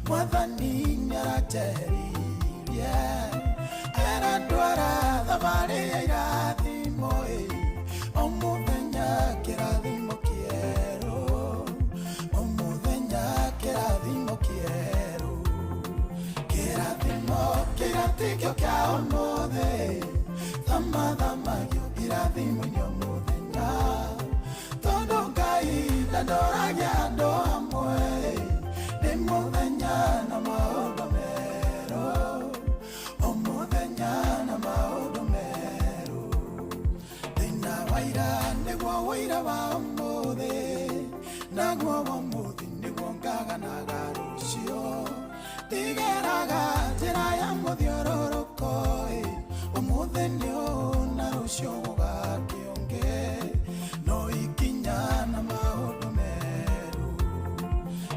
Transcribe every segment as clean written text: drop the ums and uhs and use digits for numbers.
Mwathani nĩaranjeheririe arandwara thabarĩ ya irathimo ĩ, o mũthenya kĩrathimo kĩerũ, o mũthenya kĩrathimo kĩerũ. Kĩrathimo kĩratikio kĩa ũmũthĩ, thamathamagio irathimo-inĩ o mũthenya, tondũ Ngai ndandoragia andũ amwe, nĩ mũthenya na maũndũ merũ, o mũthenya na maũndũ merũ. Thĩna wa ira nĩguo ũira wa ũmũthĩ, naguo wa ũmũthĩ nĩguo ngaganaga rũciũ. Ndigeraga njĩra ya mũthiũrũrũko ĩ, ũmũthĩ nĩ ũũ na rũciũ gũgakĩũngĩ, no ikinya na maũndũ merũ.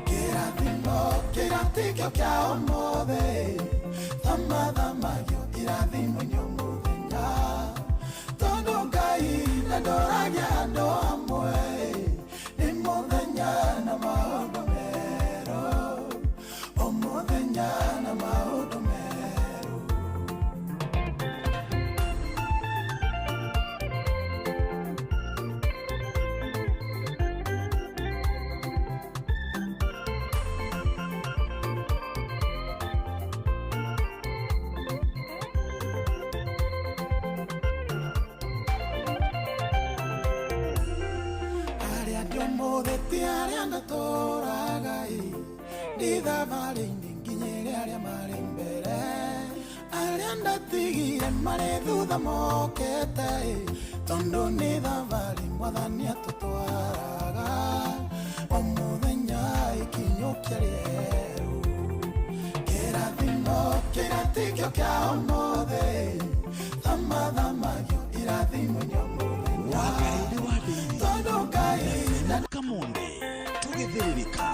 Kĩrathimo kĩratikio kĩa ũmũthĩ, thamathamagio irathimo-inĩ o mũthenya, tondũ Ngai ndandoragia andũ amwe, nĩ mũthenya na maũndũ merũ, o mũthenya na maũndũ merũ. Arĩa ndĩ ũmũthĩ ti arĩa ndatũraga ĩ, ndĩ thabarĩ-inĩ nginyĩre arĩa marĩ mbere, arĩa ndatigire marĩ thutha mokĩte ĩ, tondũ nĩ thabarĩ Mwathani atũtwaraga, o mũthenya ikinyũkia rĩerũ. Kĩrathimo kĩratikio kĩa ũmũthĩ, thamathamagio irathimo-inĩ o mũthenya, Wakarĩire wa ndĩri tondũ Ngai na Kamonde tũgĩthĩrĩrĩka.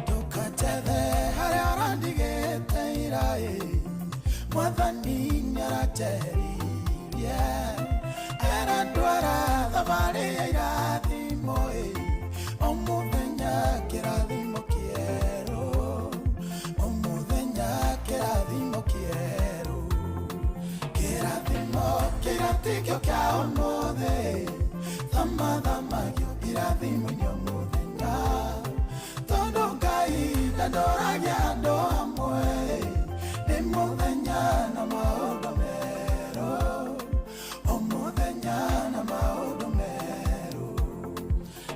Ndũkanjethe harĩa ũrandigĩte ira ĩ, Mwathani nĩaranjeheririe arandwara thabarĩ ya irathimo ĩ, o mũthenya kĩrathimo kĩerũ, o mũthenya kĩrathimo kĩerũ. Kĩrathimo kĩratikio kĩa ũmũthĩ, thamathamagio irathimo-inĩ o mũthenya, tondũ Ngai ndandoragia andũ amwe, nĩ mũthenya na maũndũ merũ, o mũthenya na maũndũ merũ.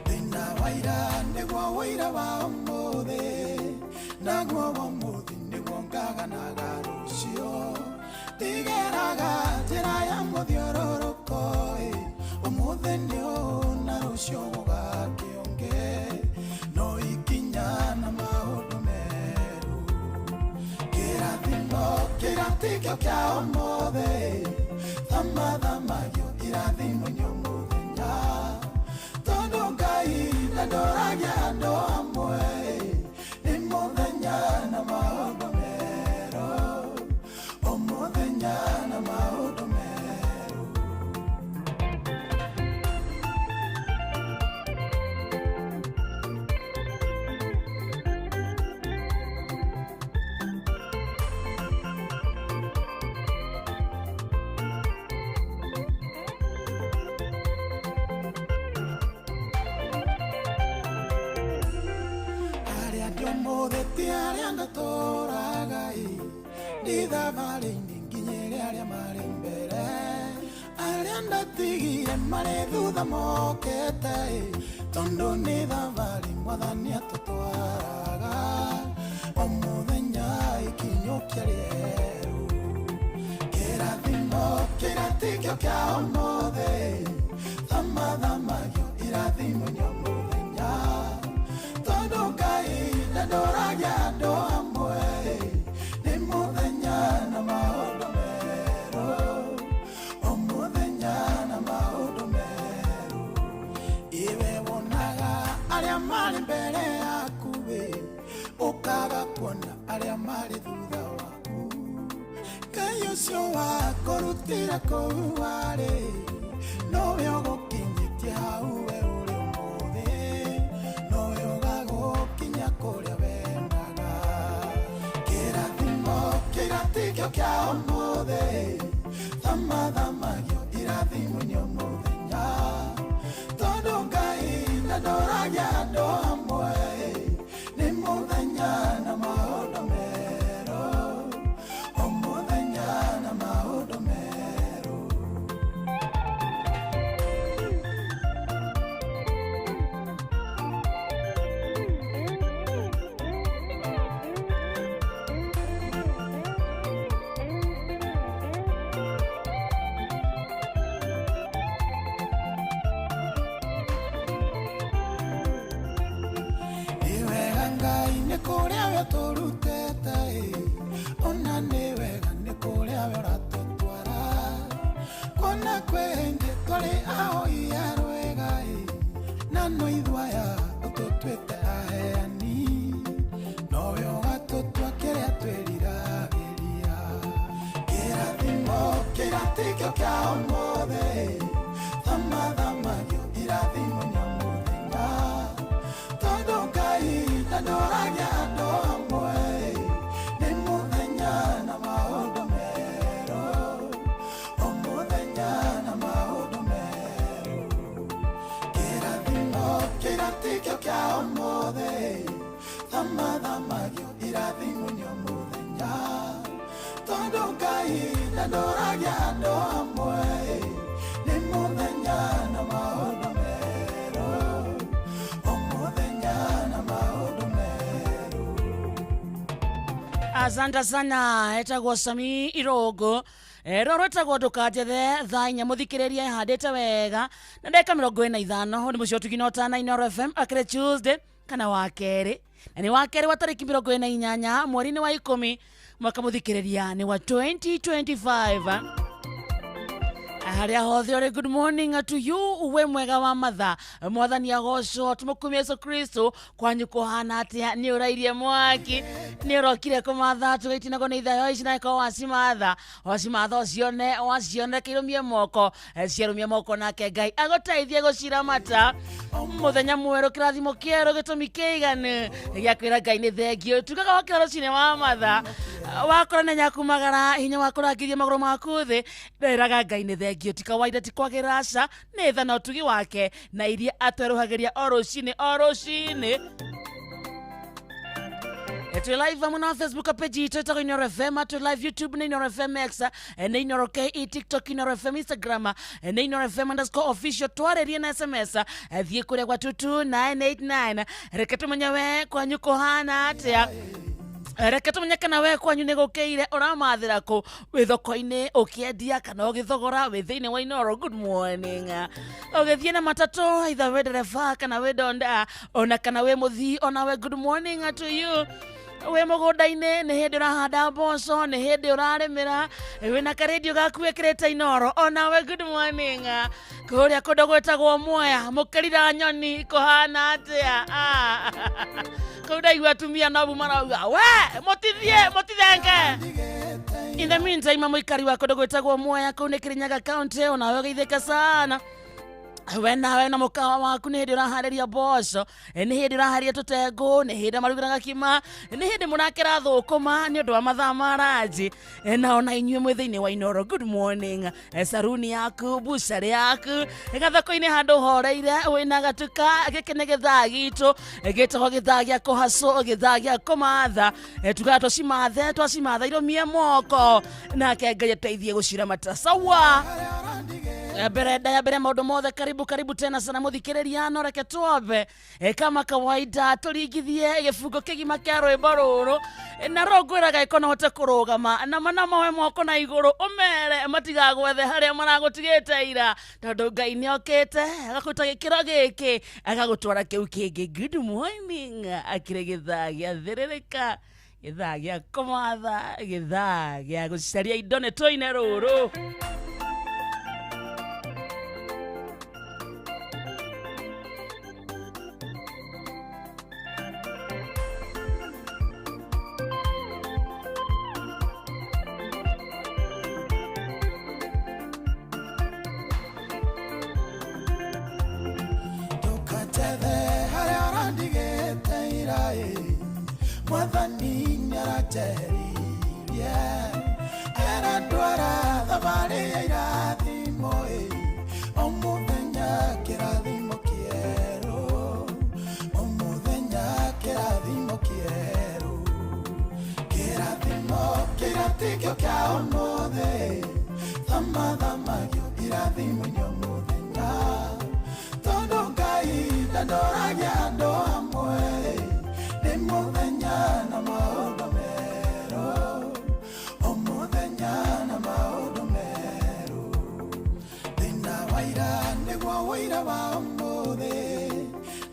Thĩna wa ira nĩguo ũira wa ũmũthĩ, naguo wa ũmũthĩ nĩguo ngaganaga rũciũ. Ndigeraga njĩra ya mũthiũrũrũko ĩ, ũmũthĩ nĩ ũũ na rũciũ gũgakĩũngĩ, no ikinya na maũndũ merũ. Kĩrathimo kĩratikio kĩa ũmũthĩ, thamathamagio irathimo-inĩ o mũthenya, tondũ Ngai ndandoragia andũ amwe, nĩ mũthenya na maũndũ merũ, o mũthenya na maũndũ merũ. Arĩa ndĩ ũmũthĩ ti arĩa ndatũraga ĩ, ndĩ thabarĩ-inĩ nginyĩre arĩa marĩ mbere, arĩa ndatigire marĩ thutha mokĩte ĩ, tondũ nĩ thabarĩ Mwathani atũtwaraga, o mũthenya ikinyũkia rĩerũ. Kĩrathimo kĩratikio kĩa ũmũthĩ, thamathamagio irathimo-inĩ o mũthenya, tondũ Ngai ndandoragia andũ amwe, nĩ mũthenya na maũndũ merũ, o mũthenya na maũndũ merũ. Iwe wonaga arĩa marĩ ona arĩa marĩ thutha waku. Ngai ũcio wakũrutĩra kũu warĩ, nowe ũgũkinyĩtie hau we ũrĩ ũmũthĩ, nowe ũgagũkinya kũrĩa wendaga. Kĩrathimo kĩra tikĩo kĩa ũmũthĩ, thamathamagio irathimo nĩ mũthenya, tondũ Ngai ndandoragia andũ amwe, nĩ mũthenya na maũndũ merũ, o mũthenya na maũndũ merũ. Nĩ wega Ngai nĩ kũrĩa we ũtũrutĩte, ona nĩ wega nĩ kũrĩa we ũratũtwara. Kuona kwĩ hĩndĩ twarĩ ahoi a rwĩga, na no ithuĩ aya ũtũtuĩte aheani, nowe ũgatũtua kĩrĩa twĩriragĩria. Kĩrathimo kĩra tikĩo kĩa ũmũthĩ, thamathamagio irathimo nĩ mũthenya, tondũ Ngai ndandoragia andũ amwe, nĩ mũthenya na maũndũ merũ, o mũthenya na maũndũ merũ. Kĩrathimo kĩra tikĩo kĩa ũmũthĩ, thamathamagio irathimo nĩ mũthenya, tondũ Ngai ndandoragia andũ amwe, nĩ mũthenya na maũndũ merũ, o mũthenya na maũndũ merũ. Asante sana, etagwo Sami Irogo. Roro etagwo ndukanjethe thaa inya muthikiriria ihandite wega na ndagika 45 ni mucio tugina utana Inooro FM akire Tuesday kana wa keri, na ni wa keri wa tariki 48 mweri-inĩ wa 10 mwaka muthikiriria ni wa 2025. Haria hothe uri, good morning to you, we mwega wa matha, mwathani agocwo, tumukumie Yesu Kristo. Kwanyu kuhana atia? Ni urairie mwaki, ni urokire kumatha tugaitinagwo ni ithayo ici na ko wacimatha wacimatha ucione wacione kirumie moko ciarumie moko, nake Ngai aguteithie guciramata. Muthenya mweru, kirathimo kieru, gitumi kiiganu gia kwira Ngai ni thengio. Tugaga wakira rucini wa matha, wakora na nyakumagara hinya wa kurangithia maguru maku thi, nderaga Ngai ni thengio. Ti kawaida, ti kwagĩra, aca, nĩ tha na ũtugi wake na iria atwerũhagĩria o rũcinĩ o rũcinĩ. Twĩ live hamwe na Facebook page itũ ĩtagwo Inooro FM, twĩ live YouTube nĩ Inooro FM X, nĩ Inooro KE, TikTok Inooro FM, Instagram nĩ Inooro FM underscore official. Twarĩrie na SMS, thiĩ kũrĩa gwa 22989. Reke tũmenye we kwanyu kũhana atĩa, reke tũmenye kana we kwanyu nĩ gũkĩire, ũramathĩra kũ, wĩ thoko-inĩ ũkĩendia kana ũgĩthogora, wĩ thĩinĩ wa Inooro. Good morning. Ũgĩthiĩ na matatũ, either wĩ ndereba kana wĩ donda, ona kana wĩ mũthii, ona we good morning to you. Wĩ mũgũnda-inĩ, nĩ hĩndĩ ũrahanda mboco, nĩ hĩndĩ ũrarĩmĩra, wĩna karendio gaku wĩkĩrĩte Inooro, onawe good morning. Kũrĩa kũndũ gwĩtagwo Mwea, mũkĩrira nyoni kũhana atĩa? Ah. Kũu ndaigua atumia nobu marauga we mũtithie mũtithenge. In the meantime, mũikari wa kũndũ gwĩtagwo Mwea kũu nĩ Kirinyaga County, onawe ũgeithĩka sana. We nawe na mũkawa waku nĩ hĩndĩ ũraharĩria mboco, nĩ hĩndĩ ũraharĩria tũtengũ, nĩ hĩndĩ marugĩra gakima, nĩ hĩndĩ mũrakera thũkũma nĩ ũndũ wa mathaa ma ranji, na ona inyuĩ mwĩ thĩinĩ wa Inooro, good morning. Saruni yaku, bucarĩ yaku, gathoko-inĩ handũ horeire wĩna gatuka, gĩkĩ nĩ gĩthaa gitũ gĩtagwo gĩthaa gĩa kũhacũ, gĩthaa gĩa kũmatha. Tugaga tũcimathe, twacimatha irũmie moko, nake Ngai ateithie gũciramata sawa. Mbere ndaya mbere maũndũ mothe, karibu karibu tena sana mũthikĩrĩria, no reke twambe kama kawaida tũringithie gĩbungo kĩgima kĩa rwĩmbo rũrũ, na ro ngwĩraga ĩko no hote kũrũgama na mana mawe moko na igũrũ, ũmere matigagwethe harĩa maragũtigĩte ira, tondũ Ngai nĩ okĩte agakũruta gĩkĩro gĩkĩ agagũtwara kĩu kĩngĩ. Good morning. Akĩrĩ gĩthaa gĩa thĩrĩrĩka, gĩthaa gĩa kũmatha, gĩthaa gĩa gũcaria indo, nĩ tũine rũrũ. Ndanjeririe arandwara thabarĩ ya irathimo ĩ, o mũthenya kĩrathimo kĩerũ, o mũthenya kĩrathimo kĩerũ, kĩrathimo kĩratikio kĩa ũmũthĩ, thamathamagio irathimo-inĩ o mũthenya, tondũ Ngai ndandoragia andũ amwe, nĩ mũthenya na maũndũ merũ, o mũthenya na maũndũ merũ. Thĩna wa ira nĩguo ũira wa ũmũthĩ,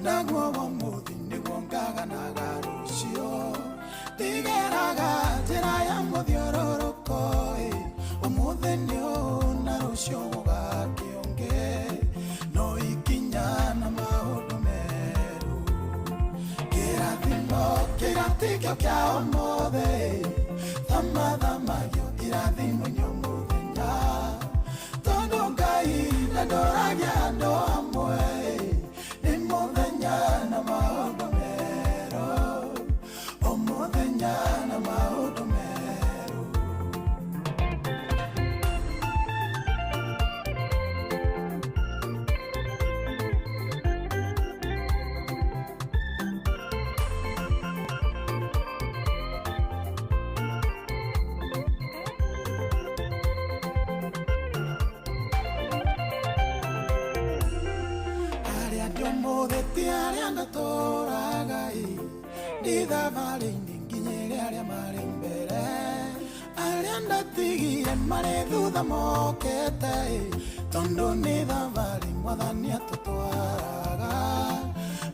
naguo wa ũmũthĩ nĩguo ngaganaga rũciũ. Ndigeraga njĩra ya mũthiũrũrũko ĩ, ũmũthĩ nĩ ũũ na rũciũ gũgakĩũngĩ, no ikinya na maũndũ merũ. Kĩrathimo kĩratikio kĩa ũmũthĩ, thamathamagio irathimo-inĩ o mũthenya, tondũ Ngai ndandoragia andũ amwe, nĩ mũthenya na maũndũ merũ, o mũthenya na maũndũ merũ. Arĩa ndĩ ũmũthĩ ti arĩa ndatũraga ĩ, ndĩ thabarĩ-inĩ nginyĩre arĩa marĩ mbere, arĩa ndatigire marĩ thutha mokĩte ĩ, tondũ nĩ thabarĩ mwathani atũtwaraga,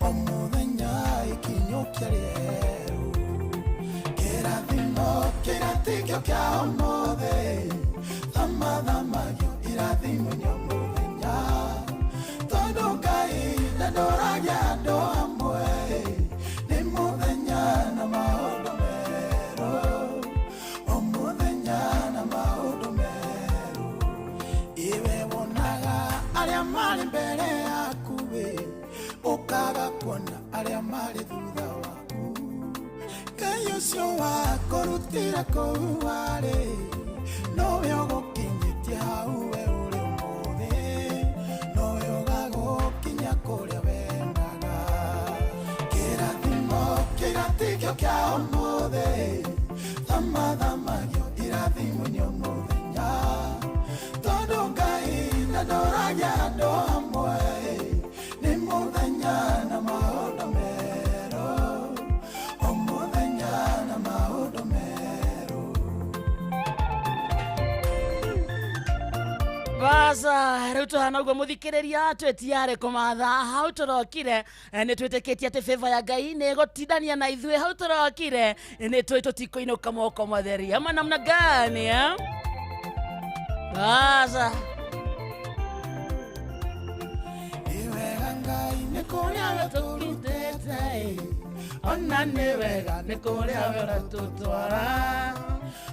o mũthenya ikinyũkia rĩerũ. Kĩrathimo kĩratikio kĩa ũmũthĩ, thamathamagio irathimo-inĩ o mũthenya, tondũ Ngai ndandoragia andũ amwe, nĩ mũthenya na maũndũ merũ, o mũthenya na maũndũ merũ. Iwe wonaga arĩa marĩ mbere yaku ĩ, ũkaga kuona arĩa marĩ thutha waku. Ngai ũcio wakũrutĩra kũu warĩ, nowe ũgũkinyĩtie hau we ũrĩ ũmũthĩ, nowe ũgagũkinyia kũrĩa wendaga. Kĩrathimo kĩratikio kĩa ũmũthĩ, thamathamagio irathimo-inĩ o mũthenya, tondũ Ngai ndandoragia andũ amwe, nĩ mũthenya na maũndũ merũ, o mũthenya na maũndũ merũ. Baza rĩu tũhana ũguo mũthikĩrĩria twĩtiarĩ kũmatha hau tũrokire nĩ twĩtĩkĩtie atĩ favor ya Ngai nĩ ĩgũtindania na ithuĩ hau tũrokire nĩ tũĩ tũtikũinũka moko matheri ama namna gani eh? Baza Nĩ wega Ngai nĩ kũrĩa we tũrutĩte ĩ, ona nĩ wega nĩ kũrĩa we ũratũtwara,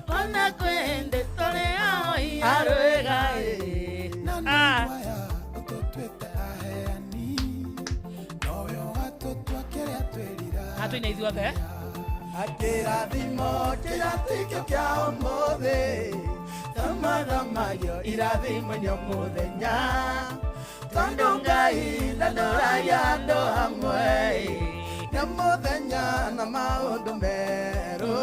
ona kwĩ hĩndĩ tũrĩ aoi arwĩga ĩ. Na nĩ Ah. aya ũtũtuĩte aheani, nowe ũgatũtua kĩrĩa twĩrira. Hatũina ithuothe. Kĩrathimo kĩratikio kĩa ũmũthĩ, thamathamagio irathimo-inĩ o mũthenya, tondũ Ngai ndandoragia andũ hamwe, nĩ mũthenya na maũndũ merũ,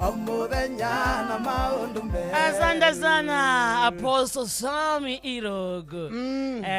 o mũthenya na maũndũ merũ. Asante sana Apostle Sami Irogo.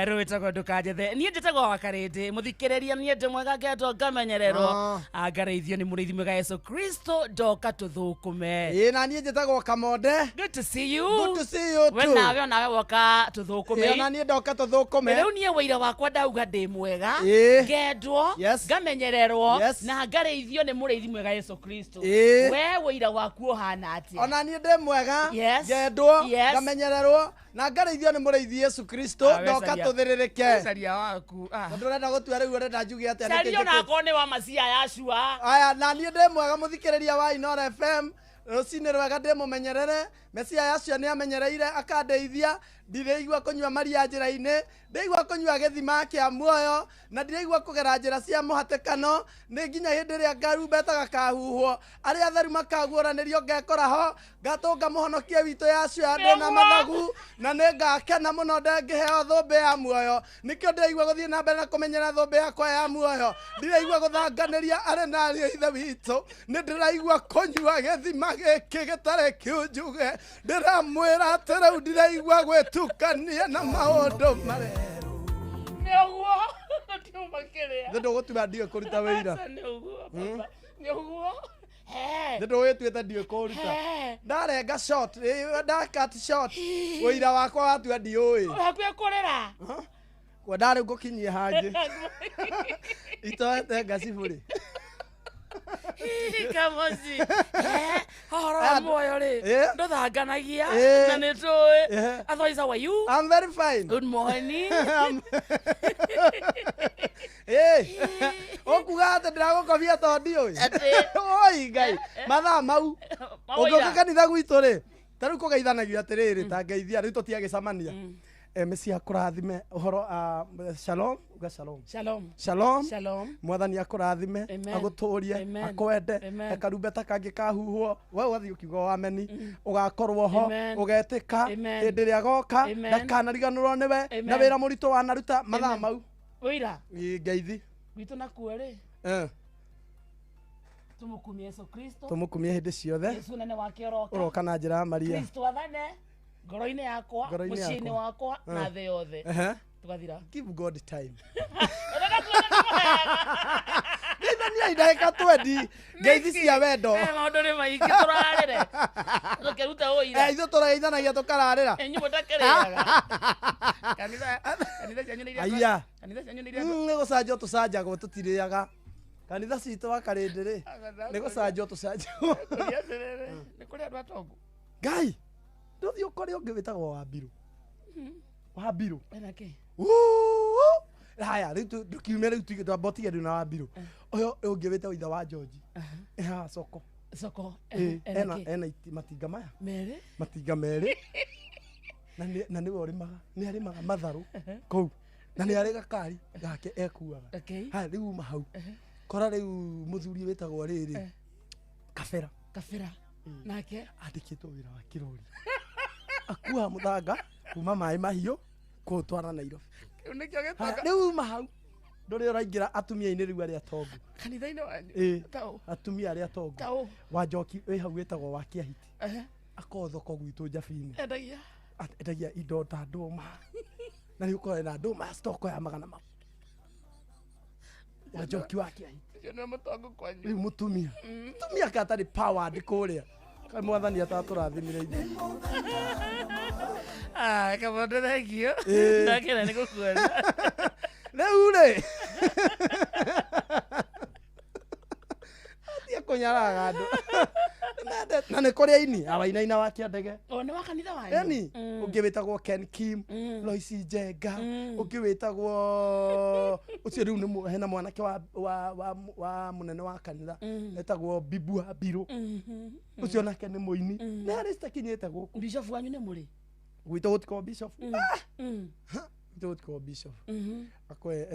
Rĩu wĩtagwo ndũkanjethe niĩ njĩtagwo wakarĩndĩ mũthikĩrĩria niĩ ndĩ mwega ngetwo ngamenyererwo ngarĩithio nĩ mũrĩithi mwega Yesu Kristo ndoka tũthũkũme. Ĩ na niĩ njĩtagwo Kamonde. Good to see you. Good to see you We too. nawe onawe woka Ĩ, tũthũkũme. ona niĩ ndoka tũthũkũme. Rĩu niĩ wĩira wakwa ndauga ndĩ mwega Ĩ. ngendwo Yes. ngamenyererwo Yes. na ngarĩithio nĩ mũrĩithi mwega Yesu Kristo. Ĩ. We wĩira waku ũhana atĩa? Ona niĩ ndĩ mwega Yes. ngendwo Yes. ngamenyererwo na ngarĩithio nĩ mũrĩithi Yesu Kristo Ah, we ndoka caria. tũthĩrĩrĩke. Caria waku. Ah. Tondũ ũrenda gũtua rĩu ũrenda njuge atĩa nĩkĩ Caria njĩkĩte? onakorwo nĩ wa macia yacua. Aya na niĩ ndĩ mwega mũthikĩrĩria wa Inoro FM. Rũcinĩ rwega ndĩmũmenyerere. Mesia yacio nĩ amenyereire akandeithia. Ndirĩigua kũnyua maria njĩra-inĩ, ndĩigua kũnyua gĩthima kĩa muoyo, na ndĩraigua kũgera njĩra cia mũhatĩkano. Nĩ nginya hĩndĩ ĩrĩa ngarumbeta gakahuhwo, arĩa atheru makaguũranĩrio, ngekora ho, ngatũnga mũhonokia witũ yacio andũ na mathagu, na nĩ ngakena mũno ndangĩheo thũmbĩ ya muoyo. Nĩkĩo ndĩraigua gũthiĩ na mbere na kũmenyera thũmbĩ yakwa ya muoyo. Ndiraigua gũthanganĩria arĩ na ariũ a ithe witũ. Nĩ ndĩraigua kũnyua gĩthima gĩkĩ gĩtarĩ kiunjuge. Ndĩramwĩra atĩ rĩu ndiraigua gwĩtukania na maũndũ marĩa. Nĩ ũguo tũtiuma kĩrĩa. Nĩ ndũgũtua ndiũĩ kũruta wĩira. Aca, nĩ ũguo baba, nĩ ũguo. He. Nĩ ndũgĩtuĩte ndiũĩ kũruta. He. Ndarenga short, ndacut short ũira wakwa watua ndiũĩ. Hakuhĩ kũrĩra. Kwa ndarĩ ngũkinyie hangĩ itoete ngacibũrĩ. Kamoci. Ũhoro wa muoyo rĩ, ndũthanganagia na nĩ tũĩ. Otherwise, how are you? I'm very fine. Good morning. Ũkuga atĩ ndĩragũkobia tondũ ndiũĩ. Atĩ. Oi Ngai, mathaa mau Maũira. ũngĩũka kanitha gwitũ rĩ, ta rĩu kũgeithanagio atĩrĩrĩ, ta ngeithia rĩu tũtiagĩcemania. Mesia akũrathime ũhoro, shalom, uga shalom. Shalom. Shalom. Shalom. Mwathani akũrathime, Amen. agũtũrie, Amen. akwende. Amen. Karumbeta kangĩ kahuhwo, we ũgathiĩ ũkiuga wameni, ũgakorwo ho, Amen. ũgetĩka Amen. hĩndĩ ĩrĩa agoka, Amen. ndakanariganĩrwo nĩwe Amen. na wĩra mũritũ wanaruta mathaa mau. Ũira. Ĩ, ngeithi. Gwitũ nakuo rĩ, tũmũkumie Yesu Kristo. Tũmũkumie hĩndĩ ciothe. Yesu nene wake ũroka. Ũroka na njĩra ya Maria. Kristo athane ngoro-inĩ yakwa, Ngoro-inĩ mũciĩ-inĩ yakwa. wakwa na thĩ yothe. Tũgathira. Give God time. Ũrenda kuona nĩ mwega. Geithania ndagĩka 20 ngeithi cia wendo. Maũndũ nĩ maingĩ tũrarĩre. Tũkĩruta ũira. Ithuĩ tũrageithanagia tũkararĩra. Inyuĩ mũtakĩrĩaga. Kanitha cianyu nĩ iria. Aya. Kanitha cianyu nĩ iria. Nĩ gũcanjwo tũcanjagwo, tũtirĩaga. Kanitha citũ wa Karĩndĩ rĩ, nĩ gũcanjwo tũcanjagwo. Kũria atĩrĩrĩ, nĩ kũrĩ andũ atongu. Ngai, ndũthiĩ ũkore ũngĩ wĩtagwo Wambirũ. Wambirũ. Ena kĩ? Haya, rĩu ndũkiume rĩu tuge twamba ũtige rĩu na Wambirũ. Ũyũ ũngĩ wĩtagwo ithe wa George. Haha soko. Soko. Ĩ, Ena ena kĩ? ena matinga maya. Merĩ. Matinga merĩ. Na nĩwe ũrĩmaga, nĩ arĩmaga matharũ kũu. Na nĩ arĩ gakari gake ekuaga. Okay. Haya, rĩu uma hau. Kora rĩu mũthuri wĩtagwo rĩrĩ. Kabera. Kabera. Nake andĩkĩtwo wĩra wa kĩrori. Akuaga mũthanga kuma maĩ mahiũ kũũtwara Nairobi. Kĩu nĩkĩo Haya, gĩtonga. rĩu uma hau ndũrĩ ũraingĩra atumia-inĩ rĩu arĩa atongu. Kanitha-inĩ wanyu. Ĩ. Taũ. Atumia arĩa atongu. Taũ. Wa Njoki wĩ hau wĩtagwo wa Kĩahiti. Akoragwo thoko gwitũ Njabi-inĩ. Endagia. Endagia indo ta ndũma. Na nĩ ũkoragwo na ndũma stoko ya magana ma. Wa Njoki wa Kĩahiti. Ũcio nĩwe mũtongu kwanyu. Rĩu mũtumia. Mũtumia ka atarĩ powered kũrĩa. Kaĩ mwathani atatũrathimire ithuĩ. Ah, Kamondo, thank you. Ĩ. Ndakena nĩ gũkuona. Rĩu rĩ, atie kũnyaraga andũ. Na nĩ kũrĩ aini awainaina wa Kĩandege. O nĩ wa kanitha wanyu. Eni ũngĩ wĩtagwo Ken Kim, Lois Njenga, ũngĩ wĩtagwo ũcio rĩu nĩ hena mwanake wa mũnene wa kanitha etagwo Bibu wa Mbirũ. Ũcio nake nĩ mũini. Nĩ harĩ citakinyĩte gũkũ. Bishop wanyu nĩ mũrĩ? Gwitũ gũtikoragwo bishop. Gwitũ gũtikoragwo bishop. Akwe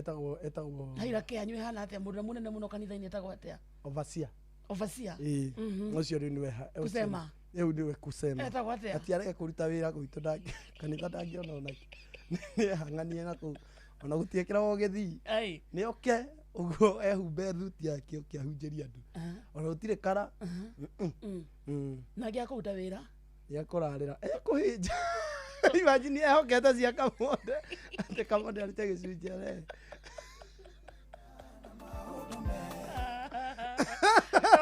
etagwo Hierarchy yanyu ĩhana atĩa? Mũndũ ũrĩa mũnene mũno kanitha-inĩ etagwo atĩa? Overseer. Overseer. Ĩĩ. Ũcio rĩu nĩwe Kusema. Rĩu nĩwe kusema. Etagwo atĩa? Ati arege kũruta wĩra gwitũ kanitha ndangĩona onake. Nĩ ehang'anie na kũu. Ona gũtiĩkĩragwo gĩthii. Ai. Nĩ oke ũguo ehumbe thuti yake oke ahunjĩrie andũ. Ona gũtirĩ kara. Na angĩ akũruta wĩra? Nĩ ekũrarĩra. Ekũhĩnja. Imagine ehokete cia Kamonde. Atĩ Kamonde arute gĩcunjĩ arehe.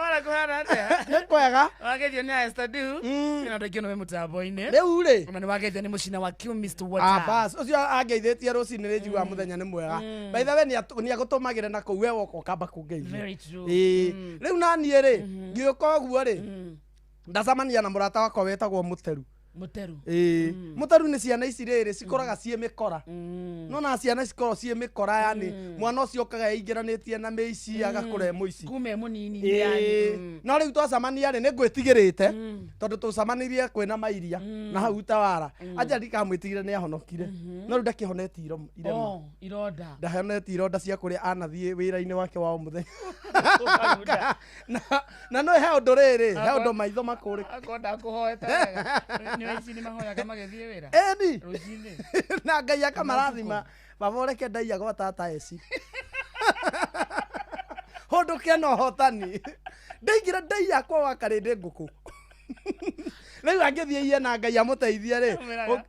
Wara kũhana atĩa? Nĩ kwega. Wageithio nĩ Esther Du. Ĩno andũ aingĩ nĩwe mũtambo-inĩ. Rĩu rĩ. Na nĩ wageithio nĩ mũcina wa Q Mr. Ah, Water. bas ũcio angeithĩtie rũcinĩ nĩ njiguaga mũthenya nĩ mwega. By the way nĩ agũtũmagĩra na kũu we woka ũkamba kũngeithia. Very true. Ĩĩ. Rĩu naniĩ rĩ, ngĩũka ũguo rĩ, ndacemania na mũrata wakwa wetagwo Mũteru. Mũteru. Ĩĩ, mũteru nĩ ciana ici rĩrĩ cikoraga ciĩ mĩkora. No na ciana cikoragwo ciĩ mĩkora, yani mwana ũcio okaga eingĩranĩtie na mĩici, agakũra e mũici. Kuma e mũnini. Ĩĩ. Yani. No rĩu twacemania rĩ, nĩ ngwĩtigĩrĩte tondũ tũcemanirie kwĩna mairia na hau Utawara. Anja ndikamwĩtigĩre, nĩ ahonokire, no rĩu ndakĩhonetie irema. Oh, ironda. Ndahonetie ironda cia kũrĩa anathiĩ wĩra-inĩ wake wa o mũthenya. Ũkaruta. Na no he ũndũ rĩrĩ, he ũndũ maitho makũrĩ. Akorwo ndakũhoete wega. Nĩ ici nĩ mahoyaga magĩthiĩ wĩra Ĩni. rũcinĩ. Na Ngai akamarathima. Baba, ũreke ndaiya gwa tata eci hũndũke na ũhotani. Ndaingĩra ndaiya kwa wakarĩndĩ ngũkũ rĩu angĩthiĩ iye na Ngai amũteithie rĩ. Ũmĩraga.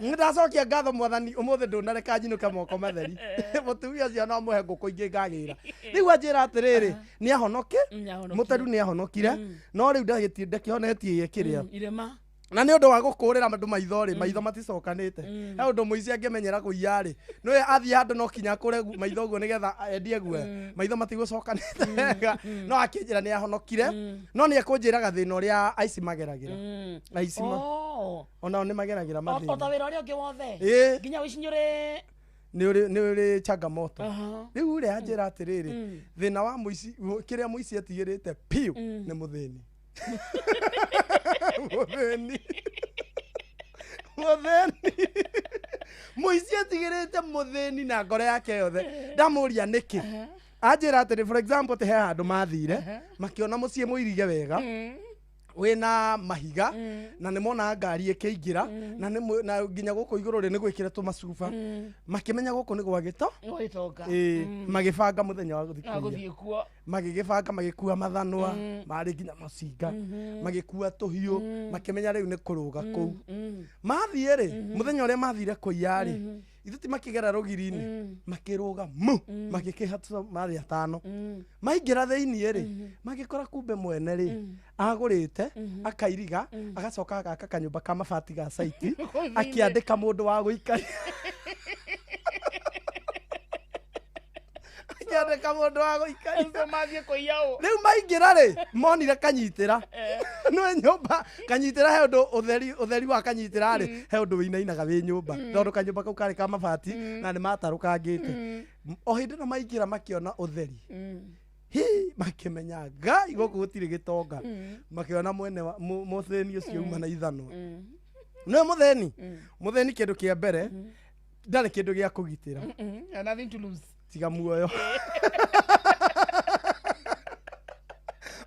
Nĩ ndacokia ngatho Mwathani, ũmũthĩ ndũnareka nyinũke moko matheri. Mũtumia ũcio no mũhe ngũkũ ingĩ ngagĩra. Rĩu anjĩra atĩrĩrĩ, nĩ ahonoke. Nĩ ahonokire. Mũteru nĩ ahonokire, no rĩu ndakĩhonetie kĩrĩa. Irema. Na nĩ ũndũ wa gũkũrĩra andũ maitho rĩ, maitho maticokanĩte. He ũndũ mũici angĩmenyera kũiya rĩ, nĩwe athiĩ handũ no kinya akũre maitho ũguo nĩgetha endie guoya. Maitho matigũcokanĩte wega. No akĩnjĩra nĩ ahonokire, no nĩ ekũnjĩraga thĩna ũrĩa aici mageragĩra. Aici ma Oh. onao nĩ mageragĩra O ta mathĩna. wĩra ũrĩa ũngĩ wothe. Ĩĩ. Nginya ũici nĩ ũrĩ. Nĩ ũrĩ changamoto. Aha. Rĩu rĩ, anjĩra atĩrĩrĩ, thĩna wa mũici, kĩrĩa mũici etigĩrĩte piũ nĩ mũthĩni. Mũthĩni, mũthĩni, mũici etigĩrĩte mũthĩni na ngoro yake yothe. Ndamũria nĩkĩ, anjĩra atĩrĩ, for example, atĩ he handũ mathire makĩona mũciĩ mũirige wega wĩna mahiga, na nĩ monaga ngari ĩkĩingĩra, na nĩ na nginya gũkũ igũrũ rĩ nĩ gwĩkĩre tũmacuba, makĩmenya gũkũ nĩ gwa gĩto. Gwĩtonga. Ĩĩ, magĩbanga mũthenya wa gũthiĩ Na kũiya. Gũthiĩ kuo. Magĩgĩbanga, magĩkua mathanwa marĩ nginya macinga, magĩkua tũhiũ, makĩmenya rĩu nĩ kũrũga kũu. Mathiĩ rĩ, mũthenya ũrĩa mathire kũiya rĩ, ithuĩ ti makĩgera rũgiri-inĩ, makĩrũga mu magĩkĩhata marĩ atano. Maingĩra thĩiniĩ rĩ, magĩkora kumbe mwene rĩ agũrĩte akairiga, agacoka agaka kanyũmba ka mabati ga saiti, akĩandĩka mũndũ wa gũikaria, akĩandĩka mũndũ wa gũikaria. Acio mathiĩ kũiya ũ? Rĩu maingĩra rĩ, monire kanyitĩra nĩ nyũmba kanyitĩra. He ũndũ ũtheri wa kanyitĩra rĩ, he ũndũ wĩinainaga wĩ nyũmba, tondũ kanyũmba kau karĩ ka mabati na nĩ matarũkangĩte. O hĩndĩ ĩno maingĩra makĩona ũtheri hi, makĩmenya ngai gũkũ gũtirĩ gĩtonga. Makĩona mwene wa mũthĩni ũcio uma na ithanwa. Nĩwe mũthĩni, mũthĩni kĩndũ kĩa mbere ndarĩ kĩndũ gĩa kũgitĩra. Nothing to lose. Tiga muoyo.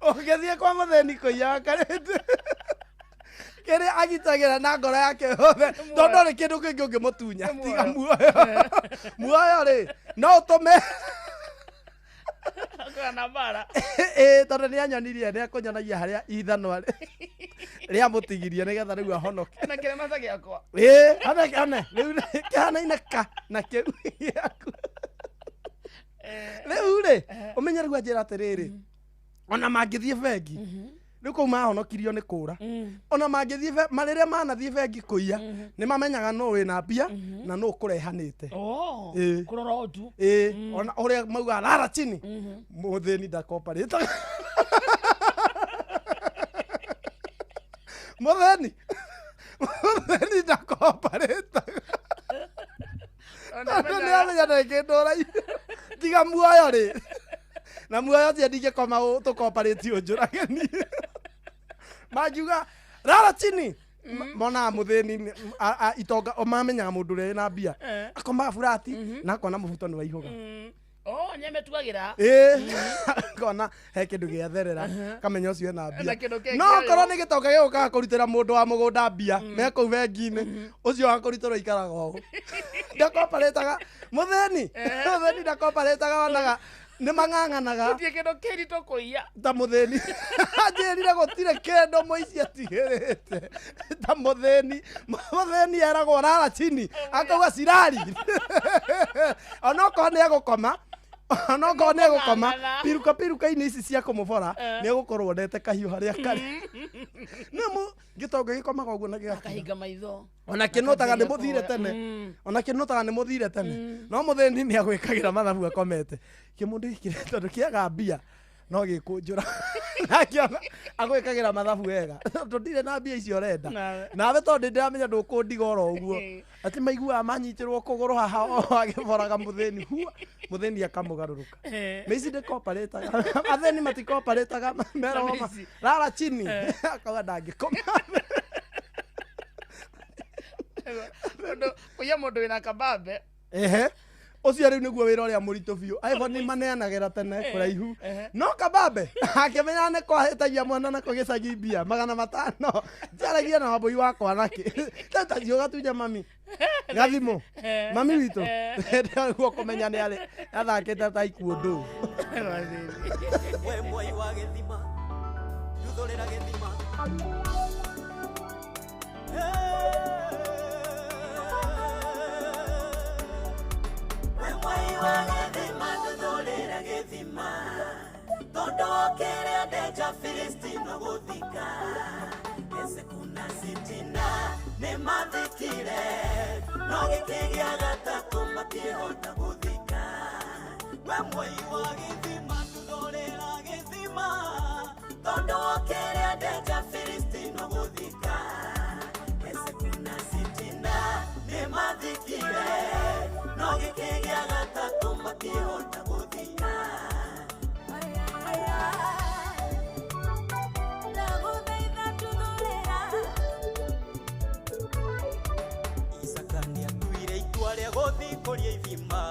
Ũngĩthiĩ kwa mũthĩni kũiya karĩndĩ, kĩrĩa agitagĩra na ngoro yake yothe, tondũ ndũrĩ kĩndũ kĩngĩ ũngĩmũtunya tiga muoyo. Muoyo rĩ, no ũtũme Akũra na mbara. Ĩĩ, tondũ nĩ anyonirie, nĩ akũnyonagia harĩa ithanwa rĩamũtigirie nĩgetha rĩu ahonoke. Na kĩrema ta gĩakwa. Ĩĩ, one one rĩu kĩhanaine ka na kĩu gĩaku. Rĩu rĩ, ũmenye rĩu anjĩra atĩrĩrĩ, ona mangĩthiĩ bengi rĩu kũu mahonokirio nĩ kũra, ona mangĩthiĩ marĩrĩa manathiĩ bengi kũiya, nĩ mamenyaga nũ wĩna mbia na nũ ũkũrehanĩte. Oh. Ĩĩ. Kũrora ũtu. Ĩĩ, ona ũrĩa maugaga rara chini, mũthĩni ndakoparĩte. Mũthĩni ndakoparĩte tondũ nĩ amenya ndarĩ kĩndũ ũraire tiga muoyo rĩ, na muoyo ũcio ndingĩkoma tũkoparĩti ũnjũrage niĩ. Mangiuga rara chini, monaga mũthĩni itonga o mamenyaga mũndũ ũrĩa wĩna mbia akomaga burati na akona mũbuto nĩ waihũga. Oh, nĩametuagĩra. Ĩĩ, akona he kĩndũ gĩatherera, kamenya ũcio ena mbia. Na kĩndũ kĩngĩ No arĩ okorwo nĩ gĩtonga gĩgũkaga kũrutĩra mũndũ wa mũgũnda mbia me kũu bengi-inĩ, ũcio wa kũrutĩrwo ikaraga ũũ, ndakoparĩtaga. Mũthĩni ndakoparĩtaga, wonaga nĩ mang'ang'anaga. Gũtirĩ kĩndũ kĩritũ kũiya. Ta mũthĩni. Anjĩrire gũtirĩ kĩndũ mũici atigĩrĩte ta mũthĩni. Mũthĩni eragwo rara chini, akauga silali. Onokorwo nĩ egũkoma, onokorwo nĩ egũkoma Nĩkũng'ang'ana. piruka piruka-inĩ ici cia kũmũbora, nĩ egũkorwo ndete kahiũ harĩa karĩ. Nĩ mu gĩtonga gĩkomaga ũguo na gĩgakira. Akahinga maitho. Ona kĩnotaga nĩ mũthire Akambĩrĩria tene. kũhoya. Ona kĩnotaga nĩ mũthire tene, no mũthĩni nĩ agwĩkagĩra mathabu akomete. Kĩmũndũ gĩkĩ tondũ kĩaga mbia No gĩkũnjũra akĩona agwĩkagĩra mathabu wega tondũ ndirĩ na mbia icio ũrenda. Nawe. Nawe tondũ ndĩramenya ndũkũndiga oro ũguo atĩ maiguaga manyitĩrwo kũgũrũ haha o agĩboraga mũthĩni hua mũthĩni akamũgarũrũka. Mĩici ndĩkoparĩtaga, athĩni matikoparĩtaga, meragwo Mĩici. Rara chini akauga ndangĩkoma. Tondũ kũiya mũndũ wĩna kabambe. Ehe, ũcio rĩu nĩguo wĩra ũrĩa mũritũ biũ. iPhone maneanagĩra tene kũraihu, no kabambe akĩmenya nĩ kwahĩtagia mwana nako gĩcagi mbia 500 njaragia na wambũi wakwa nakĩ tacio gatunya mami gathimũ mami witũ nĩguo kũmenya nĩ arĩ athakĩte ta ikuũndũ. We mwai wa gĩthima nduthũrĩra gĩthima. We mwai wa gĩthima nduthũrĩra gĩthima tondũ kĩrĩa ndenja Filistino gũthika Eseku na Sitina nĩ mathikire no gĩkĩ gĩa gatatũ matiĩhota gũthika. We mwai wa gĩthima nduthũrĩra gĩthima tondũ kĩrĩa ndenja Filistino gũthika Eseku na Sitina nĩ mathikire no gĩkĩ gĩa gatatũ matiĩhota gũthika. Isaka nĩatuire itua rĩa gũthiĩ kũrĩa ithima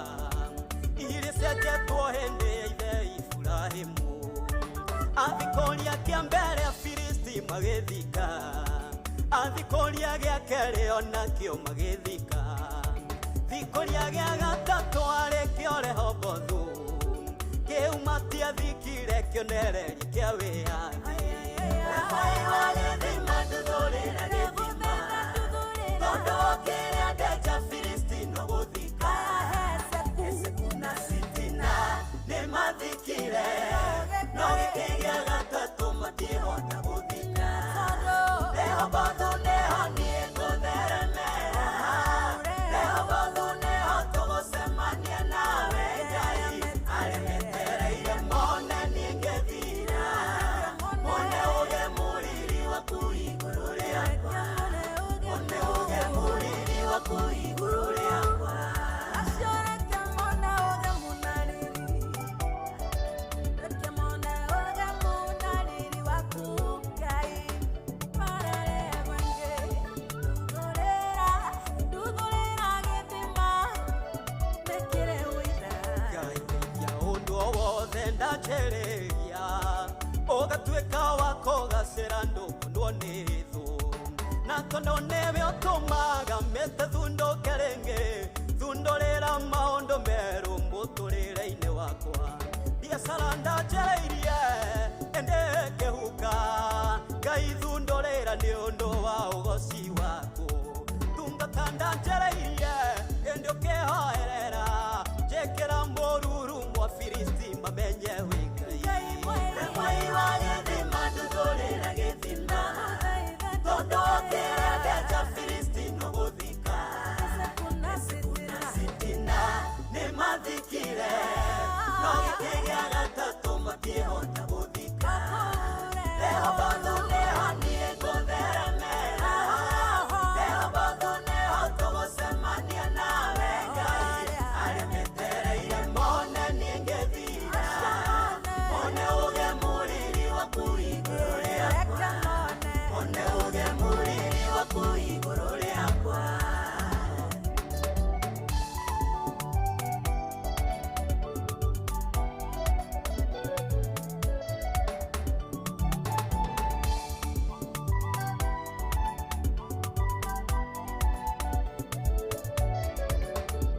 iria cienjetwo hĩndĩ ya ithe Iburahĩmu. Athiĩ kũrĩa kĩa mbere Afilisti magĩthika, athiĩ kũrĩa gĩa kerĩ onakĩo magĩthika, thiĩ kũrĩa gĩa gatatũ arĩ kĩo Rehobothu kĩu matiathikire kĩonereria kĩa wĩyathi. We mwai wa gĩthima nduthũrĩra gĩthima tondũ kĩrĩa ndenja Filistino gũthika Eseku na Sitina nĩ mathikire no gĩkĩ gĩa gatatũ matiĩhota gũthika. Rehobothu nĩho niĩ ngũtheremera, Rehobothu nĩho tũgũcemania nawe Ngai arĩa metereire mone niĩ ngĩthira mone ũge mũriri waku igũrũ rĩakwa, mone ũge mũriri waku igũrũ rĩakwa. Ngai ndeithia ũndũ o wothe ndanjĩrĩria ũgatuĩka wa kũgacĩra ndũkũndwo nĩ thũ na tondũ nĩwe ũtũmaga mĩte thundũke rĩngĩ thundũrĩra maũndũ merũ mũtũrĩre-inĩ wakwa. Biacara ndanjĩrĩirie ĩndĩ ĩkĩhuka Ngai thundũrĩra nĩ ũndũ wa ũgoci waku. Tungata ndanjĩrĩirie ĩndĩ ũkĩhoerera njĩkĩra mũruru mwa Filisti mamenye wĩ Ngai. We mwai wa gĩthima nduthũrĩra gĩthima tondũ kĩrĩa ndenja Filistino gũthika Eseku na Sitina nĩ mathikire no gĩkĩ gĩa gatatũ matiĩhota gũthika. Rehobothu nĩho niĩ ngũtheremera, Rehobothu nĩho tũgũcemania nawe Ngai arĩa metereire mone niĩ ngĩthira mone ũge mũriri waku igũrũ rĩakwa, mone ũge mũriri waku igũrũ rĩakwa.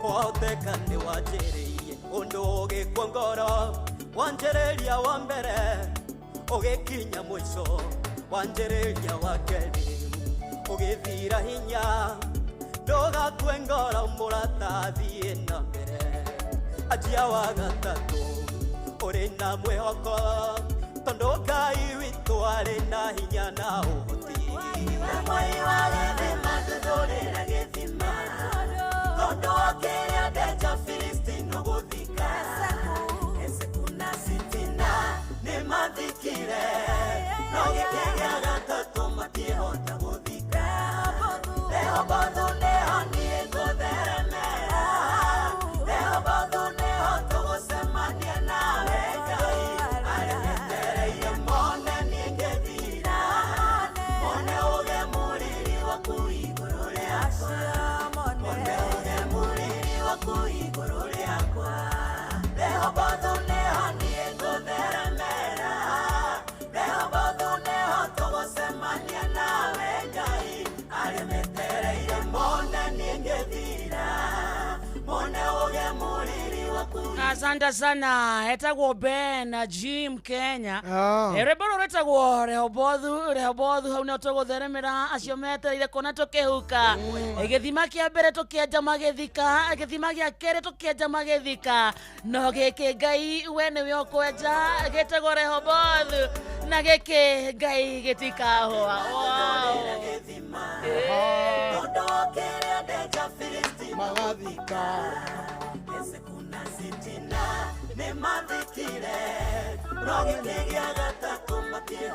Kwahoteka nĩ wanjĩrĩirie ũndũ ũgĩkua ngoro wanjĩrĩria wa mbere ũgĩkinya mũico wanjĩrĩria wa kerĩ ũgĩthira hinya ndũgakue ngoro mũrata thiĩ na mbere anjia wa gatatũ ũrĩ na mwĩhoko tondũ Ngai witũ arĩ na hinya na ũhoti. We mwai wa gĩthima nduthũrĩra gĩthima tondũ kĩrĩa ndenja Filistino gũthika Eseku na Sitina nĩ Asante sana. Etagwo Ben na Jim Kenya. Ah. Rwĩmbo rũrũ rwĩtagwo Rehobothu. Rehobothu hau nĩho tũgũtheremera acio metereire kuona tũkĩhuka. Gĩthima kĩa mbere tũkĩenja magĩthika, gĩthima gĩa kerĩ tũkĩenja magĩthika, no gĩkĩ Ngai we nĩwe ũkwenja, gĩtagwo Rehobothu, na gĩkĩ Ngai gĩtikahũa. Wow. Magathika.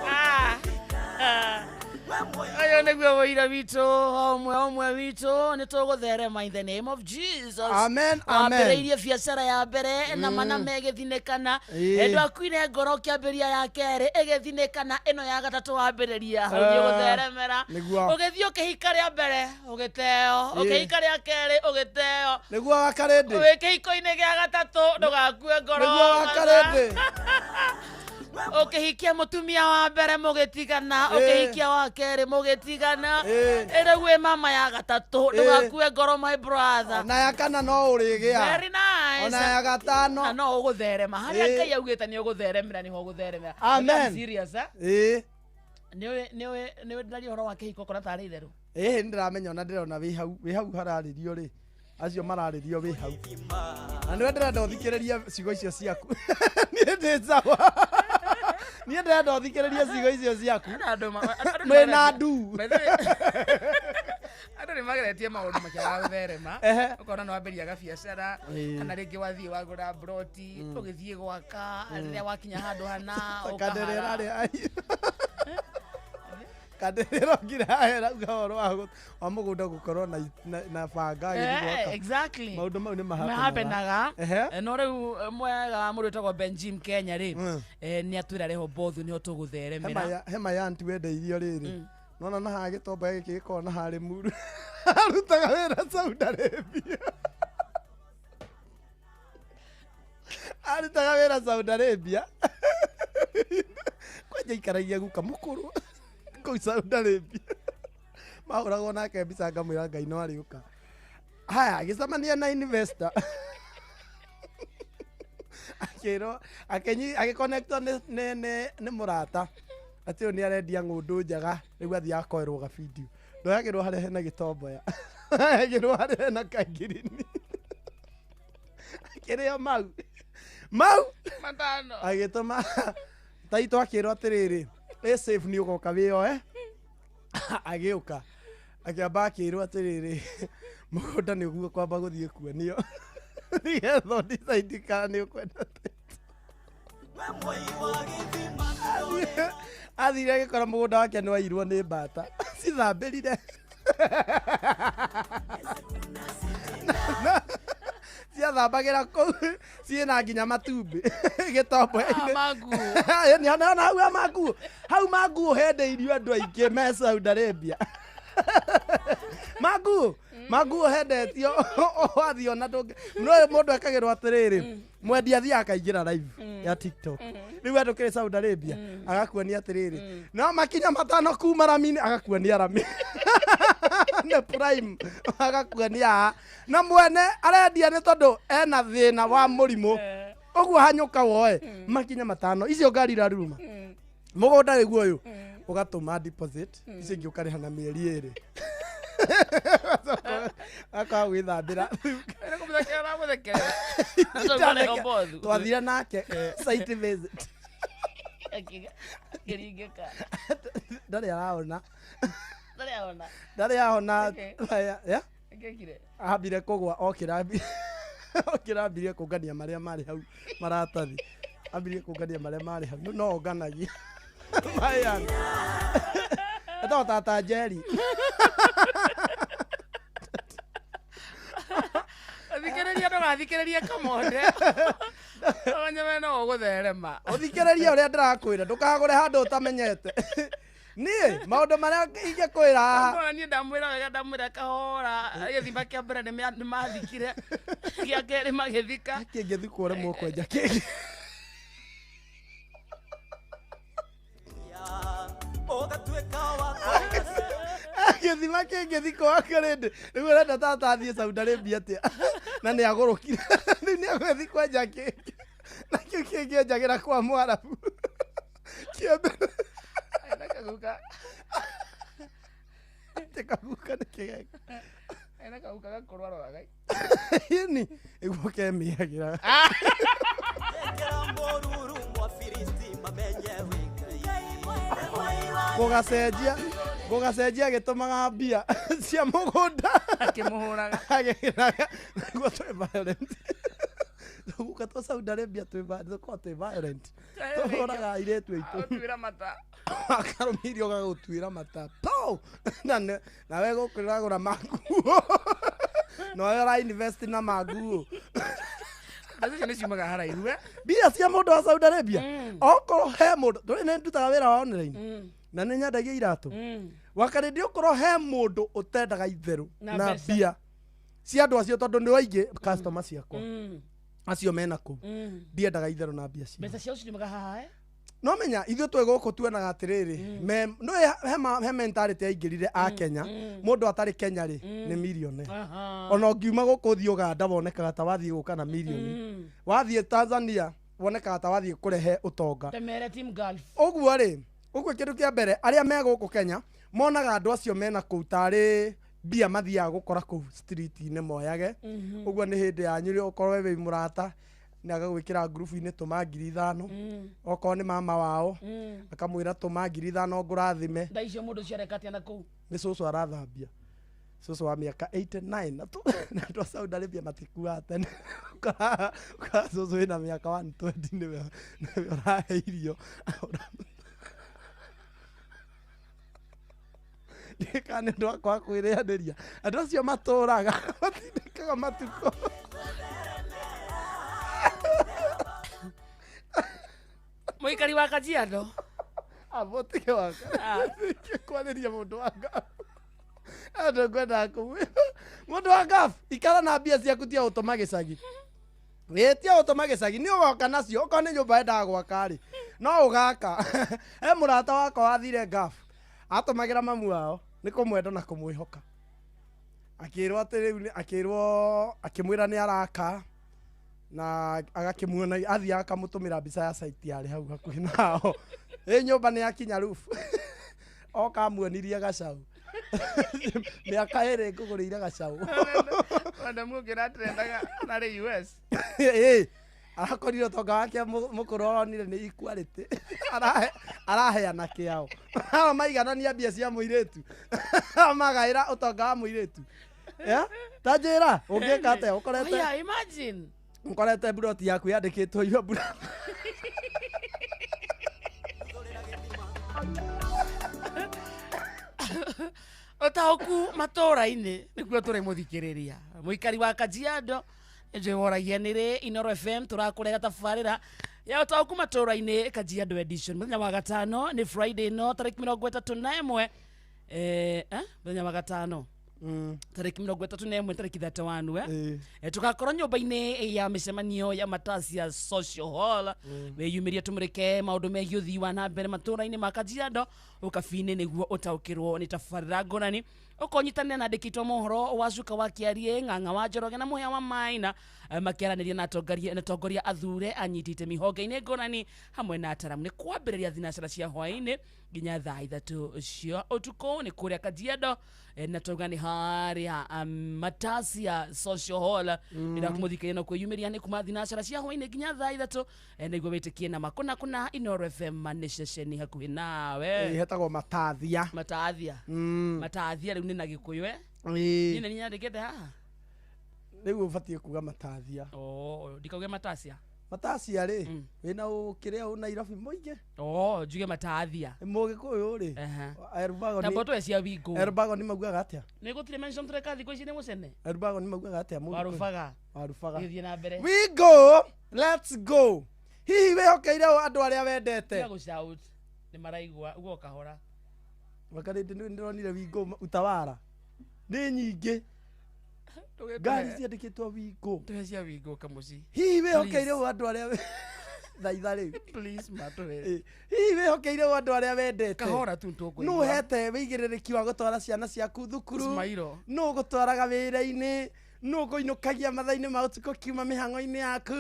Ah. Ah. Ũyũ nĩguo wũira witũ, o ũmwe witũ nĩ tũgũtherema in the name of Jesus. Amen, amen. Wambĩrĩirie biacara ya mbere na mana megĩthinĩkana. Ndwakuire ngoro ũkĩambĩrĩria ya kerĩ ĩgĩthinĩkana, ĩno ya gatatũ wambĩrĩria hau nĩ ũgũtheremera. Nĩguo. Ũgĩthiĩ ũkĩhika rĩa mbere ũgĩteo, ũkĩhika rĩa kerĩ ũgĩteo, Nĩguo wa karĩndĩ. wĩ kĩhiko-inĩ gĩa gatatũ ndũgakue ngoro. Nĩguo wa karĩndĩ. Ũkĩhikia mũtumia wa mbere mũgĩtigana, ũkĩhikia wa kerĩ mũgĩtigana, rĩu wĩ mama ya gatatũ ndũgakue ngoro my brother. Ona ya kana no ũrĩgĩa. Very nice. Ona ya gatano. Na no ũgũtherema harĩa Ngai augĩte nĩ ũgũtheremera, nĩho ũgũtheremera. Amen. I'm serious, eh? Nĩũĩ nĩũĩ nĩũĩ ndĩraria ũhoro wa kĩhiko kona tarĩ itherũ. Ĩĩ nĩndĩramenya, ona ndĩrona wĩ hau, wĩ hau hararĩrio rĩ, acio mararĩrio wĩ hau, na nĩwe ndĩrenda ũthikĩrĩrie ciugo icio ciaku. Niĩ ndĩ sawa, niĩ ndĩrenda ũthikĩrĩrie ciugo icio ciaku. Mwĩna ndu. Andũ nĩ mageretie maũndũ makĩaga gũtherema. Ũkona nĩ wambĩria gabiacara, kana rĩngĩ wathiĩ wagũra broti ũgĩthiĩ gwaka, rĩrĩa wakinya handũ hana kanderera ũkahara. Rĩ kanderera ũngirahera uga ũhoro wa mũgũnda gũkorwo na banga agĩthiĩ gwaka. Exactly. Maũndũ mau nĩ mahapenaga. Ehe. No rĩu mwega mũndũ wĩtagwo Benjim Kenya rĩ, nĩ atwĩra Rehobothu nĩho tũgũtheremera. Hema ya anti wendeirio rĩrĩ, nona na haha gĩtomba gĩkĩ gĩkoragwo na harĩ muru arutaga wĩra Saudi Arabia, arutaga wĩra Saudi Arabia, kwanja ikaragia guka mũkũrũ kũu Saudi Arabia, mahũragwo nake mbica ngamwĩra Ngai no arĩũka. Haya, agĩcemania na investor, akĩrwo agĩconnectwo nĩ mũrata atĩ ũyũ nĩ arendia ng'ũndũ njega, rĩu athiĩ akoerwo gabidio, ndoyagĩrwo harĩa hena gĩtomboya, oyagĩrwo harĩa hena kangirini, akĩrĩo mau mau matano, agĩtũma taitũ, akĩrwo atĩrĩrĩ, ĩ safe nĩ ũgoka wĩyoe. Agĩũka akĩamba akĩrwo atĩrĩrĩ, mũgũnda nĩ ũguo kwamba gũthiĩ kuonio nĩgetha ũdecide kana nĩ ũkwenda. Athire agĩkora mũgũnda wake nĩ wairwo nĩ mbata cithambĩrire, ciathambagĩra kũu ciĩna nginya matumbĩ gĩtombo-inĩ. Manguo. Nĩona hau ha manguo, hau manguo hendeirio andũ aingĩ me Saudi Arabia, manguo manguo hendetio wathiĩ ona ndũngĩ no mũndũ ekagĩrwo atĩrĩrĩ, mwendia athiaga akaingĩra live ya TikTok, rĩu andũ kĩrĩ Saudi Arabia, agakuonia atĩrĩrĩ, no makinya matano kuma rami-inĩ, agakuonia rami nĩ prime, agakuonia haha na mwene arendia nĩ tondũ ena thĩna wa mũrimũ ũguo, hanyũka woe makinya matano icio ngari iraruruma mũgũnda rĩu ũyũ, ũgatũma deposit, icio ingĩ ũkarĩha na mĩeri 2, akaga gwĩthambĩra. Rehobothu. Twathire nake site visit. Akĩringĩka. Ndarĩ arahona. Ndarĩ ahona. Ndarĩ ahona. Okay. Yeah? Ngekire. Ambire kũgwa, okĩra okĩra ambirie kũngania marĩa marĩ hau maratathi, ambirie kũngania marĩa marĩ hau, no onganagia maya etagwo tata Njeri. Thikĩrĩria, ndũgathikĩrĩrie kamonde, ũmenye we no ũgũtherema. Ũthikĩrĩrie ũrĩa ndĩrakwĩra, ndũkagũre handũ ũtamenyete. Niĩ maũndũ marĩa ingĩkwĩra haha. Ona niĩ ndamwĩra wega, ndamwĩra kahora, gĩthima kĩa mbere nĩ mathikire, gĩa kerĩ magĩthika. Kĩngĩthikwo ũremwo kwenja kĩngĩ. Ũgatuĩka wakwa. Gĩthima kĩngĩthikwo Wakarĩndĩ rĩu ũrenda tata athiĩ Saudi Arabia atĩa na nĩ agũrũkire rĩu nĩ agũgĩthiĩ kwenja kĩngĩ na kĩu kĩngĩ enjagĩra kwa Mwarabu kĩambe Ena kaguka. Atĩ kaguka nĩ kĩgeka Ena kaguka gakũrũ aroraga. Ĩni ĩguo kemĩagĩra Ĩkĩra mũruru Mwafilisti mamenye wĩ Ngai. Gũgacenjia gũgacenjia agĩtũmaga mbia cia mũgũnda Akĩmũhũraga. agĩkĩraga nĩguo twĩ violent guka twa Saudi Arabia twĩ tũkoragwo twĩ violent tũhũraga airĩtu aitũ Ũtuĩra mata. akarũmĩirio gagũtuĩra mata po na nawe gũkũ ũragũra manguo nawe ũra invest na manguo Mbeca icio nĩ ciumaga haraihu eh? Mbia cia mũndũ wa Saudi Arabia okorwo he mũndũ tũrĩ nĩ ndutaga wĩra wa online na nĩ nyendagia iratũ wakarĩndĩ okorwo he mũndũ ũtendaga itherũ Na na mbeca. mbia cia andũ acio tondũ nĩ aingĩ customer ciakwa acio mena kũu ndiendaga itherũ na mbia ciao Mbeca ciao ciumaga haha eh? No menya ithuĩ twĩ gũkũ tuonaga atĩrĩrĩ no he mentality yaingĩrire a Kenya mũndũ atarĩ Kenya rĩ nĩ millionaire ona ũngiuma gũkũ ũthiĩ Uganda wonekaga ta wathiĩ gũka na mirioni wathiĩ Tanzania wonekaga ta wathiĩ kũrehe ũtonga Temere team golf. Ũguo rĩ ũguo kĩndũ kĩa mbere arĩa me gũkũ Kenya monaga andũ acio mena kũu tarĩ mbia mathiaga gũkora kũu street-inĩ moyage ũguo nĩ hĩndĩ yanyu rĩ ũkorwo wĩ mũrata nĩ agagwĩkĩra ngurubu-inĩ tũma 5,000 okorwo nĩ mama wao akamwĩra tũma 5,000 ngũrathime Thaa icio mũndũ ũcio areka atĩa na kũu? Nĩ cũcũ arathambia cũcũ wa mĩaka 89 na na andũ a Saudi Arabia matikuaga tene ũkora cũcũ wĩna mĩaka 120 nĩwe ũrahe irio ndĩka nĩ ũndũ wakwa kwĩrĩanĩria andũ acio matũraga matindĩkaga matukũ Mũikari wa Kajiado. Abo tige waka kwarĩria mũndũ wa ngabu andũ ngwendaga kũmwĩra mũndũ wa ngabu ikara na mbia ciaku tia gũtũma gĩcagi ĩĩ tia gũtũma gĩcagi nĩ ũgoka nacio okorwo nĩ nyũmba yendaga gwaka rĩ no ũgaka he mũrata wakwa wathire ngabu atũmagĩra mamu wao nĩ kũmwenda na kũmwĩhoka akĩrwo atĩ rĩu akĩrwo akĩmwĩra nĩ araka na agakĩmuona athiaga akamũtũmĩra mbica ya site yarĩ hau hakuhĩ nao ĩ nyũmba nĩ yakinya roof oka amuonirie gacau mĩaka ĩrĩ ngũgũrĩire gacau Wenda mũngĩ atrendaga narĩ US. Ĩ arakorire ũtonga wake mũkũrũ oronire nĩ equality araheana kĩao maiganania mbia cia mũirĩtu magaĩra ũtonga wa mũirĩtu ta njĩra ũngĩka atĩa ũkorete Yeah, imagine. ũkorete mburoti yaku yandĩkĩtwo your brother Ũtaũku matũra-inĩ nĩkuo tũrĩmũthikĩrĩria mũikari wa Kajiado nĩnjũĩ nĩ rĩ Inoro FM tũrakũrehera tabarĩra ya ũtaũku matũra-inĩ Kajiado edition mũthenya wa gatano nĩ Friday no tarĩki 31 mũthenya wa gatano tarĩki 31 tarĩki 31 tugakorwo nyũmba-inĩ ya mĩcemanio ya Matasia Social Hall wĩyumĩrie tũmũrĩke maũndũ megiĩ ũthii wa na mbere matũra-inĩ ma Kajiado ũkabi-inĩ nĩguo ũtaũkĩrwo nĩ tabarĩra ngũrani ũkonyitanĩra na andĩki mohoro wa cuka wa kĩarie ng'ang'a wa Njoroge na mũhĩa wa Maina makĩaranĩria na atongoria athure anyiti itemi honge-inĩ ngũrani hamwe na ataramu nĩ kwambĩrĩria thinacara cia hwaĩ-inĩ nginya thaa 3 cia ũtukũ nĩ kũrĩa Kajiado na tauga nĩ harĩa Matasia Social Hall ndĩrakũmũthikĩrĩria na kwĩyumĩria nĩ kuma thinacara cia hwaĩ-inĩ nginya thaa 3 nĩguo wĩtĩkie na makũna kũna Inoro FM nĩ ceceni hakuhĩ nawe ĩhetagwo Matathia Matathia Matathia rĩu nĩ na Gĩkũyũ niĩ nĩ nyandĩkĩte haha rĩu ũbatiĩ kuga Matathia ndikauge Matasia Matasia rĩ wĩna ũkĩrĩa ũ Nairobi mũingĩ njuge Matathia Mũgĩkũyũ rĩ Erubago na mboto cia wingo Erubago nĩ maugaga atĩa nĩ gũtirĩ mention tũreka thikũ ici nĩ mũcene Erubago nĩ maugaga atĩa Warubaga Warubaga gĩthiĩ na mbere we go let's go hihi wĩhokeire andũ arĩa wendete tiga gũshout nĩ maraigua ugo kahora wakarĩndĩ nĩ ndĩronire wingo utawara nĩ nyingĩ ngari ciandĩkĩtwo wingo Tũhe cia wingo kamũci hihi wĩhokeire andũ arĩa Thaitha rĩu. Please matũhe. Hihi wĩhokeire andũ arĩa wendete? Kahora tu tũkũigua. Nũ ũhete wĩigĩrĩrĩki wa gũtwara ciana ciaku thukuru? Ismailo. Nũ ũgũtwaraga wĩra-inĩ? Nũ ũkũinũkagia mathaa-inĩ ma ũtukũ kiuma mĩhang'o-inĩ yaku?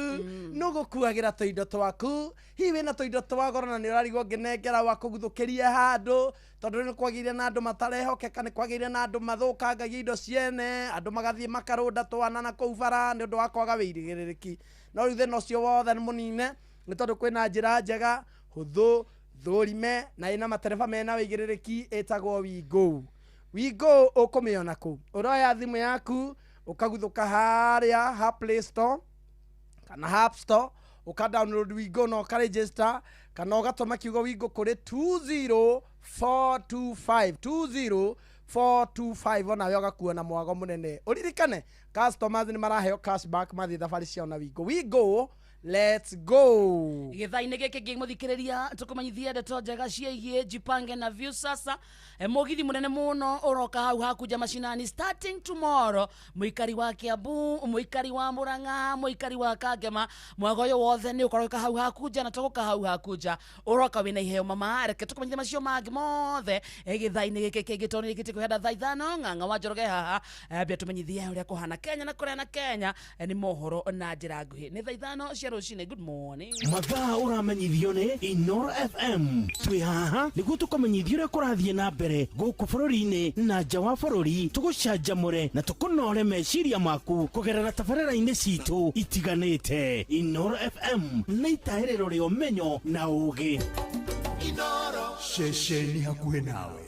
Nũ ũgũkuagĩra tũindo twaku? Hihi wĩna tũindo twa goro na nĩ ũrarigwo ngĩnengera wa kũguthũkĩrie handũ? Tondũ nĩ kwagĩire na andũ matarehokeka, nĩ kwagĩire na andũ mathũkangagia indo ciene, andũ magathiĩ makarũnda twana na kũu bara nĩ ũndũ wa kwaga wĩigĩrĩrĩki. No rĩu thĩna ũcio wothe nĩ mũnine, nĩ tondũ kwĩna njĩra njega, hũthũ, thũrime na ĩna matereba mena wĩigĩrĩrĩki ĩtagwo WeGo. WeGo ũkũmĩona kũ? Ũroya thimũ yaku ũkaguthũka harĩa ha Play Store kana App Store, ũka download WeGo na ũka register, kana ũgatũma kiugo WeGo kũrĩ 20425 20425, onawe ũgakuona na mwago mũnene. Ũririkane customers nĩ maraheo cashback mathiĩ thabarĩ ciao na WeGo. WeGo, let's go. Gĩthaa-inĩ gĩkĩ ngĩmũthikĩrĩria tũkũmenyithia ndeto njega ciĩgiĩ Jipange na Viusasa. Mũgithi mũnene mũno ũroka hau hakunja macinani starting tomorrow. Mũikari wa Kiambu, mũikari wa Murang'a, mũikari wa Kangema, mwago ũyũ wothe nĩ ũkaroka hau hakunja na tũgũka hau hakunja ũroka wĩna iheo mama. Reke tũkũmenyithie macio mangĩ mothe gĩthaa-inĩ gĩkĩ kĩngĩ tondũ nĩ gĩkĩtie kũhenda thaa 5. Ng'ang'a wa Njoroge haha mbia tũmenyithie ũrĩa kũhana Kenya na kũrĩa na Kenya nĩ mohoro na njĩra nguhĩ. Nĩ thaa 5 cia rũcinĩ. Good morning. Mathaa ũramenyithio nĩ Inoro FM. Twĩ haha nĩguo tũkũmenyithie ũrĩa kũrathiĩ na mbere gũkũ bũrũri-inĩ na nja wa bũrũri, tũgũcanjamũre na tũkũnore meciria maku kũgerera tabarĩra-inĩ citũ itiganĩte. Inoro FM nĩ itahĩrĩro rĩa ũmenyo na ũũgĩ. Inoro ceceni hakuhĩ nawe.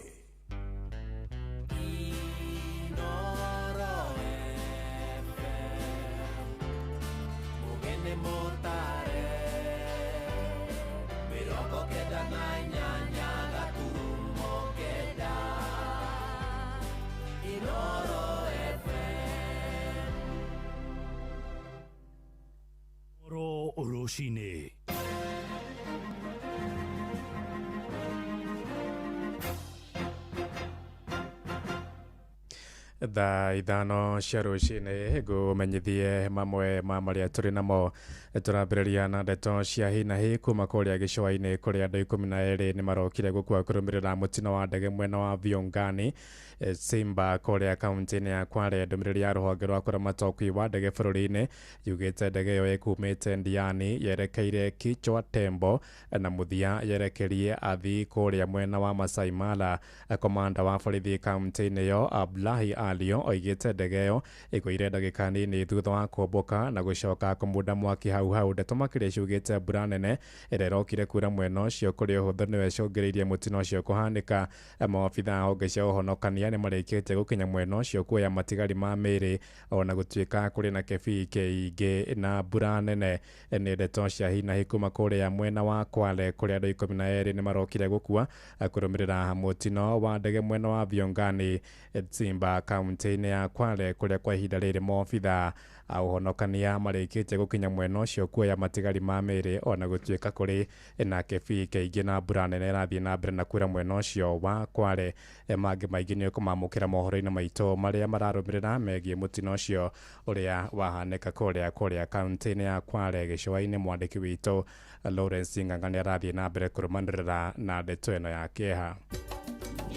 Rũcinĩ. Thaa 5 cia rũcinĩ ngũmenyithie mamwe ma marĩa tũrĩ namo. Tũrambĩrĩria na ndeto cia hi na hi kuma kũrĩa gĩcũa-inĩ kũrĩa andũ 12 nĩ marokire gũkua kũrũmĩrĩra mũtino wa ndege mwena wa Viungani Simba kũrĩa kaunti-inĩ ya Kwale. Ndũmĩrĩri ya rũhonge rwa kũramata ũkui wa ndege bũrũri-inĩ yugĩte ndege ĩyo ĩkumĩte Ndiani yerekeire Kichwa Tembo na mũthia yerekerie athii kũrĩa mwena wa Masai Mara. Komanda wa borithi kaunti-inĩ ĩyo Abdullahi Alio oigĩte ndege ĩyo ĩgũire ndagĩka nini thutha wa kũmbũka na gũcoka kũmunda mwaki hau hau. Ndeto makĩria ciugĩte mbura nene ĩrĩa ĩrokire kura mwena ũcio kũrĩ ũhũthũ nĩwe ĩcũngĩrĩirie mũtino ũcio kũhanĩka. Maobitha a honge cia ũhonokania nĩ marĩkĩtie gũkinya mwena ũcio kuoya matigari ma mĩĩrĩ ona gũtuĩka kũrĩ na kĩbii kĩingĩ na mbura nene. Nĩ ndeto cia hi na hi kuma kũrĩa mwena wa Kwale kũrĩa andũ 12 nĩ marokire gũkua kũrũmĩrĩra mũtino wa ndege mwena wa Viungani Simba kaunti-inĩ ya Kwale kũrĩa kwa ihinda rĩrĩ maobitha a ũhonokania marĩkĩtie gũkinya mwena ũcio kuoya matigari ma mĩĩrĩ ona gũtuĩka kũrĩ na kĩbii kĩingĩ na mbura nene ĩrathiĩ na mbere na kura mwena ũcio wa Kwale. Mangĩ maingĩ nĩ ũkũmamũkĩra mohoro-inĩ maitũ marĩa mararũmĩrĩra megiĩ mũtino ũcio ũrĩa wahanĩka kũrĩa kaunti-inĩ ya Kwale gĩcũa-inĩ. Mwandĩki witũ Lawrence Ng'ang'a nĩ arathiĩ na mbere kũrũmanĩrĩra na ndeto ĩno ya kĩeha.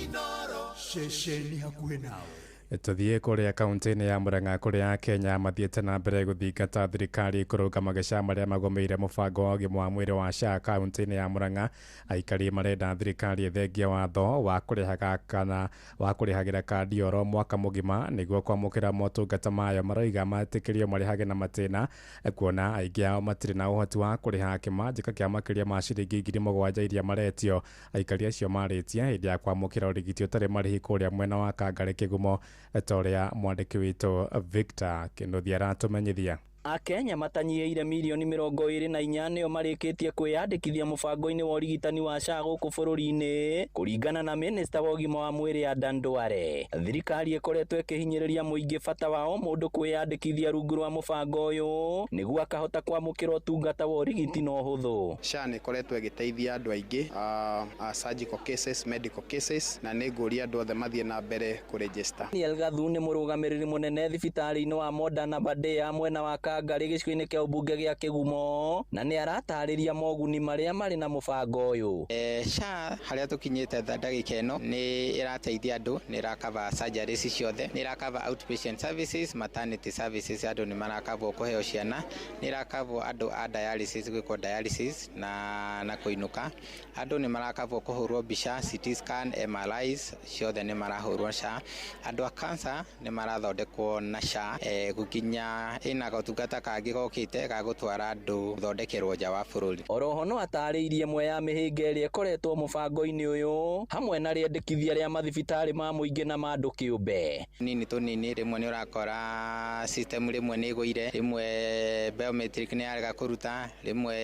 Inoro ceceni hakuhĩ nawe. Tũthiĩ kũrĩa kaunti-inĩ ya Murang'a kũrĩa Kenya mathiĩte na mbere gũthingata thirikari kũrũnga mageca marĩa magũmĩire mũbango wa ũgima wa mwĩrĩ wa SHA kaunti-inĩ ya Murang'a. Aikari marenda thirikari ĩthengie watho wa kũrĩhaga kana wa kũrĩhagĩra kandi oro mwaka mũgima nĩguo kwamũkĩra motungata mayo. Maroiga metĩkĩrio marĩhage na matĩna kuona aingĩ ao matirĩ na ũhoti wa kũrĩha kĩmanjĩka kĩa makĩria ma ciringi 7,000 iria maretio. Aikari acio marĩtie hĩndĩ ya kwamũkĩra ũrigiti ũtarĩ marĩhi kũrĩa mwena wa Kangarĩ Kĩgumo, ta ũrĩa mwandĩki witũ Victor Kĩnuthia aratũmenyithia. Akenya matanyiĩire mirioni 24 nĩo marĩkĩtie kwĩyandĩkithia mũbango-inĩ wa ũrigitani wa SHA gũkũ bũrũri-inĩ kũringana na minista wa ũgima wa mwĩrĩ Adan Duale. Thirikari ĩkoretwo ĩkĩhinyĩrĩria mũingĩ bata wa o mũndũ kwĩyandĩkithia rungu rwa mũbango ũyũ nĩguo akahota kwamũkĩra ũtungata wa ũrigiti na ũhũthũ. SHA nĩ ĩkoretwo ĩgĩteithia andũ aingĩ surgical cases, medical cases, na nĩ ngũria andũ othe mathiĩ na mbere kũregister. Daniel Gathu nĩ mũrũgamĩrĩri mũnene thibitarĩ-inĩ wa Modern Aberdare mwena wa Kangarĩ gĩcigo-inĩ kĩa ũmbunge gĩa Kĩgumo na nĩ aratarĩria moguni marĩa marĩ na mũbango ũyũ. SHA harĩa tũkinyĩte ndagĩka ĩno nĩ ĩrateithia andũ, nĩ ĩrakava surgeries ciothe, nĩ ĩrakava outpatient services, maternity services, andũ nĩ marakavwo kũheo ciana, nĩ ĩrakavwo andũ a dialysis gwĩkwo dialysis na kũinũka, andũ nĩ marakavwo kũhũrwo mbica, CT scan, MRIs ciothe nĩ marahũrwo SHA, andũ a cancer nĩ marathondekwo na SHA, gũkinya ĩna gotungata kangĩ gokĩte ga gũtwara andũ gũthondekerwo nja wa bũrũri. Oroho no atarĩirie ĩmwe ya mĩhĩnga ĩrĩa ĩkoretwo mũbango-inĩ ũyũ hamwe na rĩendekithia rĩa mathibitarĩ ma mũingĩ na ma andũ kĩũmbe. Nini tũnini rĩmwe nĩ ũrakora system rĩmwe nĩ ĩgũire, rĩmwe biometric nĩ yarega kũruta, rĩmwe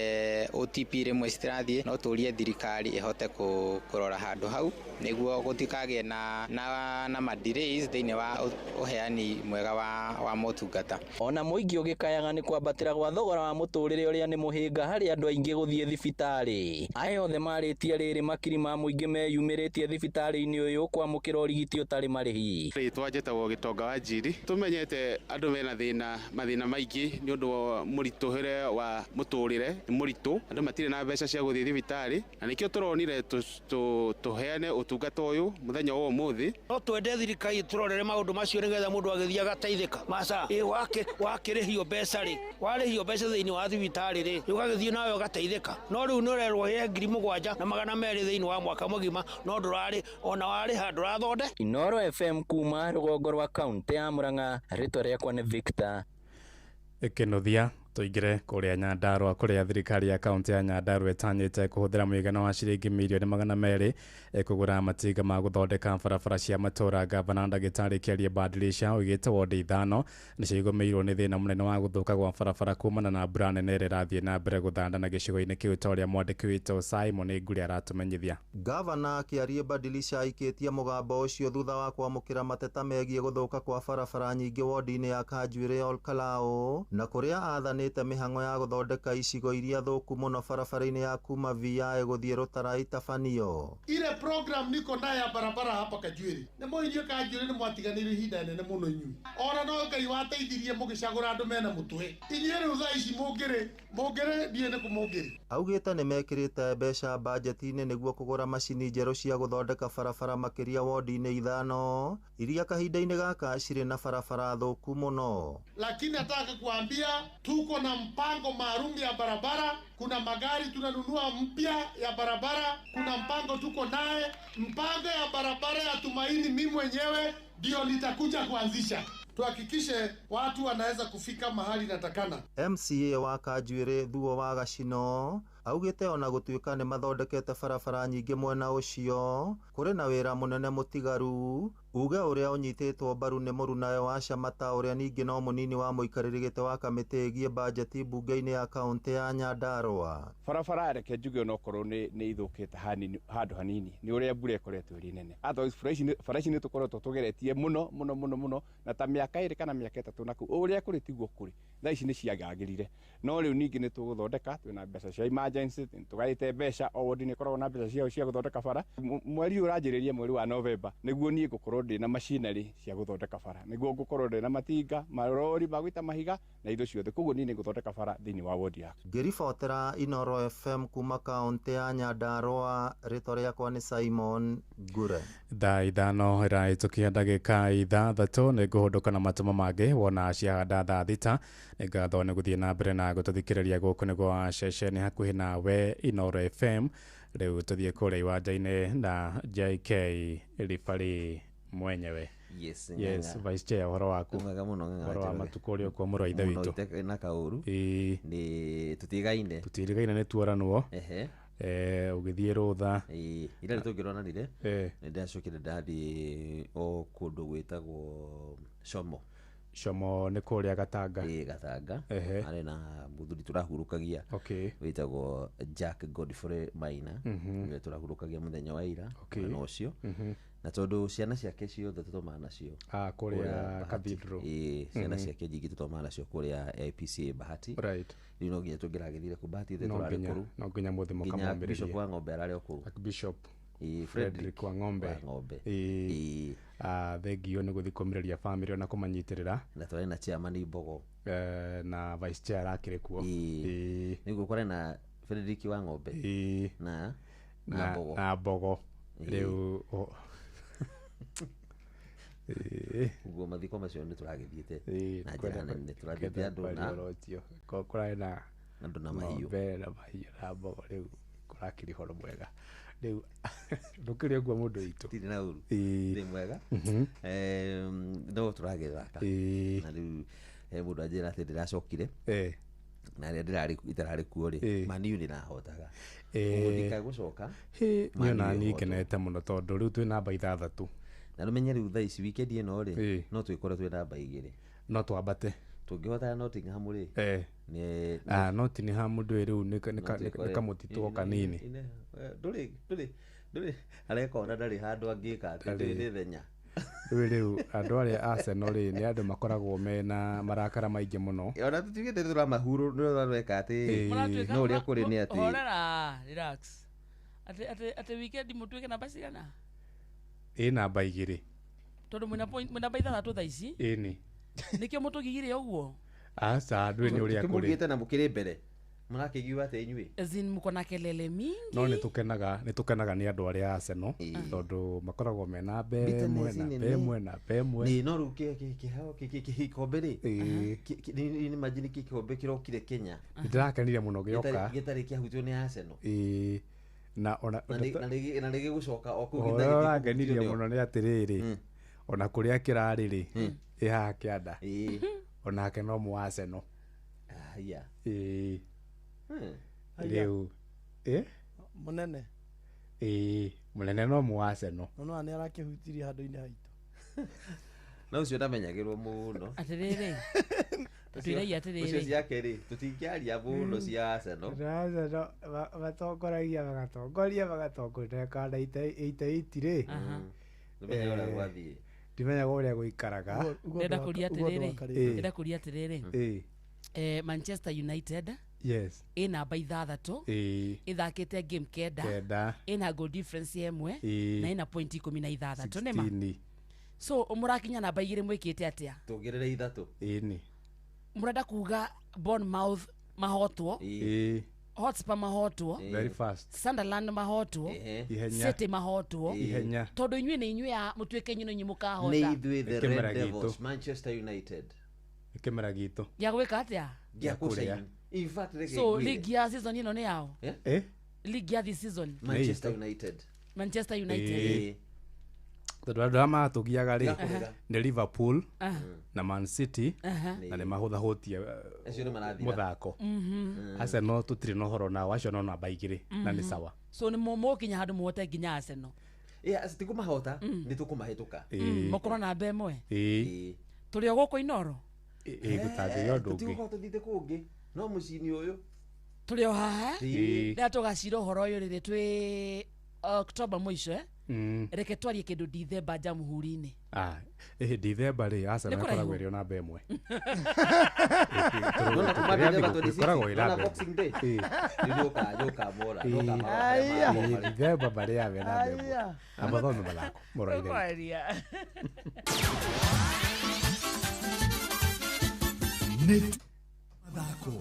OTP rĩmwe citirathiĩ, no tũrie thirikari ĩhote kũrora handũ hau nĩguo gũtikagĩe na ma delays thĩinĩ wa ũheani mwega wa motungata. Ona mũingĩ ũgĩkayaga nĩ kwambatĩra gwa thogora wa mũtũrĩre ũrĩa nĩ mũhĩnga harĩ andũ aingĩ gũthiĩ thibitarĩ. Aya othe marĩtie rĩrĩ makiri ma mũingĩ meyumĩrĩtie thibitarĩ-inĩ ũyũ kwamũkĩra ũrigiti ũtarĩ marĩhi. Rĩtwa njĩtagwo Gĩtonga wa Njiri. Tũmenyete andũ mena mathĩna maingĩ nĩ ũndũ wa mũritũhĩre wa mũtũrĩre, nĩ mũritũ, andũ matirĩ na mbeca cia gũthiĩ thibitarĩ, na nĩkĩo tũronire tũheane ũtungata ũyũ mũthenya wa ũmũthĩ. No twende thirikari tũrorere maũndũ macio nĩgetha mũndũ agĩthiĩ agateithĩka. Maca wakĩrĩhio mbeca rĩ, warĩhio mbeca thĩinĩ wa thibitarĩ rĩ, ũgagĩthiĩ nawe ũgateithĩka. No rĩu nĩ ũrerwo he 7,200 thĩinĩ wa mwaka mũgima, no ndũrarĩ ona warĩha ndũrathonde. Inoro FM kuma rũgongo rwa kaunti ya Murang'a, rĩtwa rĩakwa nĩ Victor Kĩnuthia. Tũingĩre kũrĩa Nyandarũa kũrĩa thirikari ya kaunti ya Nyandarũa ĩtanyĩte kũhũthĩra mũigana wa ciringi mirioni 200 kũgũra matinga ma gũthondeka barabara cia matũũra. Gavana ndagĩtarĩ Kĩarie Badilisha oigĩte wondi 5 nĩcio igũmĩirwo nĩ thĩna mũnene wa gũthũka gwa barabara kumana na mbura nene ĩrĩa ĩrathiĩ na mbere gũthanda na gĩcigo-inĩ kĩu ta ũrĩa mwandĩki witũ Simon Nguri aratũmenyithia. Gavana Kĩarie Badilisha aikĩtie mũgambo ũcio thutha wa kwamũkĩra mateta megiĩ gũthũka kwa barabara nyingĩ wondi-inĩ ya Kanjuĩrĩ Olkalou na kũrĩa athanĩte mĩhang'o ya gũthondeka icigo iria thũku mũno barabara-inĩ ya kuma VI gũthiĩ Rũtara itabanio. Ile program niko nayo ya barabara hapa Kanjuĩrĩ nĩ mũirio Kanjuĩrĩ nĩ mwatiganĩirio ihinda inene mũno inyuĩ, ona no Ngai wateithirie mũgĩcagũra andũ mena mũtwe. Inyuĩ rĩu thaa ici mũngĩrĩ ndiĩ nĩ kũ mũngĩrĩ. Augĩte nĩ mekĩrĩte mbeca bajeti-inĩ nĩguo kũgũra macini njerũ cia gũthondeka barabara makĩria wondi-inĩ 5 iria kahinda-inĩ gaka cirĩ na barabara thũku mũno. Lakini nataka kuambia tuko na mpango maalum ya barabara, kuna magari tunanunua mpya ya barabara, kuna mpango tuko naye, mpango ya barabara ya Tumaini mimi mwenyewe ndio nitakuja kuanzisha. Tuhakikishe watu wanaweza kufika mahali natakana. MCA wa Kanjuĩrĩ Thuo wa Gacino augĩte ona gũtuĩka nĩ mathondekete barabara nyingĩ mwena ũcio, kũrĩ na wĩra mũnene mũtigaru, uge ũrĩa ũnyitĩtwo mbaru nĩ mũrunawe wa Shamata ũrĩa ningĩ no mũnini wa mũikarĩri gĩtĩ wa kamĩtĩ ĩgiĩ bajeti mbunge-inĩ ya kaũntĩ ya Nyandarũa. Barabara reke njuge onokorwo nĩ ithũkĩte hanini handũ hanini nĩ ũrĩa mbura ĩkoretwo ĩrĩ nene. Otherwise bara ici nĩ tũkoretwo tũgeretie mũno mũno mũno mũno na ta mĩaka 2 kana mĩaka 3 na kũu ũrĩa kũrĩ tiguo kũrĩ. Thaa ici nĩ ciagagĩrire, no rĩu ningĩ nĩ tũgũthondeka, twĩna mbeca cia emergency, tũgaĩte mbeca o wodi nĩ ĩkoragwo na mbeca ciao cia gũthondeka bara. Mweri ũyũ ũranjĩrĩria mweri wa November nĩguo niĩ ngũkorwo ndĩna machinery cia gũthondeka bara, nĩguo ngũkorwo ndĩna matinga, marori ma gũita mahiga na indo ciothe, koguo niĩ nĩngũthondeka bara thĩinĩ wa wodi yakwa. Ngĩribotera Inoro FM kuma kaũntĩ ya Nyandarũa, rĩtwa rĩakwa nĩ Simon Ngure. Thaa 5 ĩrahĩtũkia ndagĩka 6 nĩ ngũhũndũka na matũma mangĩ wona ciahanda thaa 6. Nĩ ngatho nĩ gũthiĩ na mbere na gũtũthikĩrĩria gũkũ nĩguo ceceni hakuhĩ nawe Inoro FM. Rĩu tũthiĩ kũrĩa iwanja-inĩ na JK Ribari mwenyewe. Yes, yes, Vice Chair, ũhoro waku? Mwega mũno ng'ang'a. Ũhoro wa matukũ ũrĩa ũkuo mũrũ wa ithe witũ. Mũno na kaũru. Nĩ tũtigaine. Tũtirigaine nĩ tuoranwo. Ehe. Ũgĩthiĩ rũtha. Ira tũngĩronanire. Nĩ ndacokire ndathiĩ o kũndũ gwĩtagwo Shomo. Shomo nĩ kũrĩa Gatanga. Gatanga. Arĩ na mũthuri tũrahurũkagia. Okay. Wĩtagwo Jack Godfrey Maina. Nĩwe tũrahurũkagia mũthenya wa ira. Mwena ũcio. Na tondũ ciana ciake ciothe tũthomaga nacio kũrĩa Cathedral. Ciana ciake nyingĩ tũthomaga nacio kũrĩa APCA Bahati. Right. Rĩu no nginya tũngĩragĩthire kũ Bahati ithe tũrarĩ kũu. No nginya mũthĩ mũkamwambĩrĩrie. Bishop wa ng'ombe ararĩ o kũu. Bishop Ĩĩ, Frederick wa ng'ombe. Wa ng'ombe. Ĩĩ. Thengio nĩ gũthiĩ kũmĩrĩria bamĩrĩ ona kũmanyitĩrĩra. Na twarĩ na chairman Mbogo. Na vice chair akĩrĩ kuo. Ĩĩ. Nĩguo kwarĩ na Frederick wa ng'ombe. Ĩĩ. Na na Mbogo. Na Mbogo. Ĩĩ. Rĩu Ĩĩ. Ũguo mathiko macio nĩ tũragĩthiĩte Ĩĩ, na njĩra nene, tũrathiĩte andũ na ũhoro ũcio. Kũrarĩ na andũ na mahiũ. Ng'ombe na mahiũ na mbogo, rĩu kũrakĩrĩ ũhoro mwega. Rĩu ndũkĩrĩ ũguo mũndũ witũ. Ndirĩ na ũru. Ĩĩ. Ndĩ mwega. No tũragĩthaka. Ĩĩ. Na rĩu he mũndũ anjĩra atĩ ndĩracokire. Ĩĩ. Na rĩrĩa ndĩrarĩ itararĩ kuo rĩ, Ĩĩ. Man U nĩrahotaga. Ĩĩ. Ũguo ndikagũcoka. Hĩ, Man niĩ U ona niĩ ĩhotwo. ngenete mũno tondũ rĩu twĩ namba 6. Na rũmenye rĩu thaa ici weekend ĩno rĩ, Ĩĩ. no twĩkore twĩ namba 2. No twambate. Tũngĩhotana Nottingham rĩ, Ĩĩ. nĩ Nottingham ndũĩ rĩu nĩ no twĩkore kamũtitũ o kanini. Ndũrĩ ndũrĩ ndũrĩ areka ona ndarĩ handũ angĩka atĩ Ndarĩ. ndũrĩ nĩ thenya. Rĩu rĩu andũ arĩa Arsenal rĩ nĩ andũ makoragwo mena marakara maingĩ mũno. Ona tũtigĩte tũramahurũ nĩ tũreka atĩ Ĩĩ. Mũratuĩka no ũrĩa kũrĩ nĩ atĩ horera, relax. Atĩ atĩ atĩ weekend mũtuĩke namba cigana? Ĩ namba 2. Tondũ mwĩna point mwĩna namba 6 thaa ici. Ĩni. Nĩkĩo mũtũgigire ũguo? Aca ndũĩ nĩ ũrĩa kũrĩ. Tũkĩmũgĩte na mũkĩrĩ mbere. Mũrakĩgiua atĩ inyuĩ. As in mko na kelele mingi. No nĩ tũkenaga, nĩ tũkenaga nĩ andũ arĩa Arsenal tondũ makoragwo mena mbe Bitterness ĩmwe na nene. mbe ĩmwe na mbe ĩmwe. Nĩ no rĩu gĩkombe rĩ, Ĩĩ. nĩ imagine gĩkombe kĩrokire Kenya. Nĩndĩrakenire mũno gĩoka. Gĩtarĩ kĩahutio nĩ Arsenal. Ĩĩ. Na ona Na nĩ gĩgũcoka o kũu ũhoro nginya ũrĩa gĩthiĩ ũrangenirie kũhutio nĩo. mũno nĩ atĩrĩrĩ, ona kũrĩa kĩrarĩ rĩ, ĩ haha kĩanda. Onake no mũ Arsenal. Haya. Ĩĩ. Haya. Rĩu ĩ? Mũnene. Ĩĩ, mũnene no mũ Arsenal. Nona nĩ arakĩhutirie handũ-inĩ haitũ. Na ũcio ndamenyagĩrwo mũno. Atĩrĩrĩ. Tũiragia atĩrĩrĩ. Ũcio ciake rĩ, tũtingĩaria mũno cia Arsenal. Arsenal matongoragia magatongoria magatongoria kana 88 rĩ. Ndũmenyaga ũrĩa gwathiĩ. Ndimenyaga ũrĩa gũikaraga. Ndĩrenda kũria atĩrĩrĩ. Ĩĩ. Ndĩrenda kũria atĩrĩrĩ. Ĩĩ. Manchester United Yes. ĩ namba 6 Ĩĩ. ĩthakĩte game 9 9. ĩna goal difference 1 Ĩĩ. na ĩna point 16 nĩma. 16. So mũrakinya namba 2 mwĩkĩte atĩa? Tũongerere 3. Ĩni. Mũrenda kuga Bournemouth mahotwo, Ĩĩ. Hotspur mahotwo, Very fast. Sunderland mahotwo, Ihenya. City mahotwo. Ihenya. Tondũ inyuĩ nĩ inyuĩ a mũtuĩke inyuĩ nĩ inyuĩ mũkahota. Nĩ ithuĩ the Kĩmera Red gitũ. Devils, Manchester United. Nĩ kĩmera gitũ. Gĩa gwĩka atĩa? Gĩa kũrĩa. kũcaina. In fact, reke So ngwĩre. league ya season ĩno nĩ yao? Eh? League ya this season. Manchester United. Manchester United. Ĩĩ. Tondũ andũ arĩa matũgiaga rĩ Aha. nĩ Liverpool Aha. na Man City Aha. na nĩ mahũthahũtie Acio nĩ marathira. mũthako. Mhm. Arsenal tũtirĩ na ũhoro nao, acio no namba 2 na nĩ sawa. So nĩ mũkinya handũ mũhote nginya Arsenal. Ĩĩ, ti kũmahota, nĩ tũkũmahĩtũka. Ĩĩ. Mũkorwo namba 1. Ĩĩ. Tũrĩ o gũkũ Inoro. Ĩĩ, gũtangĩgĩa ũndũ ũngĩ. Tũtigũkorwo tũthiĩte kũngĩ, no mũciĩ-inĩ ũyũ. Tũrĩ o haha. Ĩĩ. Rĩrĩa tũgacira ũhoro ũyũ rĩrĩ twĩ October mũico eh? Reke twarie kĩndũ Dithemba Jamhuri-inĩ. Ĩhĩ Dithemba rĩ, Arsenal Nĩ kũraihu. ĩkoragwo ĩrĩ o namba 1. Nona kuma Dithemba 26, Ĩkoragwo ĩ nona namba Boxing Day. Ĩĩ. Rĩu nĩũkamora, Ĩĩ. nĩũkamora. Ĩĩ, Dithemba marĩ ame namba 1. Aya. Amathome mathako mũro ithe witũ. Tũkwaria. Nĩ mathako.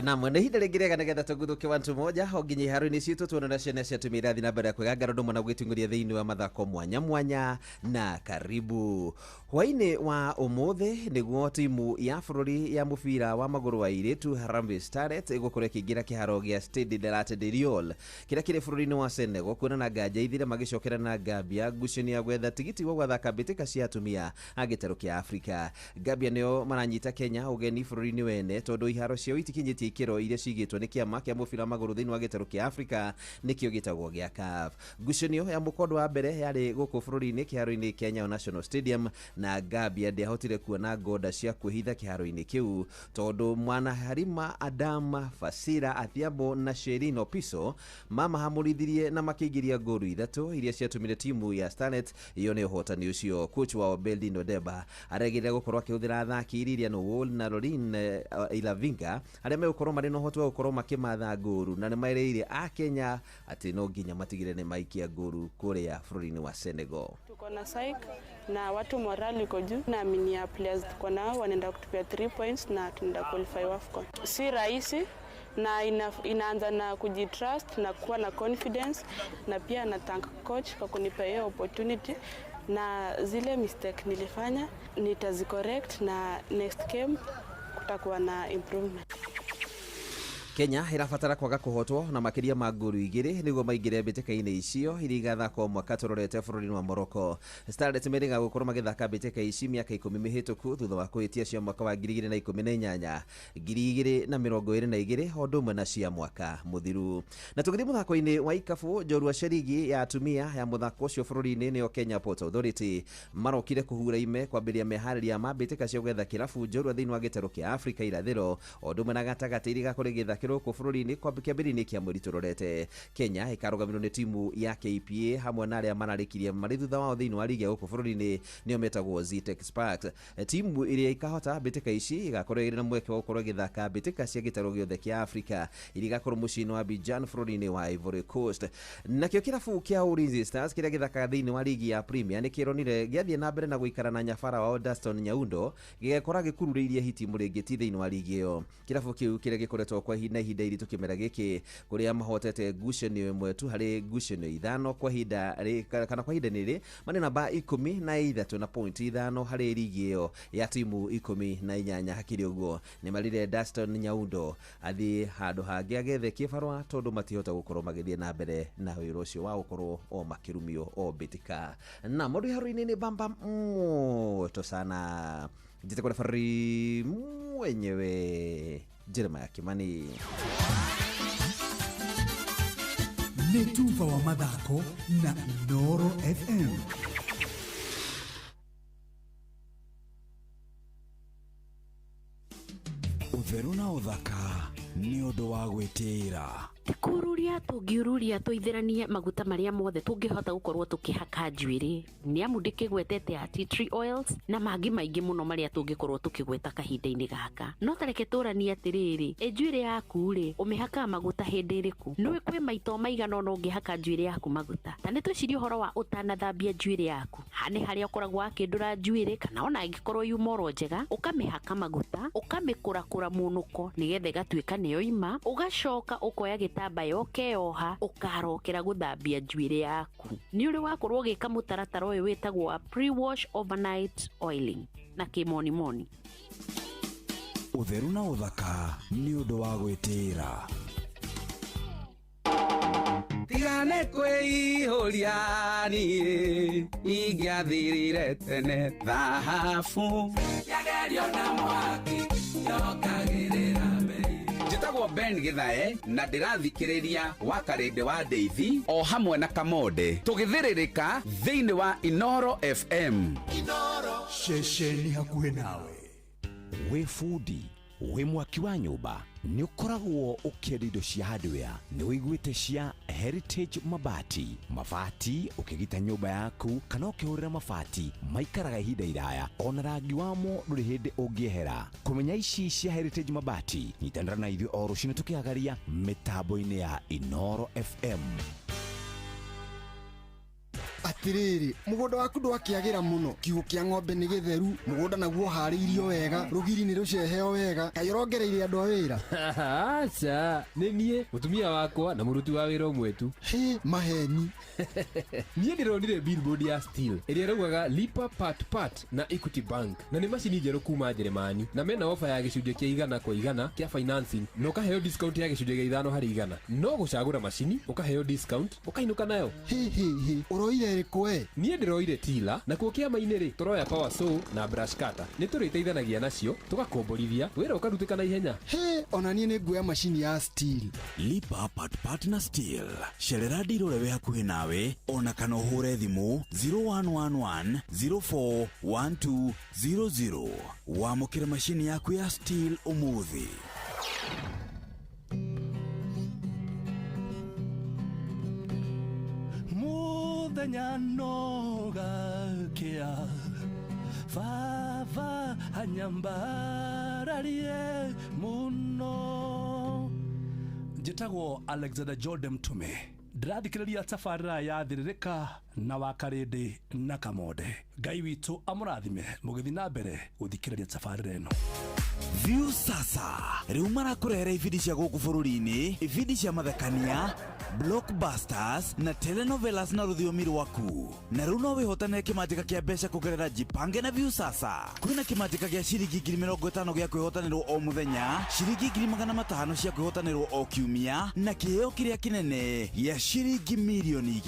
Namwe nĩ ihinda rĩngĩ rĩega nĩgetha tũguthũke wantu moja o nginya iharo-inĩ citũ tuone ũrĩa ciana cia atumia irathiĩ na mbere ya kwĩgangara ũndũ ũmwe na gwĩtungũria thĩinĩ wa mathako mwanya mwanya na karibu hwaĩ-inĩ wa ũmũthĩ nĩguo timu ya bũrũri ya mũbira wa magũrũ wa airĩtu Harambee Starlets ĩgũkorwo ĩkĩingĩra kĩharo gĩa Stade de la Riol kĩrĩa kĩrĩ bũrũri-inĩ wa Senegal kuona na nganja ithire magĩcokera na Gambia ngucanio ya gwetha tigiti wa gwathaka mbĩtĩka cia atumia a gĩtarũ kĩa Afrika. Gambia nĩo maranyita Kenya ũgeni bũrũri-inĩ wene tondũ iharo ciao itikinyĩtie ikĩro iria cigĩtwo nĩ kĩama kĩa mũbira wa magũrũ thĩinĩ wa gĩtarũ kĩa Afrika nĩkĩo gĩtagwo gĩa CAF. Ngucanio ya mũkondo wa mbere yarĩ gũkũ bũrũri-inĩ kĩharo-inĩ kĩa Nyayo National Stadium na Gambia ndĩahotire kuona ngonda cia kwĩhitha kĩharo-inĩ kĩu tondũ mwana Harima Adam Fasira Athiambo na Sherin Opiso mamahamũrithirie na makĩingĩria ngoru 3 iria ciatũmire timu ya Starlet yone ũhotani ũcio. Coach wao Beldin Odeba aregire gũkorwo akĩhũthĩra athaki Lilian Owuor na Lorin Ilavinga arĩa megũkorwo gũkorwo marĩ na ũhoti wa gũkorwo makĩmatha ngũru na nĩ merĩire a Kenya atĩ no nginya matigĩrĩre nĩ maikia ngũru kũrĩa bũrũri-inĩ wa Senegal. Tuko na psych na watu morali iko juu, naamini ya players tuko nao wanaenda kutupia 3 points na tunaenda qualify AFCON. Si rahisi na inaanza na kujitrust na kuwa na confidence, na pia na thank coach kwa kunipa hiyo opportunity, na zile mistake nilifanya nitazicorrect na next game kutakuwa na improvement. Kenya irabatara kwaga kuhotwo na makiria ma nguru igiri niguo maingire mbĩtĩka-inĩ icio iria igathakwo mwaka tũrorete bũrũri-inĩ wa Morocco. Starlets merĩga gũkorwo magĩthaka mbĩtĩka ici mĩaka 10 mĩhĩtũku thutha wa kũhĩtia cia mwaka wa 2018, 2022 o ũndũ ũmwe na cia mwaka mũthiru. Na tũgĩthiĩ mũthako-inĩ wa ikabu, njorua cia ligi ya atumia ya mũthako ũcio bũrũri-inĩ nĩyo Kenya Ports Authority marokire kũhura ime kwambĩrĩria meharĩria ma mbĩtĩka cia gwetha kĩrabu njorua thĩinĩ wa gĩtarũ kĩa Afrika irathĩro o ũndũ ũmwe na gatagatĩ iria igakorwo igĩthakĩrwo gũkũ bũrũri-inĩ kĩambĩrĩria-inĩ kĩa mweri tũrorete. Kenya ĩkarũgamĩrĩrwo nĩ timu ya KPA hamwe na arĩa mararĩkirie marĩ thutha wao thĩinĩ wa ligi ya gũkũ bũrũri-inĩ nĩo metagwo Zetech Sparks. Timu ĩrĩa ikahota mbĩtĩka ici ĩgakorwo ĩrĩ na mweke wa gũkorwo ĩgĩthaka mbĩtĩka cia gĩtarũ gĩothe kĩa Afrika iria igakorwo mũciĩ-inĩ wa Abidjan bũrũri-inĩ wa Ivory Coast. Nakĩo kĩrabu kĩa Ulinzi Stars kĩrĩa gĩthakaga thĩinĩ wa ligi ya Premier nĩkĩronire gĩathiĩ na mbere na gũikara na nyabara wao Daston Nyaundo gĩgekora gĩkururĩirie hiti mũrĩngĩti thĩinĩ wa ligi ĩyo. Kĩrabu kĩu kĩrĩa gĩkoretwo kwa ihinda iritũ kĩmera gĩkĩ kũrĩa mahotete ngucanio ĩmwe tu harĩ ngucanio 5 kwa ihinda kana kwa ihinda rĩrĩ marĩ namba 13 na point 5 harĩ ligi ĩyo ya timu 18. Hakĩrĩ ũguo nĩ marire Daston Nyaundo athiĩ handũ hangĩ agethe kĩbarũa tondũ matihota gũkorwo magĩthiĩ na mbere na wĩra ũcio wa gũkorwo o makĩrumio o mbĩtĩka. Na mũndũ iharo-inĩ nĩ bamba moto sana njĩte kwa referee mwenyewe Jeremiah Kimani. Nĩ tuba wa mathako na Inooro FM. Ũtheru na ũthaka nĩ ũndũ wa gwĩtĩĩra. Kururia tũngiururia tũithĩranie maguta marĩa mothe tũngĩhota gũkorwo tũkĩhaka njuĩrĩ nĩ amu ndĩkĩgwetete ya tea tree oils na mangĩ maingĩ mũno marĩa tũngĩkorwo tũkĩgweta kahinda-inĩ gaka. No tareke tũranie atĩrĩrĩ, ĩ njuĩrĩ yaku rĩ ũmĩhakaga maguta hĩndĩ ĩrĩkũ? Nĩũĩ kwĩ maita maigana ũna ũngĩhaka njuĩrĩ yaku maguta? Ta nĩ twĩcirie ũhoro wa ũtanathambia njuĩrĩ yaku, ha nĩ harĩa ũkoragwo wakĩndũra njuĩrĩ, kana ona ĩngĩkorwo yuma oro njega ũkamĩhaka maguta ũkamĩkũrakũra mũnũko nĩgetha ĩgatuĩka nĩyo ima, ũgacoka ũkoya gĩtambaya ũkeoha ũkarokera gũthambia njuĩrĩ yaku. Nĩ ũrĩ wakorwo ũgĩka mũtaratara ũyũ wĩtagwo wa pre-wash overnight oiling na kĩmonimoni. Ũtheru na ũthaka nĩ ũndũ wa gwĩtĩĩra. Tigane kwĩihũria niĩ ingĩathirire tene thahabu yagerio na mwaki yokagĩrĩra mbei. Njĩtagwo Ben Githae na ndĩrathikĩrĩria wa Karĩndĩ wa Ndeithi o hamwe na Kamonde tũgĩthĩrĩrĩka thĩinĩ wa Inooro FM. Inooro ceceni hakuhĩ nawe. Wĩ bundi, wĩ mwaki wa nyũmba, nĩ ũkoragwo ũkĩenda indo cia hardware, nĩ ũiguĩte cia Heritage Mabati. Mabati ũkĩgita nyũmba yaku kana ũkĩhũrĩra mabati maikaraga ihinda iraya, ona rangi wamo ndũrĩ hĩndĩ ũngĩehera. Kũmenya ici cia Heritage Mabati, nyitanĩra na ithuĩ o rũcinĩ tũkĩhagaria mĩtambo-inĩ ya Inooro FM. Atiriri, mũgũnda waku ndwakĩagĩra mũno, kiugũ kĩa ng'ombe nĩ gĩtheru, mũgũnda naguo ũharĩirio wega, rũgiri nĩ rũceheo wega, kaĩ ũrongereire andũ a wĩra? Aca, nĩ niĩ, mũtumia wakwa na mũruti wa wĩra ũmwe tu. Hĩ, maheni. Niĩ ndĩronire billboard ya Steel ĩrĩa ĩraugaga lipa part part na Equity Bank, na nĩ macini njerũ kuma Njeremani, na mena ofa ya gĩcunjĩ kĩa 100 kwa 100 kĩa financing, na ũkaheo discount ya gĩcunjĩ kĩa 5 harĩ 100. No gũcagũra macini ũkaheo discount ũkainũka nayo. Hĩ hĩ hĩ, ũroire ĩrĩkũ we? Niĩ ndĩroire tila, nakuo kĩama-inĩ rĩ tũroya power saw na brush cutter. Nĩ tũrĩteithanagia nacio tũgakomborithia wĩra ũkarutĩka na ihenya. Hĩ, ona niĩ nĩ nguoya macini ya Steel. Lipa part part na Steel. Cerera ndiro ũrĩa wĩ hakuhĩ nawe ona kana ũhũre thimũ 0111 041200. Wamũkĩre macini yaku ya Steel ũmũthĩ. Muthenya no gakia Baba anyambararie muno. Njĩtagwo Alexander Jordan Mtume, ndĩrathikĩrĩria tabarĩra ya Thĩrĩrĩka na Wakarĩndĩ na Kamonde. Ngai witũ amũrathime mũgĩthiĩ na mbere gũthikĩrĩria tabarĩra ĩno. View sasa rĩu marakũrehera ibindi cia gũkũ bũrũri-inĩ, ibindi cia mathekania, blockbusters na telenovelas na rũthiomi rwaku. Na rĩu no wĩhotanĩre kĩmanjĩka kĩa mbeca kũgerera Jipange na View sasa. Kwĩna kĩmanjĩka gĩa ciringi 50,000 gĩa kwĩhotanĩrwo o mũthenya, ciringi 500,000 cia kwĩhotanĩrwo o kiumia, na kĩheo kĩrĩa kĩnene gĩa ciringi 2 million.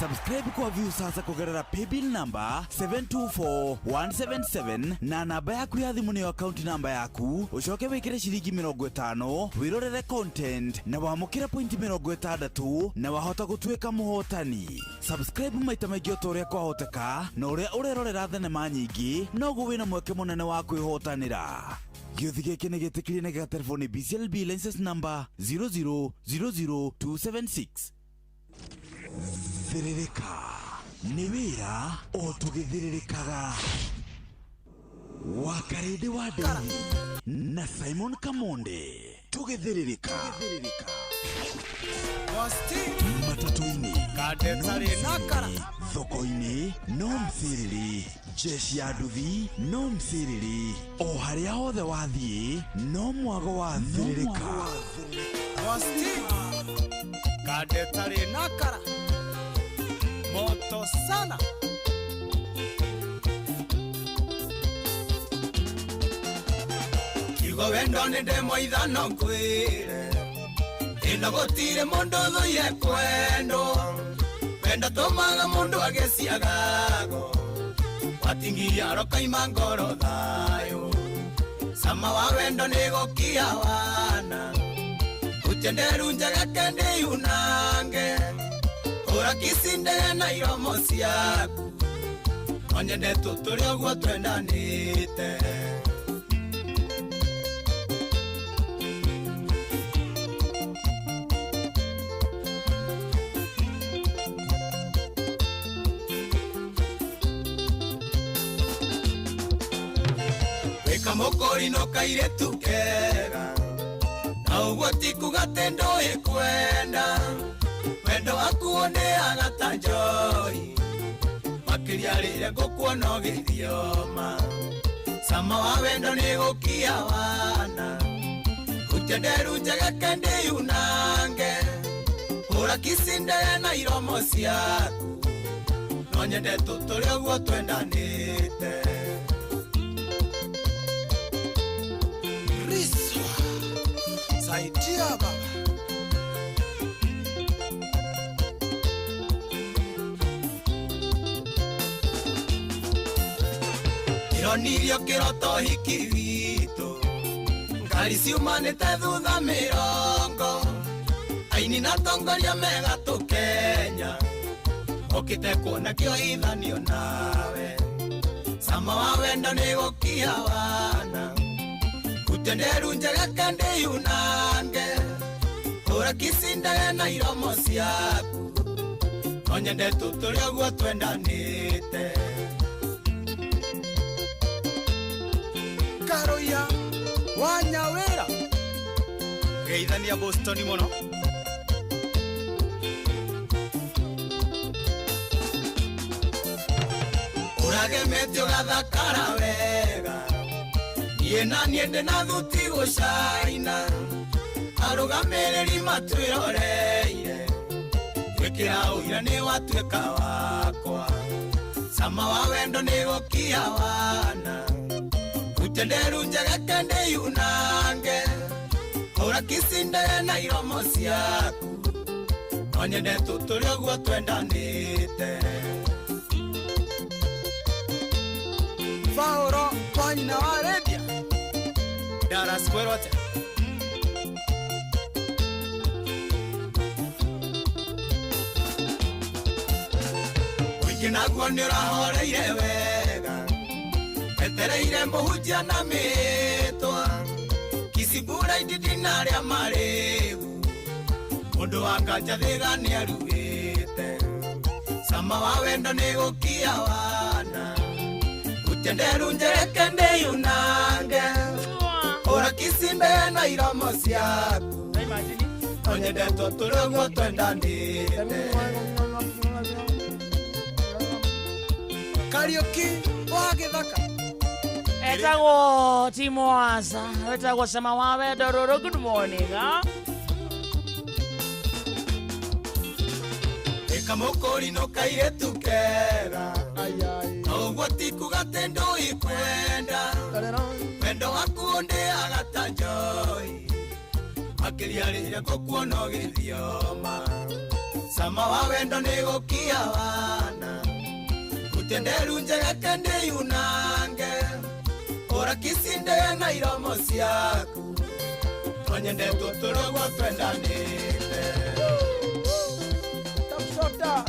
Subscribe kwa View sasa kũgerera paybill number 724177 na namba yaku ya thimũ nĩyo account namba yaku, ũcoke wĩkĩre ciringi 50 wĩrorere content na wamũkĩre pointi 60 na wahota gũtuĩka mũhotani. Subscribe maita maingĩ o ta ũrĩa kwahoteka, na ũrĩa ũrerorera thenema nyingĩ noguo wĩna mweke mũnene wa kwĩhotanĩra. Gĩũthi gĩkĩ nĩ gĩtĩkĩrie na gĩgaterefo nĩ BCLB license number 0000276. Thĩrĩrĩka nĩ wĩra o tũgĩthĩrĩrĩkaga. Wakarĩndĩ wa Nderi na Simon Kamonde, tũgĩthĩrĩrĩka matatũ-inĩ, thoko-inĩ no mcĩrĩrĩ, jeshi ya nduthi no mcĩrĩrĩ, o harĩa hothe wathiĩ no mwago wa thĩrĩrĩka. Kadetare nakara moto sana. Kiugo wendo nĩ ndemwa ithano ngwĩre, ĩno gũtirĩ mũndũ ũthũire kwendwo. Wendo tũmaga mũndũ agĩciagago, watingiria arokaima ngoro thayũ. Cama wa wendo nĩ gũkia wana, utenderu njega kende yunange, hũra kicindege na iromo ciaku, no nyende tũtũre ũguo twendanĩte. Wĩkamũkũri no kairĩtu kega, na ũguo ti kuga atĩ ndũĩ kwenda. Wendo waku ũndĩaga ta njohi, makĩria rĩrĩa ngũkuona ũgĩthioma. Cama wa wendo nĩ gũkia wana, hutia nderu njega kende yunange, hũra kicindege na iromo ciaku, no nyende tũtũre ũguo twendanĩte. Riswa saidia baba. Ironirio kĩroto hiki witũ, ngari ciumanĩte thutha mĩrongo, aini na atongoria megatũ Kenya, okĩte kuona kĩoithanio nawe. Cama wa wendo nĩ gũkia wana, utenderu njega kende yunange, hũra kicindege na iromo ciaku, no nyende tũtũre ũguo twendanĩte. Karoya wanyawĩra Geithania Boston mũno. Ũragemetio gathakara wega, niĩ na niĩ ndĩ na thuti gũcaina, arũgamĩrĩri matwĩroreire, gwĩkĩra ũira nĩ watuĩka wakwa. Cama wa wendo nĩ gũkia wana, utenderu njega kende yunange, hũra kicindege na iromo ciaku, no nyende tũtũre ũguo twendanĩte. Faũro kwa nyina wa Redia. Dallas kwĩrwo atĩa? Mũingĩ naguo nĩ ũrahoreire wega, etereire mũhunjia na mĩtwa, Kisibura indindi na arĩa marĩgu, mũndũ wa nganja thĩga nĩaruĩte. Cama wa wendo nĩ gũkia wana, Tenderu njereke ndeyunange Ora kisimbe na iromo ciaku Onyendetwo tũrĩ twendanĩte Kariuki wa gĩthaka Etagwo Timoasa, etagwo Sama wa Wendo Rũrũ. Good morning. Ĩkamũkũri no kairĩtu kega Ũguo ti kuga atĩ ndũikwenda Wendo waku ũndĩaga ta njohi Makĩria rĩrĩa ngũkuona ũgĩthioma Sama wa wendo nĩ gũkia wana Utenderu njegeke ndĩyunange Ora kisinde na iromo ciaku Twanyendetwo tũrũgwo twendanĩte Top shota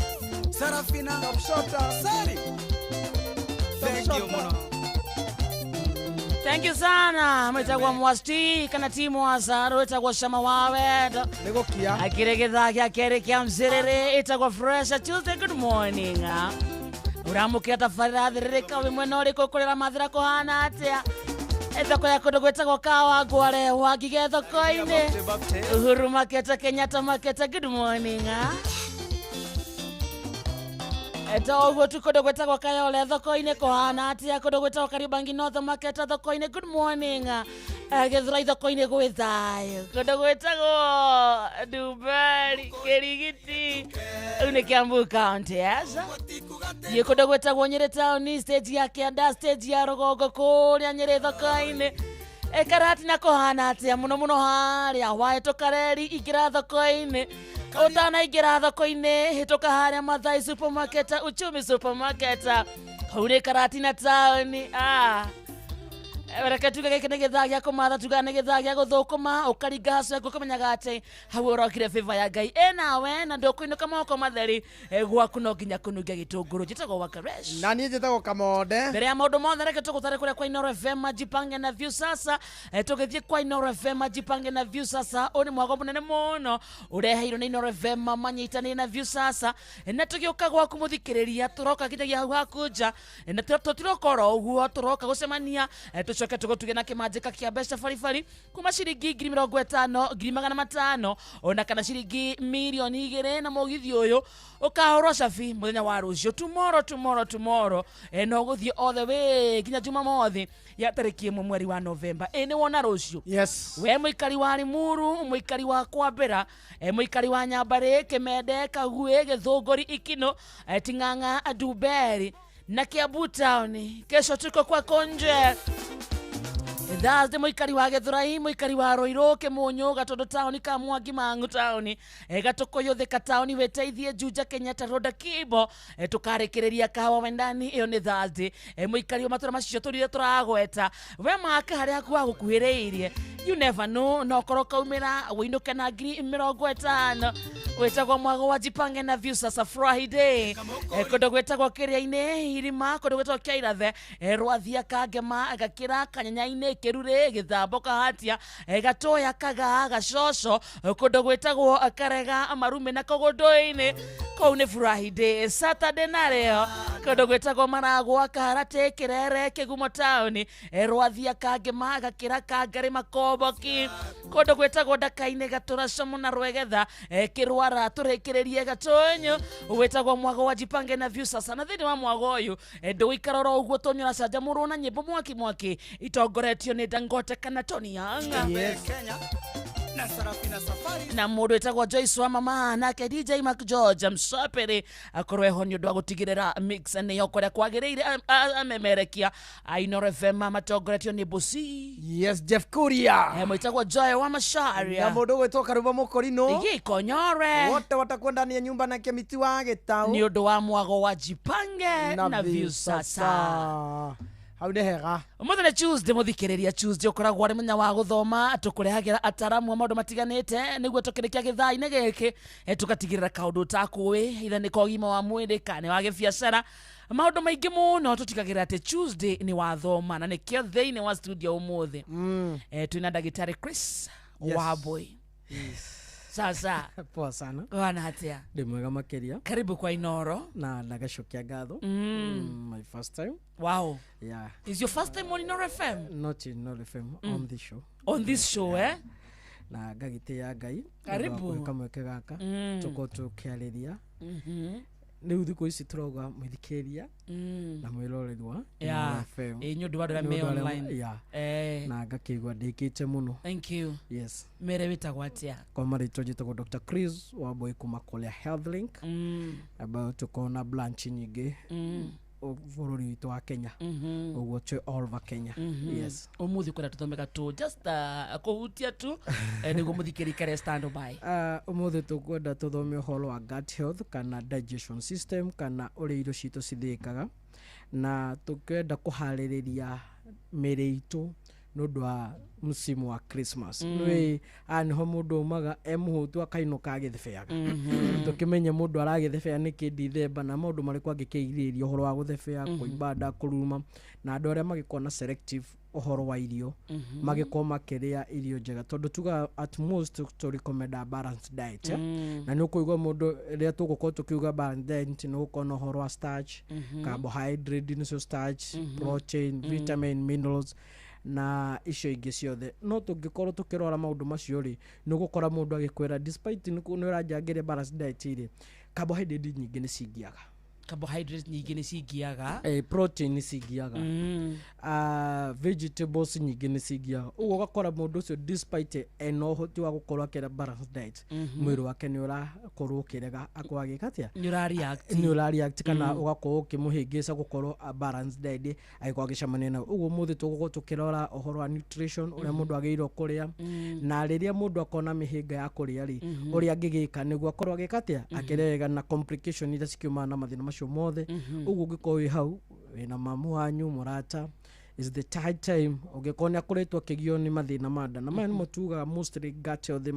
Sarafina Top shota Sari. Thank you muno. Thank you sana. Mwetagwa Mwasti kana Timoasa, rwetagwo Sama wa Wendo. Nĩgũkia Akĩrĩ gĩthaa gĩa kerĩ kĩa mcĩrĩrĩ ĩtagwo Fresh Tuesday. Good morning. Ũramũkĩra tabarĩra thĩrĩrĩka wĩ mwena ũrĩkũ kũrĩra mathĩra kũhana atĩa thoko ya kũndũ gwĩtagwo Kawangware Wangige thoko-inĩ Uhuru Market Kenyatta Market. Good morning. Eta ũguo tu kũndũ gwĩtagwo Kayole thoko-inĩ kũhana atĩa kũndũ gwĩtagwo Kariobangi North Market thoko-inĩ. Good morning. Gĩthurai thoko-inĩ gwĩ thayũ kũndũ gwĩtagwo Dubai Kĩrigiti rĩu nĩ Kiambu County. Yes. Thiĩ kũndũ gwĩtagwo Nyĩrĩ town stage ya kĩanda stage ya rũgongo kũrĩa Nyĩrĩ thoko-inĩ Karatina kũhana atĩa mũno mũno harĩa wahĩtũka reri ingĩra thoko-inĩ ũtanaingĩra thoko-inĩ hĩtũka harĩa Mathai supermarket Uchumi supermarket hau nĩ Karatina town. Reke tuge gĩkĩ nĩ gĩthaa gĩa kũmatha tuga nĩ gĩthaa gĩa gũthũkũma ũkaringa hacu yaku ũkamenyaga atĩ hau ũrokire favor ya Ngai ĩnawe na ndũkũinũka moko matheri gwaku no nginya kũnungia gĩtũngũrũ. Njĩtagwo Wakaresh na niĩ njĩtagwo Kamonde. Mbere ya maũndũ mothe reke tũgũtare kũrĩa kwa Inooro FM Jipange na Viusasa. Tũgĩthiĩ kwa Inooro FM Jipange na Viusasa ũyũ nĩ mwago mũnene mũno ũreheirwo nĩ Inooro FM manyitanĩire na Viusasa na tũgĩũka gwaku mũthikĩrĩria tũroka nginyagia hau haku nja na tũtiroka oro ũguo tũroka gũcemania tũcoke tũgũtuge na kĩmanjĩka kĩa mbeca baribari kuma ciringi 50,000 500,000 ona kana ciringi 2,000,000 na mũgithi ũyũ ũkahũrwo cabi mũthenya wa rũciũ tomorrow no gũthiĩ all the way nginya Jumamothi ya tarĩki 1 mweri wa Novemba. Nĩ wona rũciũ. Yes. We mũikari wa Limuru mũikari wa Kwambĩra mũikari wa Nyambarĩ Kĩmende Kaguĩ Gĩthũngũri Ikino Ting'ang'a Dumberi na Kiambu town kesho tuko kwa Konje. Thursday mũikari wa Gĩthurai mũikari wa Ruiru Kĩmũnyũ Gatũndũ town Kamwangi Mang'u town Gatũkũyũ Thika town wĩteithie Juja Kenyatta Road Kibo tũkarĩkĩrĩria kahawa wendani ĩyo nĩ Thursday. Mũikari wa matũra macio tũrire tũragweta we make harĩa haku hagũkuhĩrĩirie you never know no korwo kaumĩra wĩinũke na 50,000 wĩtagwo mwago wa Jipange na Viusasa Friday kũndũ gwĩtagwo Kĩrĩa-inĩ Irima kũndũ gwĩtagwo Kĩairathe Rwathia Kangema Gakĩra Kanyanya-inĩ Kĩrurĩ Gĩthambo Kahatia Gatoya Kagaa Gacoco kũndũ gwĩtagwo Karega Marume na Kũgũndũ-inĩ kũu nĩ Friday. Saturday narĩo kũndũ gwĩtagwo Maragwa Kaharatĩ Kĩrere Kĩgumo town Rwathia Kangema Gakĩra Kangarĩ Makomboki kũndũ gwĩtagwo Ndaka-inĩ Gatũra Como na Rwegetha Kĩrwara tũrĩkĩrĩrie Gatũnyũ wĩtagwo mwago wa Jipange na Viusasa na thĩinĩ wa mwago ũyũ ndũgũikara oro ũguo tonyora canjamũrwo na nyĩmbo mwaki mwaki itongoretio nĩ Dangote kana Tony Young. Yes. Na Sarafina Safari na mũndũ wĩtagwo Joyce wa mama nake DJ Mark George Msapere akorwo eho nĩ ũndũ wa gũtigĩrĩra mix nĩyo kũrĩa kwagĩrĩire amemerekia Inooro FM matongoretio nĩ Bosi. Yes, Jeff Kuria mwĩtagwo Joy wa Macharia na mũndũ ũgwĩtwo Karũba Mũkorino Gĩkonyore wote watakuwa ndani ya nyumba na Kĩmiti wa Gĩtaũ nĩ ũndũ wa mwago wa Jipange na Viusasa. Hau nĩ hega. Ũmũthĩ nĩ Tuesday mũthikĩrĩria Tuesday ũkoragwo arĩ mũthenya wa gũthoma tũkũrehagĩra ataramu a maũndũ matiganĩte nĩguo tũkĩrĩkia gĩthaa-inĩ gĩkĩ tũgatigĩrĩra kaũndũ ũtakũĩ either nĩ ka ũgima wa mwĩrĩ kana nĩ wa gĩbiacara maũndũ maingĩ mũno tũtigagĩrĩra atĩ Tuesday nĩ wathoma na nĩkĩo thĩinĩ wa studio ũmũthĩ twĩna ndagĩtarĩ Chris Yes. Wambui. Sasa poa sana. Wana atia? Ndi mwega makiria. Karibu kwa Inoro. Na ndagacokia ngatho. My first time. Wow. Yeah. Is your first time on Inoro FM? Not in Inoro FM, on this show. On this show, eh? Na ngagitia Ngai. Karibu. Kamweke gaka. Tuko tukiarĩria. Rĩu thikũ ici tũrauga mwĩthikĩria na mwĩroreri wa Inoro FM. Nĩ ũndũ wa andũ arĩa me online. Yeah. Na ngakĩigua ndĩkĩte mũno. Thank you. Yes. Mere wĩtagwo atĩa? Kwa marĩtwa njĩtagwo Dr. Chris Wambui kuma kũrĩa Health Link, ambayo tukoragwo na branch nyingĩ bũrũri witũ wa Kenya, ũguo twĩ all over Kenya. Yes. Ũmũthĩ kwenda tũthomeka tu just kũhutia tu nĩguo mũthikĩri kare stand by. Ũmũthĩ tũkwenda tũthome ũhoro wa gut health kana digestion system, kana ũrĩa irio citũ cithĩĩkaga, na tũkĩenda kũharĩrĩria mĩĩrĩ itũ nĩ ũndũ wa msimu wa Christmas. Nĩ haha nĩho mũndũ aumaga e mũhũtu akainũka agĩthebeaga. Tũkĩmenye mũndũ aragĩthebea nĩkĩ Dithemba na maũndũ marĩkũ angĩkĩgirĩrĩria ũhoro wa gũthebea, kũimba nda, kũruruma, na andũ arĩa magĩkorwo na selective ũhoro wa irio, magĩkorwo makĩrĩa irio njega, tondũ tugaga at most tũ recommend a balanced diet. Na nĩ ũkũigua mũndũ rĩrĩa tũgũkorwo tũkiuga balanced diet nĩ gũkorwo na ũhoro wa starch, carbohydrate nĩcio starch, protein, vitamin, minerals na icio ingĩ ciothe. No tũngĩkorwo tũkĩrora maũndũ macio rĩ, nĩ ũgũkora mũndũ agĩkwĩra despite nĩ ũranjangĩre balanced diet rĩ, carbohydrate nyingĩ nĩ cingiaga. Carbohydrate nyingĩ nĩ cingiaga. Protein nĩ cingiaga. Vegetables nyingĩ nĩ cingiaga. Ũguo ũgakora mũndũ ũcio despite ena ũhoti wa gũkorwo akĩrĩa balanced diet, mwĩrĩ wake nĩ ũrakorwo ũkĩrega akorwo agĩka atĩa? Nĩ ũrareact. Nĩ ũrareact, kana ũgakorwo ũkĩmũhĩngĩca gũkorwo a balanced diet agĩkorwo agĩcemania nayo. Ũguo ũmũthĩ tũgũkorwo tũkĩrora ũhoro wa nutrition, ũrĩa mũndũ agĩrĩirwo kũrĩa, na rĩrĩa mũndũ akona mĩhĩnga ya kũrĩa rĩ, ũrĩa angĩgĩka nĩguo akorwo agĩka atĩa, akĩrega na complication iria cikiumana na mathĩna macio mothe. Ũguo ũngĩkorwo wĩ hau wĩna mamu wanyu mũrata, is the high time ũngĩkorwo nĩ akoretwo akĩgio nĩ mathĩna ma nda, na maya nĩmo tugaga mostly gut health,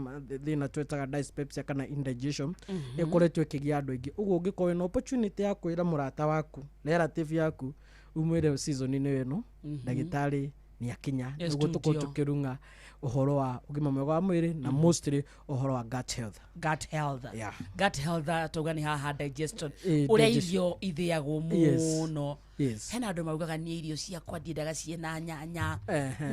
thĩna twetaga dyspepsia kana indigestion, ĩkoretwo ĩkĩgia andũ aingĩ. Ũguo ũngĩkorwo wĩna opportunity ya kwĩra mũrata waku, relative yaku, umwĩre season-inĩ ĩno ndagĩtarĩ nĩ akinya, nĩguo tũkorwo tũkĩrung'a ũhoro wa ũgima mwega wa mwĩrĩ na mostly ũhoro wa gut health. Gut health. Yeah. Gut health tauga nĩ haha digestion, ũrĩa irio ithĩagwo mũno. Yes. Hena andũ maugaga niĩ irio ciakwa ndiendaga ciĩna nyanya,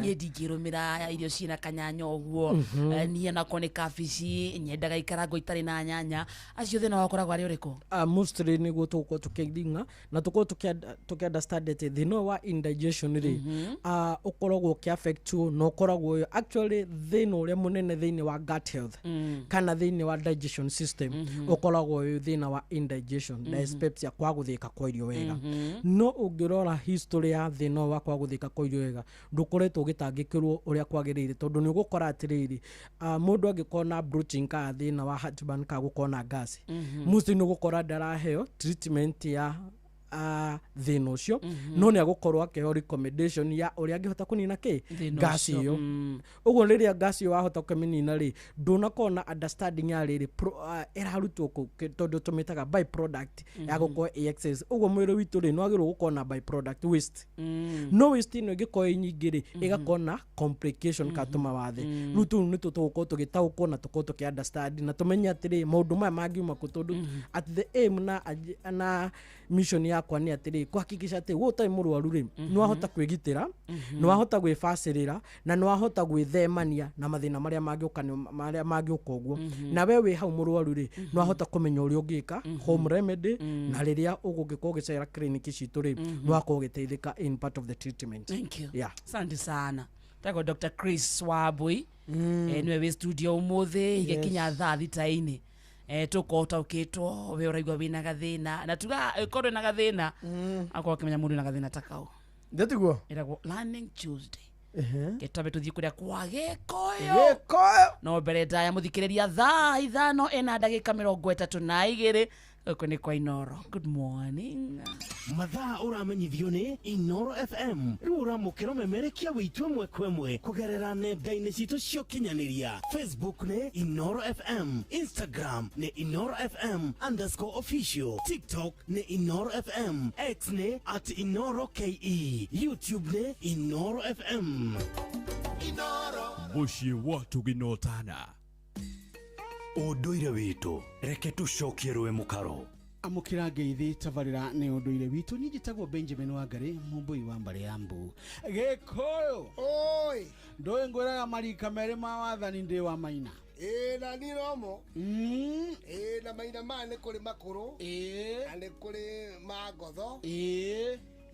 niĩ ndingĩrũmĩra irio ciĩna kanyanya ũguo, niĩ onakorwo nĩ kabici nyendaga ikarangwo itarĩ na nyanya. Acio thĩna wao ũkoragwo arĩ ũrĩkũ? Mostly nĩguo tũgũkorwo tũkĩringa na tũkorwo tũkĩ understand atĩ thĩna ũyũ wa indigestion rĩ, ũkoragwo ũkĩ affect na ũkoragwo actually thĩna ũrĩa mũnene thĩinĩ wa gut health kana thĩinĩ wa digestion system, ũkoragwo wĩ thĩna wa indigestion, dyspepsia, kwaga gũthĩĩka kwa irio wega. No ũngĩrora history ya thĩna wa kwaga gũthĩĩka kwa irio wega, ndũkoretwo ũgĩtangĩkĩrwo ũrĩa kwagĩrĩire, tondũ nĩ ũgũkora atĩrĩrĩ, mũndũ angĩkorwo na bloating kana thĩna wa heartburn kana gũkorwo na gas, mostly nĩ ũgũkora ndaraheo treatment ya thĩna ũcio, no nĩ agũkorwo akĩheo recommendation ya ũrĩa angĩhota kũnina kĩ gas ĩyo. Ũguo rĩrĩa gas ĩyo wahota kũmĩnina rĩ, ndũnakorwo na understanding ya rĩrĩ ĩrarutwo kũ, tondũ tũmĩtaga by product ya gũkorwo ĩ excess. Ũguo mwĩrĩ witũ rĩ, nĩ wagĩrĩirwo gũkorwo na by product waste, no waste ĩno ĩngĩkorwo ĩ nyingĩ rĩ, ĩgakorwo na complication kana tũmawathe. Rĩu tũu nĩtwo tũgũkorwo tũgĩtaũkwo na tũkorwo tũkĩ understand na tũmenye atĩrĩ maũndũ maya mangiuma kũ, tondũ at the aim na mission yakwa nĩ atĩrĩ kuhakikisha atĩ we ũtarĩ mũrwaru rĩ, nĩ wahota kwĩgitĩra, nĩ wahota gwĩbacĩrĩra, na nĩ wahota gwĩthemania na mathĩna marĩa mangĩũka, marĩa mangĩũka ũguo. Na we wĩ hau mũrwaru rĩ, nĩ wahota kũmenya ũrĩa ũngĩka home remedy, na rĩrĩa ũgũgĩkorwo ũgĩcera clinic citũ rĩ, nĩ wakorwo ũgĩteithĩka in part of the treatment. Thank you. Yeah. Asante sana. Tagwo Dr. Chris Wambui. Nĩwe wĩ studio ũmũthĩ igĩkinya thaa thita-inĩ. Tũkorwo ũtaũkĩtwo we ũraigua wĩna gathĩna, na tuga korwo wĩna gathĩna, akorwo ũkĩmenya mũndũ wĩna gathĩna ta kau. Ndĩtiguo? Ĩragwo Learning Tuesday. Gĩtwambe tũthiĩ kũrĩa kwa Gĩkũyũ. Gĩkũyũ. No mbere ndaya mũthikĩrĩria thaa 5 ĩna ndagĩka 32 gũkũ nĩ kwa Inoro. Good morning. Mathaa ũramenyithio nĩ Inoro FM. Rĩu ũramũkĩra memerekia witũ ĩmwe kwa ĩmwe kũgerera nenda-inĩ citũ cia ũkinyanĩria. Facebook nĩ Inoro FM, Instagram nĩ Inoro FM _official, TikTok nĩ Inoro FM, X nĩ @InoroKE, YouTube nĩ Inoro FM. Inoro. Mũciĩ wa Tũginotana. Ũndũire witũ reke tũcokie rũĩ mũkaro. Amũkĩra ngeithi tabarĩra nĩ ũndũire witũ. Niĩ njĩtagwo Benjamin Wangari, mũmbũi wa mbarĩ ya mbu Gĩkũyũ. Oi, ndũĩ ngwĩraga marika merĩ ma wathani ndĩ wa maina. Ĩĩ, na niĩ nomo. Ĩĩ, na maina maya nĩ kũrĩ makũrũ na nĩ kũrĩ ma ngotho.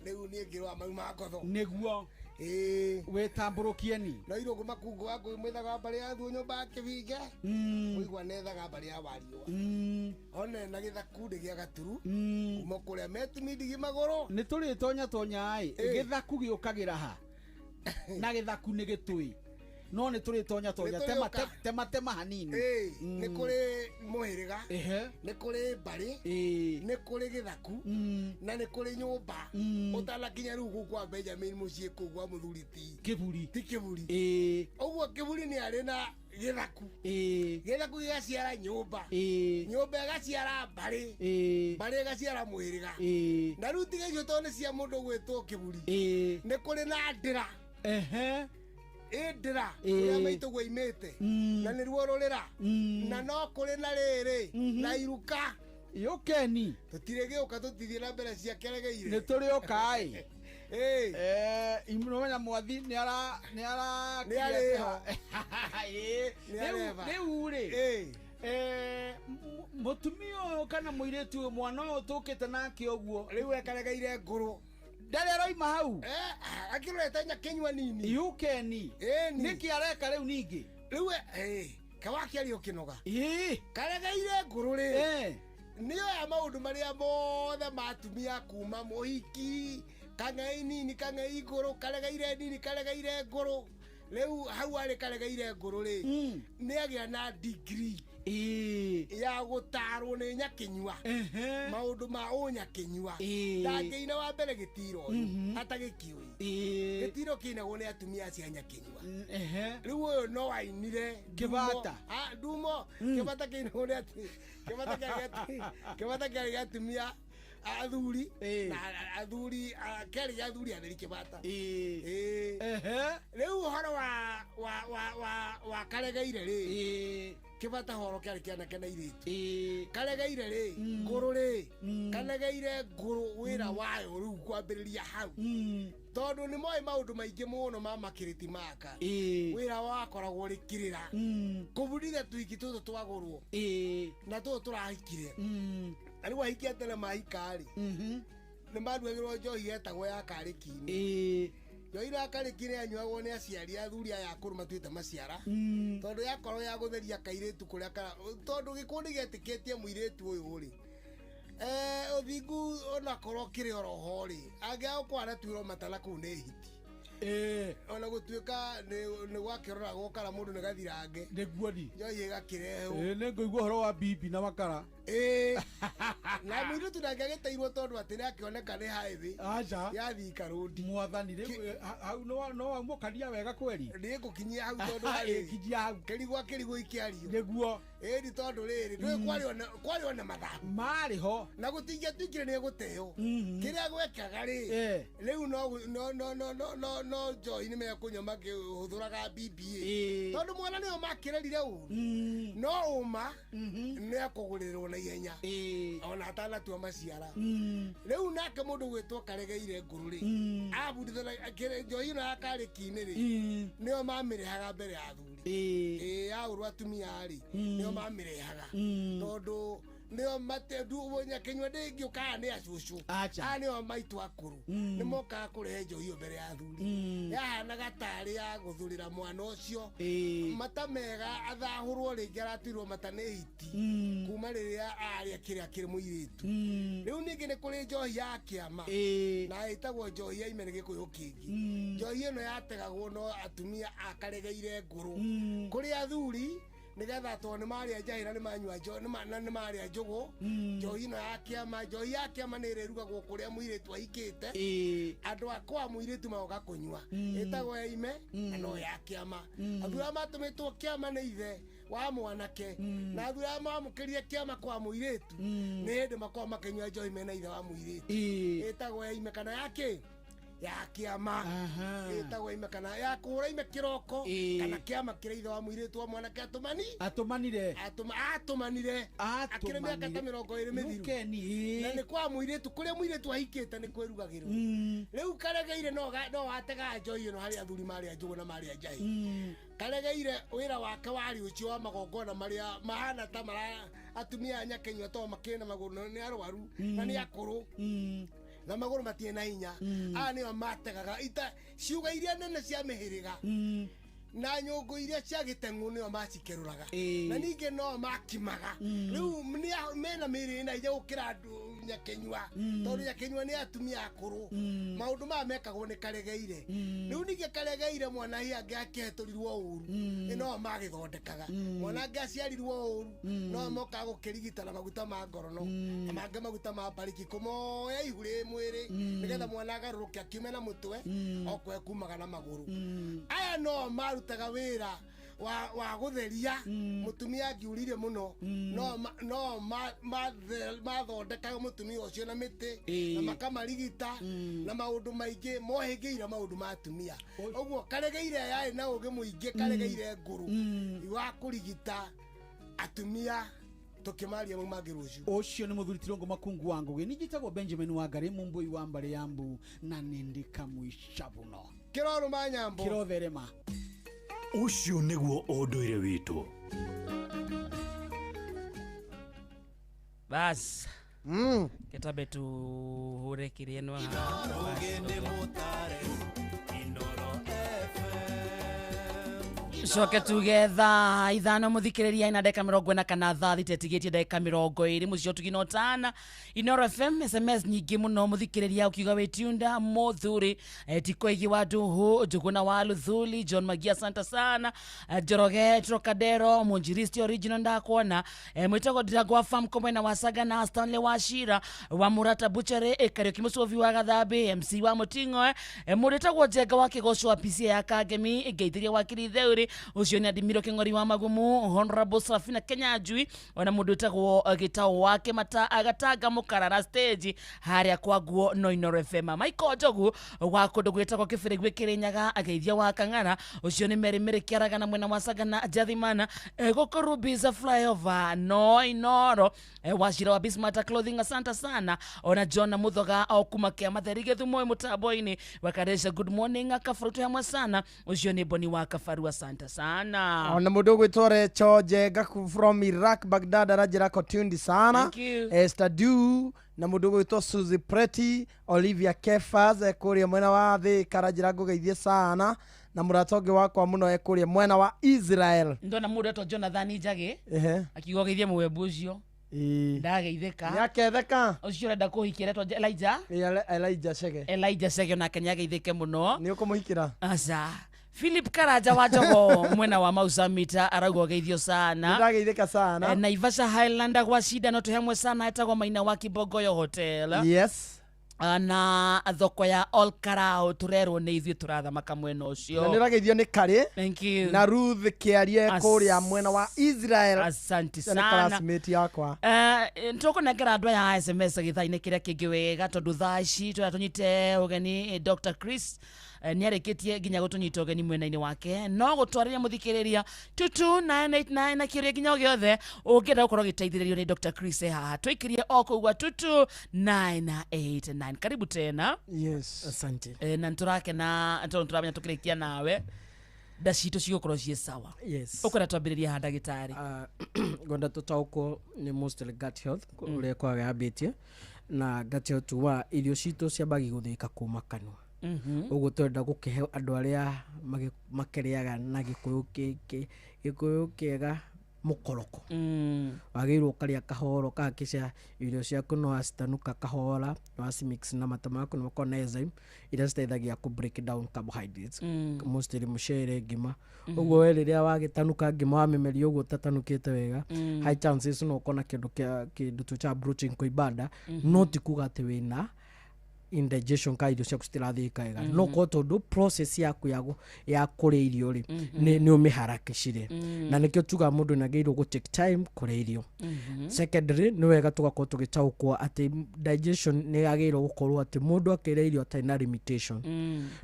Rĩu niĩ ngĩrwa mau ma ngotho. Nĩguo. Ĩĩ. Wĩtambũrũkieni. No irũngũ makungu wa ngũi mwĩthaga wa mbarĩ ya thuo nyũmba ya kĩbinge. Mũigua nethaga mbarĩ ya wariũa. One na gĩthaku ndĩ gĩa gaturu. Kuma kũrĩa metimindigi magũrũ. Nĩ tũrĩtonya tonya ĩ gĩthaku gĩũkagĩra ha na gĩthaku nĩ gĩtũĩ no nĩ tũrĩtonya tonya tema tema tema hanini. Nĩ kũrĩ mũhĩrĩga, nĩ kũrĩ mbarĩ, nĩ kũrĩ gĩthaku na nĩ kũrĩ nyũmba. Ũtanakinya rĩu gũkũ kwa Benjamin mũciĩ kũu gwa mũthuri ti kĩburi, ti kĩburi. Ũguo kĩburi nĩ arĩ na gĩthaku, gĩthaku gĩgaciara nyũmba, nyũmba ĩgaciara mbarĩ, mbarĩ ĩgaciara mũhĩrĩga. Na rĩu tiga icio tondũ nĩ cia mũndũ ũgwĩtwo kĩburi, nĩ kũrĩ na ndĩra. Ĩndĩra ũrĩa maitũguo imĩte na nĩruo rũrĩra, na no kũrĩ na rĩrĩ na iruka yũkeni. Tũtirĩ gĩũka, tũtithiĩ na mbere cia keregeire. Nĩ tũrĩũka ĩ. Imũmenya mwathi nĩ ara nĩ ara nĩ arĩho. Rĩu rĩ mũtumia ũyũ kana mũirĩtu ũyũ mwana ũyũ tũkĩte nake ũguo rĩu ekaregeire ngũrũ ndarĩ aroima hau akĩrorete nyakĩnyua nini yukeni. Nĩkĩ areka rĩu ningĩ rĩu kawakĩaria ũkĩnoga karegeire ngũrũ rĩ nĩoya maũndũ marĩa mothe matumia kuma mũhiki kang'ei nini kang'ei ngũrũ karegeire nini karegeire ngũrũ. Rĩu hau arĩ karegeire ngũrũ rĩ nĩagĩa na degree ya gũtarwo nĩ nyakĩnyua maũndũ ma ũnyakĩnyua. Ndangĩina wa mbere gĩtiro atagĩkĩũĩ. Gĩtiro kĩinagwo nĩ atumia cia nyakĩnyua. Rĩu ũyũ no ainire kĩbata ndumo kĩbata kĩinagwo nĩ kĩbata kĩarĩ gĩa atumia athuri na athuri kĩarĩ gĩa athuri atheri kĩbata. Rĩu ũhoro wa karegeire rĩ kĩbata horo kĩarĩ kĩanake na irĩtu. Karegeire rĩ ngũrũ rĩ karegeire ngũrũ wĩra wayo rĩu kwambĩrĩria hau tondũ nĩ moĩ maũndũ maingĩ mũno ma makĩrĩti maka. Wĩra wakoragwo rĩ kĩrĩra kũbundithia tuiki tũtũ twagũrwo na tũtũ tũrahikire. Na rĩu ahikia tene mahika rĩ nĩ maruagĩrwo njohi yetagwo ya karĩki-inĩ. Njohi ya karĩki-inĩ yanyuagwo nĩ aciari athuri aya akũrũ matuĩte maciara tondũ yakorwo ya gũtheria kairĩtu kũrĩa tondũ gĩkũũ nĩ gĩetĩkĩtie mũirĩtu ũyũ rĩ ũthingu onakorwo kĩrĩ oroho rĩ angĩaga kwanatuĩrwo matana kũu nĩ hiti. Ona gũtuĩka nĩ gwakĩroragwo kana mũndũ nĩ gathirange nĩguo ni njohi ĩgakĩrehwo. Nĩ ngũigua ũhoro wa bibi na makara. Na mũirĩtu ndangĩagĩteirwo tondũ atĩ nĩakĩoneka nĩ highway aca ya Thika Road. Mwathani rĩu hau no waumũkania wega kweri. Nĩ ngũkinyia hau tondũ rĩ kinyia hau kĩrigwa kĩrigwo ikĩario nĩguo. Ĩni tondũ rĩrĩ ndũĩ kwarĩ ona mathabu marĩ ho na gũtingĩatuĩkire nĩ egũteo kĩrĩa gwekaga rĩ rĩu no njohi nĩ mekũnyua makĩhũthũraga BBA tondũ mwana nĩo makĩrerire ũru no ũma nĩ akũgũrĩrwo na ihenya ona atanatua maciara. Rĩu nake mũndũ gwĩtwo karegeire ngũrũ rĩ abundithanagia njohi ĩno ya karĩki-inĩ rĩ nĩo mamĩrehaga mbere ya athuri. Yaũrwo atumia rĩ nĩo mamĩrehaga tondũ nĩo nyakĩnyua ndĩngĩũkaga nĩ acũcũ aya nĩo maitũ akũrũ nĩ mokaga kũrehe njohi ĩyo mbere ya athuri. Yahanaga tarĩ ya gũthũrĩra mwana ũcio mata mega athahũrwo rĩngĩ aratuirwo mata nĩ hiti kuma rĩrĩa arĩa kĩrĩa kĩrĩ mũirĩtu. Rĩu ningĩ nĩ kũrĩ njohi ya kĩama na ĩtagwo njohi ya ime nĩ gĩkũyũ kĩngĩ. Njohi ĩno yategagwo no atumia akaregeire ngũrũ kũrĩ athuri nigetha to ni maria njahira ni manyua njo na ni maria njugu njohi ino ya kiama njohi ya kiama ni irerugagwo kuria muiritu ahikite andu akwa muiritu magoka kunyua itagwo ya ime na no ya kiama athuri aria matumitwo kiama ni ithe wa mwanake na athuri aria mamukirie kiama kwa muiritu ni hindi makorwo makinyua njohi mena ithe wa muiritu itagwo ya ime kana yake Ya kĩama ĩtagwo ime kana ya kũhũra ime kĩroko kana kĩama kĩrĩa ithe wa mũirĩtu wa mwanake atũmani atũmanire atũmanire akĩrĩ mĩaka ta 20 mĩthiru Keni na nĩ kwa mũirĩtu kũrĩa mũirĩtu ahikĩte nĩ kwĩrugagĩrwo rĩu Karegeire no watega njohi ĩno harĩ athuri marĩ a njũgũ na marĩ a njahi. Karegeire wĩra wake warĩ ũcio wa magongona marĩa mahana ta mara atumia a Nyakenyua to makĩrĩ na magũrũ nĩ arwaru na nĩ akũrũ na magũrũ matirĩ na hinya. Aya nĩo mategaga ita ciuga iria nene cia mĩhĩrĩga na nyũngũ iria cia gĩteng'ũ nĩo macikerũraga na ningĩ no makimaga. Rĩu mena mĩĩrĩ ĩna hinya gũkĩra andũ Nyakenyua tondũ Nyakenyua nĩ atumia akũrũ. Maũndũ maya mekagwo nĩ Karegeire. Rĩu ningĩ Karegeire mwanahi angĩ akĩhetũrirwo ũru no magĩthondekaga mwana angĩ aciarirwo ũru no mokaga gũkĩrigita na maguta ma ngorono na mangĩ maguta ma mbariki kũmoya ihu rĩ mwĩrĩ nĩgetha mwana agarũrũke akiume na mũtwe okwe kumaga na magũrũ. Aya no marutaga wĩra wa gũtheria mũtumia angiurire mũno no mathondekaga mũtumia ũcio na mĩtĩ na makamarigita na maũndũ maingĩ mohĩngĩire maũndũ ma atumia. Ũguo Karegeire yarĩ na ũgĩ mũingĩ. Karegeire ngũrũ wa kũrigita atumia tũkĩmaria mau mangĩ rũciũ. Ũcio nĩ mũthuri Tirongo Makungu wa Ngũgĩ. Ningĩ njĩtagwo Benjamin Wangari Mumbui wa mbarĩ ya Mbu na nĩ kamũica mũno kĩrorũma nyambo kĩrotherema. Ũcio nĩguo ũndũire witũ. Bas ketabe tuhure kĩrĩa no coke tuge thaa 5 muthikiriria ina ndagika 44 thaa 6 ĩtigĩtie ndagika 20 mucio tugina tana Inoro FM. SMS nyingĩ mũno muthikiriria ukiuga wĩtiunda muthuri tikoigi wa Nduhu Njuguna wa Luthuli John Magia asante sana Njoroge Trocadero Munjiristi original ndakuona mwitagwo Ndirangwa farm komwena wa Saga na Stanley wa Shira wa Murata Butchery Kariuki Mucovi wa Gathambi MC wa Muting'oe mũrĩtagwo Njenga wa Kĩgoco wa PCA ya Kangemi ngeithiria wa Kiritheuri ucio nĩ Adimiro Kĩng'ori wa Magumu Honorable Safina Kenyanjui ona mũndũ wĩtagwo Gĩtaũ wake mata agatanga mũkarara stage harĩa kwa nguo no Inoro FM. Michael Njogu wa kũndũ gwĩtagwo Kĩbĩrĩgwĩ Kĩrĩnyaga ageithia wa Kang'ara ucio nĩ Mary Mary Kĩaragana mwena wa Sagana Jathimana gũkũ Rubiza flyover no Inoro Wachira wa Bismart Clothing asante sana ona John Muthoga o kuma kĩa Matheri Gĩthumo mũtambo-inĩ wakaresha good morning akabaru hamwe sana ucio nĩ Boni wa Kabaru asante sana ona mundu gwitwo Recho Njenga from Iraq Baghdad arajira ko tuned sana. Esther Du na mundu gwitwo Suzy Pretty Olivia Kefas ekuria mwena wa Thika arajira ngugeithie sana na murata ũngĩ wakwa mũno ekuria mwena wa Israel. Ndona mundu etwo Jonathan Njagi akiuga geithie mũwembu ũcio ndageithĩka nĩaketheka ũcio ũrenda kũhikia etwo Elijah Elijah Chege Elijah Chege onake nĩageithĩke mũno. Nĩ ũkũmũhikĩra? Aca. Philip Karanja wa Njogo mwena wa Mau Summit arauga geithio sana. Ndageithĩka sana. Naivasha Highlander gwa Shida no tũhamwe sana etagwo Maina wa Kibogoyo Hotel. Yes. Na thoko ya All Karao turerwo nĩ ithuĩ tũrathamaka mwena ũcio. Na nĩrageithio nĩ Karĩ. Thank you. Na Ruth Kĩarie kũrĩa mwena wa Israel. Asante sana. Nĩ classmate yakwa. Tũkũnengera andũ aya SMS gĩthaa-inĩ kĩrĩa kĩngĩ wega tondũ thaa ici tũrĩa tũnyite ũgeni Dr. Chris nĩarĩkĩtie nginya gũtũnyita ũgeni mwena-inĩ wake no gũtwarĩria mũthikĩrĩria 22989 na kĩũria nginya o gĩothe ũngĩenda gũkorwo ũgĩteithĩrĩrio nĩ Dr. Chris haha tũikĩrie o kũu gwa 22989. Karibu tena. Yes. Asante. Na nĩtũrakena tondũ tũramenya tũkĩrĩkia nawe nda citũ cigũkorwo ciĩ sawa. Yes. Ũkwenda twambĩrĩrie ha ndagĩtarĩ? Ngwenda tũtaũkwo nĩ mostly gut health ũrĩa kwagambĩtie na gut health wa irio citũ ciambagi gũthĩka kuma kanua. Ũguo twenda gũkĩhe andũ arĩa makĩrĩaga na gĩkũyũ gĩkũyũ kĩega mũkoroko. Wagĩrĩirwo ũkarĩa kahoro kahakikisha irio ciaku no wacitanuka kahora no wacimix na mata maku na makorwo na enzyme iria citeithagia kũ break down carbohydrates mostly mũcere ngima. Ũguo we rĩrĩa wagĩtanuka ngima wamĩmeria ũguo ũtatanukĩte wega high chances no ũkorwo na kĩndũ kĩa kĩndũ tũ cha protein kũimba nda no ti kuga atĩ wĩna indigestion ka irio ciaku citirathĩĩka wega, no korwo tondũ process yaku ya kũrĩa irio rĩ, nĩ ũmĩharakicire. Na nĩkĩo tugaga mũndũ nĩ agĩrĩirwo gũ take time kũrĩa irio. Secondary, nĩ wega tũgakorwo tũgĩtaũkwo atĩ digestion nĩ yagĩrĩirwo gũkorwo atĩ mũndũ akĩrĩa irio atarĩ na limitation.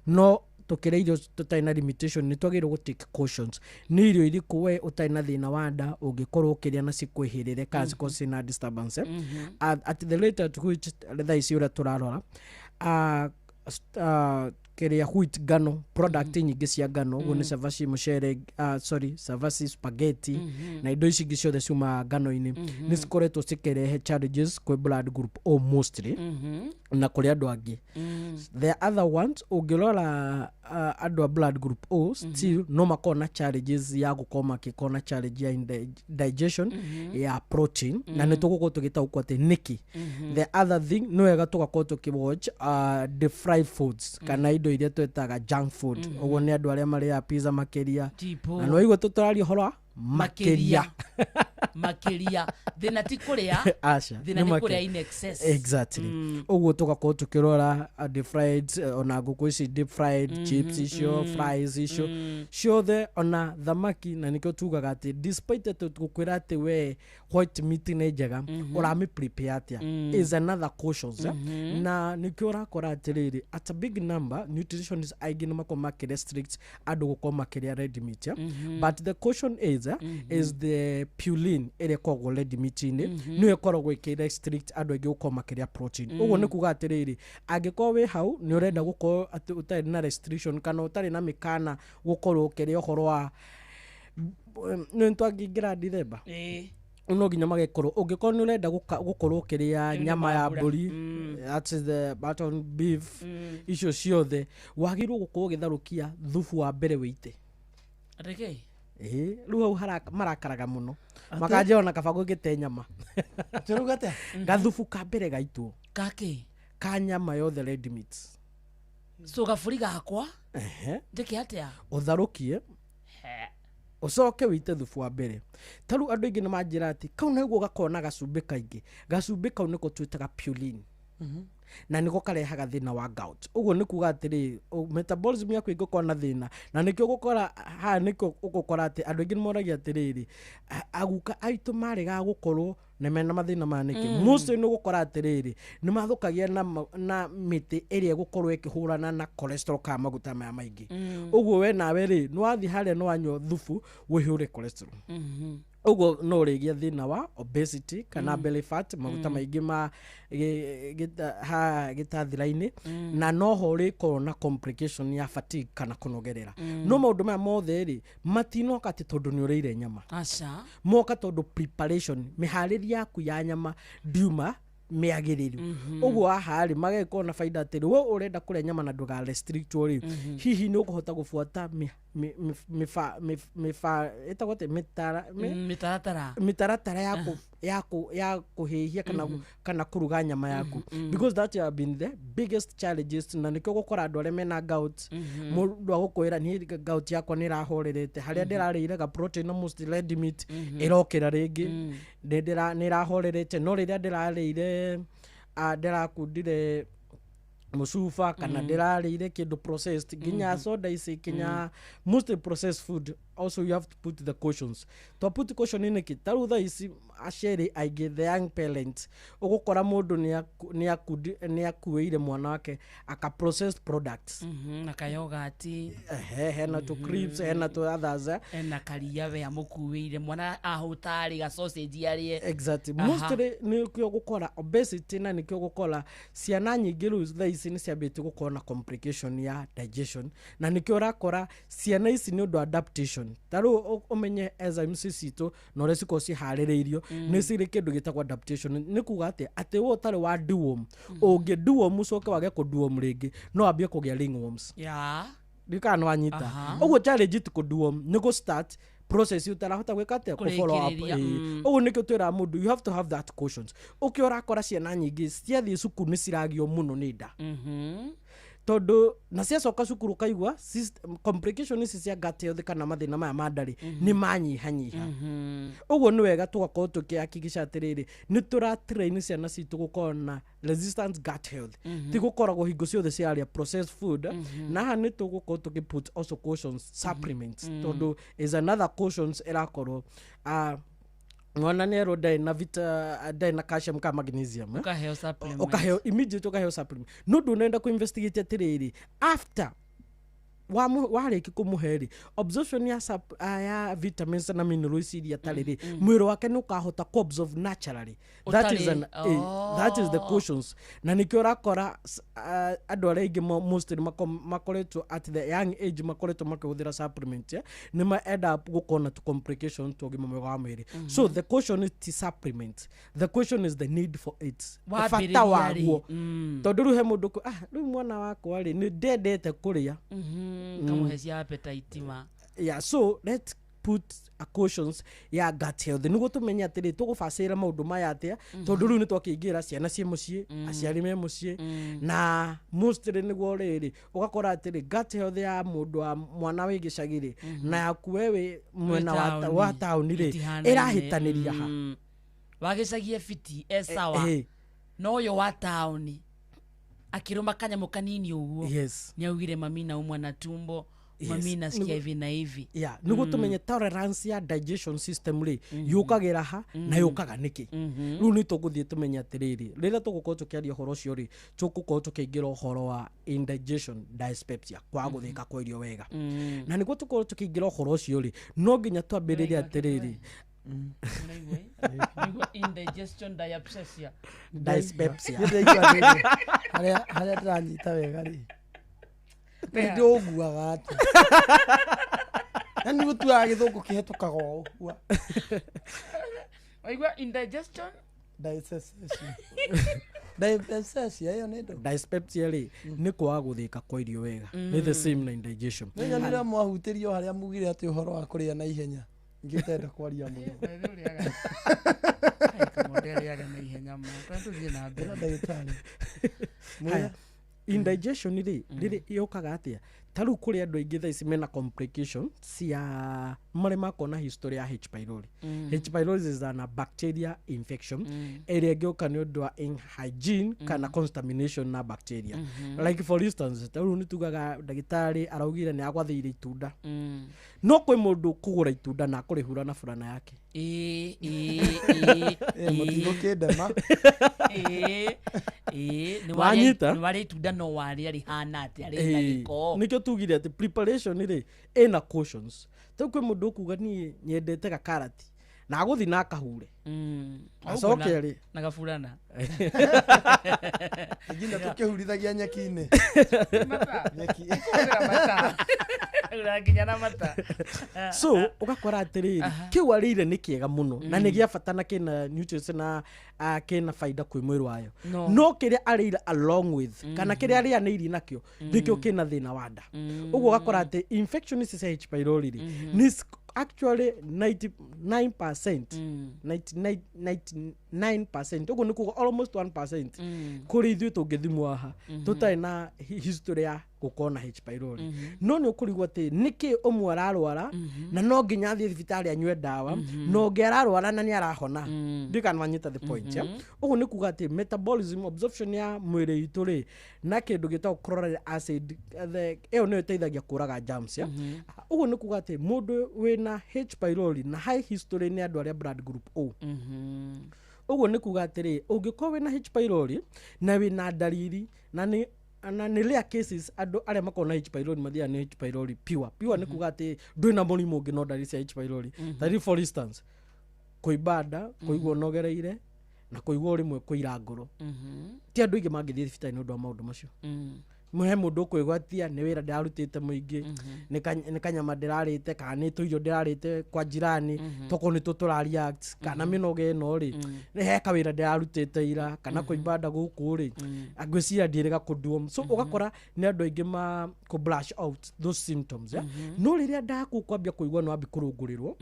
No tũkĩrĩa irio tũtarĩ na limitation, nĩ twagĩrĩirwo gũ take cautions nĩ irio irĩkũ we ũtarĩ na thĩna wa nda ũngĩkorwo ũkĩrĩa na cikwĩhĩrĩre kana cikorwo ciĩna disturbance. At the rate at which thaa ici ũrĩa tũrarora kĩrĩa wheat, ngano, product nyingĩ cia ngano, ũguo nĩ cabaci, mũcere, sorry, cabaci, spaghetti na indo ici ingĩ ciothe ciumaga ngano-inĩ, nĩ cikoretwo cikĩrehe challenges kwĩ blood group O mostly na kũrĩ andũ angĩ. The other ones, ũngĩrora andũ a blood group O still no makorwo na challenges ya gũkorwo makĩkorwo na challenge ya digestion ya protein, na nĩ tũgũkorwo tũgĩtaũkwo atĩ nĩkĩ. The other thing, nĩ wega tũgakorwo tũkĩwatch the fried foods kana indo iria twĩtaga junk food. Ũguo nĩ andũ arĩa marĩaga pizza makĩria. Chipo. Na nĩwaigua tũtũraria ũhoro wa makĩria. Makĩria, thĩna ti kũrĩa. Aca. Thĩna nĩ kũrĩa in excess. Exactly. Ũguo tũgakorwo tũkĩrora deep fried, ona ngũkũ ici deep fried, chips icio, fries icio ciothe, ona thamaki. Na nĩkĩo tugaga atĩ despite atĩ gũkwĩra atĩ we white meat nĩ njega, ũramĩ prepare atĩa is another cautions, eh? Na nĩkĩo ũrakora atĩrĩrĩ, at a big number nutritionists aingĩ nĩ makorwo makĩrestrict andũ gũkorwo makĩrĩa red meat, eh? But the caution is, eh, is the purine ĩrĩa ĩkoragwo red meat-inĩ nĩyo ĩkoragwo ĩkĩrestrict andũ aingĩ gũkorwo makĩrĩa protein. Ũguo nĩ kuga atĩrĩrĩ, angĩkorwo wĩ hau nĩ ũrenda gũkorwo atĩ ũtarĩ na restriction kana ũtarĩ na mĩkana gũkorwo ũkĩrĩa ũhoro wa nĩ twangĩingĩra Dithemba, no nginya magĩkorwo ũngĩkorwo nĩ ũrenda gũkorwo ũkĩrĩa Rĩu nĩ nyama ya mambura. mbũri, that's the mutton, beef, icio ciothe wagĩrĩirwo gũkorwo ũgĩtharũkia thubu wa mbere wĩite. Reke. Ĩĩ, rĩu hau marakaraga mũno makanjĩra ona kaba ngũgĩte nyama. Tũruga atĩa? Gathubu ka mbere gaitwo Kake. ka nyama yothe, red meat. So gaburi gakwa njĩke atĩa? Ũtharũkie, ũcoke wĩite thubu wa mbere. Ta rĩu andũ aingĩ nĩ manjĩra atĩ kau nĩguo gakoragwo na gacumbĩ kaingĩ. Gacumbĩ kau nĩko twĩtaga purine na nĩko karehaga thĩna wa gout. Ũguo nĩ kuga atĩrĩ, metabolism yaku ĩngĩkorwo na thĩna, na nĩkĩo ũgũkora haha, nĩkĩo ũgũkora atĩ andũ aingĩ nĩ moragia atĩrĩrĩ, aguka aitũ maregaga gũkorwo na mena mathĩna maya nĩkĩ? Mostly nĩ ũgũkora atĩrĩrĩ, nĩ mathũkagia na mĩtĩ ĩrĩa ĩgũkorwo ĩkĩhũrana na cholesterol kana maguta maya maingĩ. Ũguo we nawe rĩ, nĩ wathiĩ harĩa nĩ wanyua thubu wĩhũre cholesterol, ũguo no ũrĩgĩa thĩna wa obesity kana belly fat, maguta maingĩ ma ha gĩtathira-inĩ, na noho ũrĩkorwo na complication ya fatigue kana kũnogerera. No maũndũ maya mothe rĩ, matinoka atĩ tondũ nĩ ũrĩire nyama. Aca. Moka tondũ preparation, mĩharĩrie yaku ya nyama ndiuma mĩagĩrĩru. Ũguo haha rĩ, magagĩkorwo na baida atĩrĩ, we ũrenda kũrĩa nyama na ndũga restrictwo rĩ, hihi nĩ ũkũhota gũbuata ĩtagwo atĩa? Mĩtaratara. Mĩtaratara ya kũhĩhia kana kũruga nyama yaku, because that have been the biggest challenges. Na nĩkĩo gũkora andũ arĩa mena gout, mũndũ agũkwĩra niĩ gout yakwa nĩ ĩrahorerete harĩa ndĩrarĩire ga protein na most red meat, ĩrokĩra rĩngĩ, nĩ ĩrahorerete, no rĩrĩa ndĩrarĩire, ndĩrakundire mũcuba kana ndĩrarĩire kĩndũ processed, nginya soda ici, nginya mostly processed food. Also you have to put the cautions. To put caution in nĩkĩ? Ta rĩu thaa ici aciari aingĩ, the young parents, ũgũkora mũndũ nĩ akuĩire mwana wake aka processed products. Na kayogati. Ehe, hena tũ crisps, hena tũ others, eh. Ena karia we amũkuĩire mwana ahũta arĩ ga sausage arĩe. Exactly. Mostly nĩkĩo gũkora obesity, na nĩkĩo gũkora ciana nyingĩ rĩu thaa ici nĩ ciambĩtie gũkorwo na complication ya digestion, na nĩkĩo ũrakora ciana ici nĩ ũndũ wa adaptation. Ta rĩu ũmenye enzymes citũ na ũrĩa cikoragwo ciharĩrĩirio nĩ cirĩ kĩndũ gĩtagwo adaptation. Nĩ kuga atĩ we ũtarĩ wa deworm, ũngĩ deworm ũcoke wage kũ deworm rĩngĩ, no wambie kũgĩa ringworms. Ndiũĩ kana nĩ wanyita. Ũguo challenge ti kũ deworm, nĩ gũ start process ũtarahota gwĩka atĩa, kũ follow up. Kũrĩkĩrĩria. Ũguo nĩkĩo twĩraga mũndũ you have to have that cautions. Ũkĩo ũrakora ciana nyingĩ ciathiĩ cukuru nĩ ciragio mũno nĩ nda. Tondu na ciacoka cukuru kaigua complication ici cia gut health kana mathina maya ma nda-rĩ nĩ manyihanyiha. Ũguo nĩ wega tũgakorwo tũkĩhakikisha atĩrĩrĩ nĩ tũratrain ciana citũ gũkorwo na resistant gut health, ti gũkoragwo hingo ciothe ciarĩa processed food. Na haha nĩ tũgũkorwo tũkĩ put also cautions supplements, tondũ is another cautions ĩrakorwo mwana nĩ erwo ndarĩ na vita, ndarĩ na calcium ka magnesium, eh? Ũkaheo supplement. Ũkaheo immediate, ũkaheo supplement, no ndũnenda kũ investigate atĩrĩrĩ after warĩki kũmũhe rĩ absorption ya, ya vitamins na minerals iria tarĩ rĩ, mwĩrĩ wake nĩ ũkahota kũ absorb naturally. That is an, that is the cautions. Na nĩkĩo ũrakora andũ arĩa aingĩ mostly makoretwo at the young age makoretwo makĩhũthĩra supplement, nĩ ma end up gũkorwo na complication to ũgima mwega wa mwĩrĩ. So the caution is ti supplement, the question is the need for it, bata Wambĩrĩria rĩ. Waguo, tondũ rĩu he mũndũ rĩu mwana wakwa rĩ nĩ ndendete kũrĩa. Kamũhe cia appetite ma. Yeah, so let's put a cautions ya gut health nĩguo tũmenye atĩrĩ tũgũbacĩrĩra maũndũ maya atĩa, tondũ rĩu nĩ twakĩingĩra ciana ciĩ mũciĩ, aciari me mũciĩ, na mostly nĩguo rĩrĩ ũgakora atĩrĩ gut health ya mũndũ wa mwana wĩ gĩcagi rĩ na yaku we wĩ mwena wa taũni rĩ Itihanaine. ĩrahĩtanĩria ha. Wagĩcagie fiti e sawa, no ũyũ wa taũni akĩrũma kanyamũ kanini ũguo nĩ augire mami naumwa na tumbo, mami nasikia hivi na hivi. Yeah, nĩguo tũmenye tolerance ya digestion system rĩ yũkagĩra ha na yũkaga nĩkĩ. Rĩu nĩ tũgũthiĩ tũmenye atĩrĩrĩ rĩrĩa tũgũkorwo tũkĩaria ũhoro ũcio rĩ tũgũkorwo tũkĩingĩra ũhoro wa indigestion, dyspepsia, kwaga gũthĩka kwa irio wega. Na nĩguo tũkorwo tũkĩingĩra ũhoro ũcio rĩ no nginya twambĩrĩrie atĩrĩrĩ Ũraigua indigestion, diapepsia. Dyspepsia. Niĩ ndĩraigua atĩrĩrĩ, harĩa ndĩranyita wega rĩ nĩndĩũguaga atĩ yani gũtuaga gĩthũngũ kĩhetũkaga o ũguo. Waigua indigestion? Dyspepsia ĩyo nĩ ndũ. Dyspepsia rĩ nĩ kwaga gũthĩka kwa irio wega, nĩ the same na indigestion. Nĩnyonire mwahutĩrio harĩa mugire atĩ ũhoro wa kũrĩa na ihenya ngĩtenda kwaria mũno. Kamũndĩ arĩaga na ihenya ma. Twende tũthiĩ na mbere. Ĩra ndagĩtarĩ. Haya, indigestion rĩ rĩrĩ yũkaga atĩa? Ta rĩu kũrĩ andũ aingĩ thaa ici mena complication cia marĩa makona history ya H pylori. H pylori is an bacteria infection ĩrĩa ĩngĩũka nĩ ũndũ wa hygiene kana contamination na bacteria. Like for instance, ta rĩu nĩ tugaga ndagĩtarĩ araugire nĩ agwathĩire itunda, no kwĩ mũndũ kũgũra itunda na akũrĩhura na burana yake. Ĩĩ, ĩĩ, ĩĩ, Mũtigũkĩndema. Ĩĩ, ĩĩ, nĩ Wanyita? nĩ warĩa itunda no warĩa rĩhana atĩa rĩna gĩko. Nĩkĩo tugire atĩ preparation rĩ ĩna cautions. Rĩu kwĩ mũndũ ũkuga niĩ nyendete gakarati na agũthiĩ na akahure acoke rĩ na gaburana. Nginya tũkĩhurithagia nyeki-inĩ. Nyeki. Nginya na mata. So ũgakora atĩrĩrĩ kĩu arĩire nĩ kĩega mũno na nĩ gĩa bata na kĩna nutrients na kĩna baida kwĩ mwĩrĩ wayo, no kĩrĩa arĩire along with kana kĩrĩa arĩanĩirie nakĩo nĩkĩo kĩna thĩna wa nda. Ũguo ũgakora atĩ infection ici cia H pylori rĩ nĩ actually 99%, 99% ũguo nĩ kuga almost 1% kũrĩ ithuĩ tũngĩthimwo haha tũtarĩ na history ya gũkorwo na H pylori. No nĩ ũkũrigwo atĩ nĩkĩ ũmwe ararwara na no nginya athiĩ thibitarĩ anyue ndawa na ũngĩ ararwara na nĩ arahona. Ndiũĩ kana wanyita the point, yeah? Ũguo nĩ kuga atĩ metabolism absorption ya mwĩrĩ itũ rĩ na kĩndũ gĩtagwo chloride acid ĩyo nĩyo ĩteithagia kũraga germs, yeah? Ũguo nĩ kuga atĩ mũndũ wĩna H pylori na high history nĩ andũ arĩa blood group O. Ũguo nĩ kuga atĩrĩ ũngĩkorwo wĩna H pylori na wĩna ndariri na nĩ rare cases andũ arĩa makoragwo na H pylori mathiaga nĩ H pylori pure. Pure nĩ kuga atĩ ndwĩ na mũrimũ ũngĩ no ndariri cia H pylori. Ta rĩu for instance kũimba nda, kũigua ũnogereire na kũigua rĩmwe kũira ngoro. Ti andũ aingĩ mangĩthiĩ thibitarĩ nĩ ũndũ wa maũndũ macio. He mũndũ ũkwĩgwatia nĩ wĩra ndĩrarutĩte mũingĩ, nĩ kanyama ndĩrarĩte kana nĩ tũirio ndĩrarĩte kwa jirani tokorwo nĩ tũ tũra react kana mĩnoga ĩno rĩ nĩ he kawĩra ndĩrarutĩte ira kana kũimba nda gũkũ rĩ ngwĩciria ndiĩrĩga kũnduo. So ũgakora nĩ andũ aingĩ ma kũ brush out those symptoms, yeah? No rĩrĩa ndaku kwambia kũigua nĩ wambia kũrũngũrĩrwo,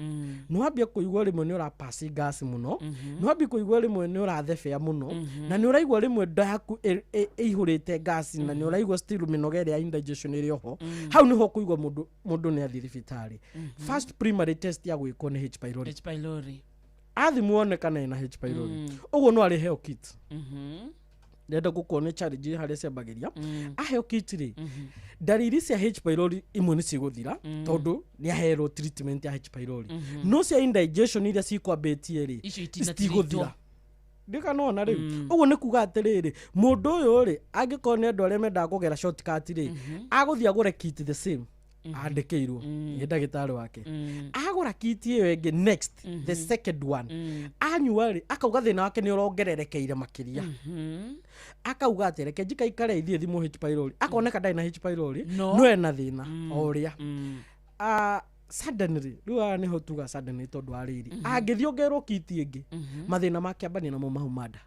nĩ wambia kũigua rĩmwe nĩ ũrapasi gas mũno, nĩ wambia kũigua rĩmwe nĩ ũrathebea mũno na nĩ ũraigua rĩmwe nda yaku ĩihũrĩte gas na nĩ ũraigua still mĩnoga ĩrĩa ya indigestion ĩrĩ oho, hau nĩho ũkũigua mũndũ nĩ athiĩ thibitarĩ. First primary test ya gwĩkwo nĩ H pylori. H pylori. Athimwo onekana ena H pylori, ũguo no arĩheo kit. Ndenda gũkuo nĩ challenge harĩa ciambagĩria. Aheo kit rĩ, ndariri cia H pylori imwe nĩ cigũthira tondũ nĩ aherwo treatment ya H pylori, no cia indigestion iria cikwambĩtie rĩ, Icio itina citigũthira. Ndikanona rĩu ũguo nĩ kuga atĩrĩrĩ, mũndũ ũyũ rĩ, angĩkorwo nĩ andũ arĩa mendaga kũgera shortcut rĩ, agũthiĩ agũre kit the same andĩkĩirwo nĩ ndagĩtarĩ wake. Agũra kit ĩyo ĩngĩ next, the second one, anyua rĩ, akauga thĩna wake nĩ ũrongererekeire makĩria. Akauga atĩ reke njikaikare ithiĩ thimũ H pylori, akoneka ndarĩ na H pylori, no ena thĩna o ũrĩa. Suddenly rĩu haha nĩho tuga suddenly, tondũ wa rĩrĩ, angĩthiĩ ongerwo kit ĩngĩ, mathĩna make ambania namo mau manda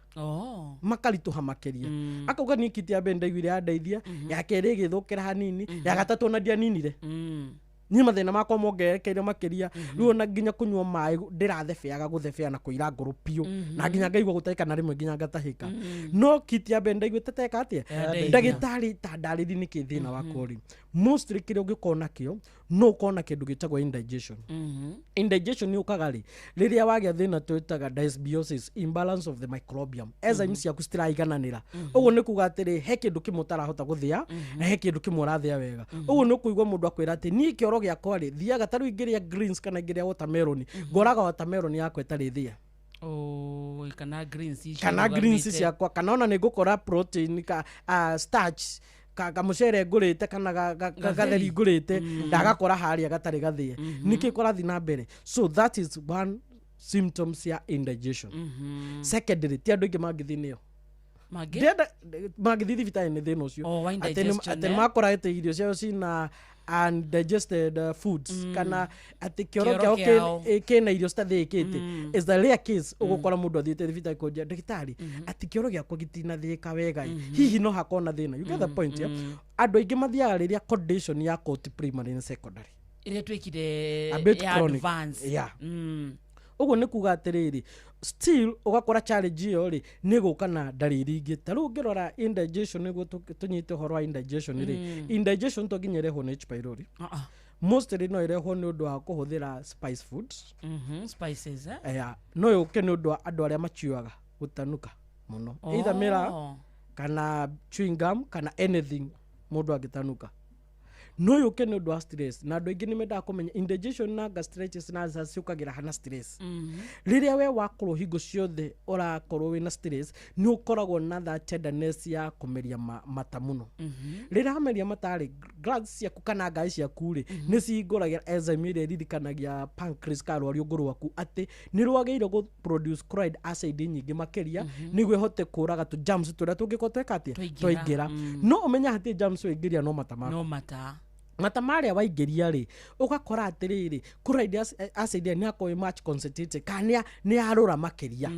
makaritũha makĩria. Akauga niĩ kit ya mbere ndaiguire yandeithia, ya kerĩ ĩgĩthũkĩra hanini, ya gatatũ ona ndianinire, niĩ mathĩna makwa mongererekeire makĩria. Rĩu ona nginya kũnyua maĩ ndĩrathebeaga gũthebea na kũira ngoro biũ, na nginya ngaigua gũtahĩka, na rĩmwe nginya ngatahĩka, no kit ya mbere ndaiguĩte teka atĩa. Yandeithia. Ndagĩtarĩ ta ndarĩri nĩkĩ thĩna wakwa rĩ, mostly kĩrĩa ũngĩkorwo nakĩo, no ũkorwo na kĩndũ gĩtagwo indigestion. Indigestion yũkaga rĩ, rĩrĩa wagĩa thĩna twĩtaga dysbiosis, imbalance of the microbiome, enzymes ciaku citiraigananĩra. Ũguo nĩ kuga atĩrĩ, he kĩndũ kĩmwe ũtarahota gũthĩa na he kĩndũ kĩmwe ũrathĩa wega. Ũguo nĩ ũkũigua mũndũ akwĩra atĩ niĩ kĩoro gĩakwa rĩ, thiaga ta rĩu ingĩrĩa greens kana ingĩrĩa watermelon, ngoraga watermelon yakwa ĩtarĩ thĩa. Oh, kana greens icio Kana greens ũrũgamĩte. ciakwa, kana ona nĩ ngũkora protein ka starch ka kamũcere ngũrĩte kana Gatheri. Gatheri ngũrĩte, ndagakora harĩa gatarĩ gathĩe. Nĩkĩ kũrathiĩ na mbere? So that is one symptoms ya indigestion. Secondary, ti andũ aingĩ mangĩthiĩ nĩyo. Mangĩ? Mangĩthiĩ thibitarĩ nĩ thĩna ũcio. Oh, wa Atĩ indigestion, atĩ eh? nĩmakora atĩ irio ciao cina undigested foods, kana atĩ kĩoro Kĩoro kĩao kĩao. kĩna irio citathĩĩkĩte. Is the rare case ũgũkora mũndũ athiĩte thibitarĩ kũnjia ndagĩtarĩ atĩ kĩoro gĩakwa gĩtinathĩĩka wega ĩ, hihi no hakorwo na thĩna. You get the point, yeah? Andũ aingĩ mathiaga rĩrĩa condition ya court primary na secondary, ĩrĩa twĩkire a bit ya chronic. advance. Yeah. Ũguo nĩ kuga atĩrĩrĩ, still ũgakora challenge ĩyo rĩ, nĩ gũka na ndariri ingĩ. Ta rĩu ũngĩrora indigestion, nĩguo tũnyite ũhoro wa indigestion rĩ, indigestion to nginya ĩrehwo nĩ H pylori. Mostly no ĩrehwo nĩ ũndũ wa kũhũthĩra spice foods. Spices, eh? Yeah. No yũke nĩ ũndũ wa andũ arĩa machiuaga gũtanuka mũno, either mĩraa kana chewing gum kana anything mũndũ angĩtanuka. No yũke nĩ ũndũ wa stress, na andũ aingĩ nĩ mendaga kũmenya indigestion na gastritis na ulcers ciũkagĩra hana stress. Rĩrĩa we wakorwo hingo ciothe ũrakorwo wĩna stress, nĩ ũkoragwo na that tenderness ya kũmeria mata mũno. Rĩrĩa wameria mata rĩ, glands ciaku kana ngai ciaku rĩ, nĩ cihingũragĩra enzyme ĩrĩa ĩririkanagia pancreas ka rwariũngũ rwaku atĩ nĩ rwagĩrĩire gũ produce chloride acid nyingĩ makĩria, nĩguo ĩhote kũraga tũ germs tũrĩa tũngĩkorwo tweka atĩa. Twaingĩra. Twaingĩra. No ũmenye hatirĩ germs waingĩria no mata maku. No mata. Mata marĩa waingĩria rĩ, ũgakora atĩrĩrĩ, chloride acid ĩyo nĩ yakorwo ĩ much concentrated kana nĩ yarũra makĩria,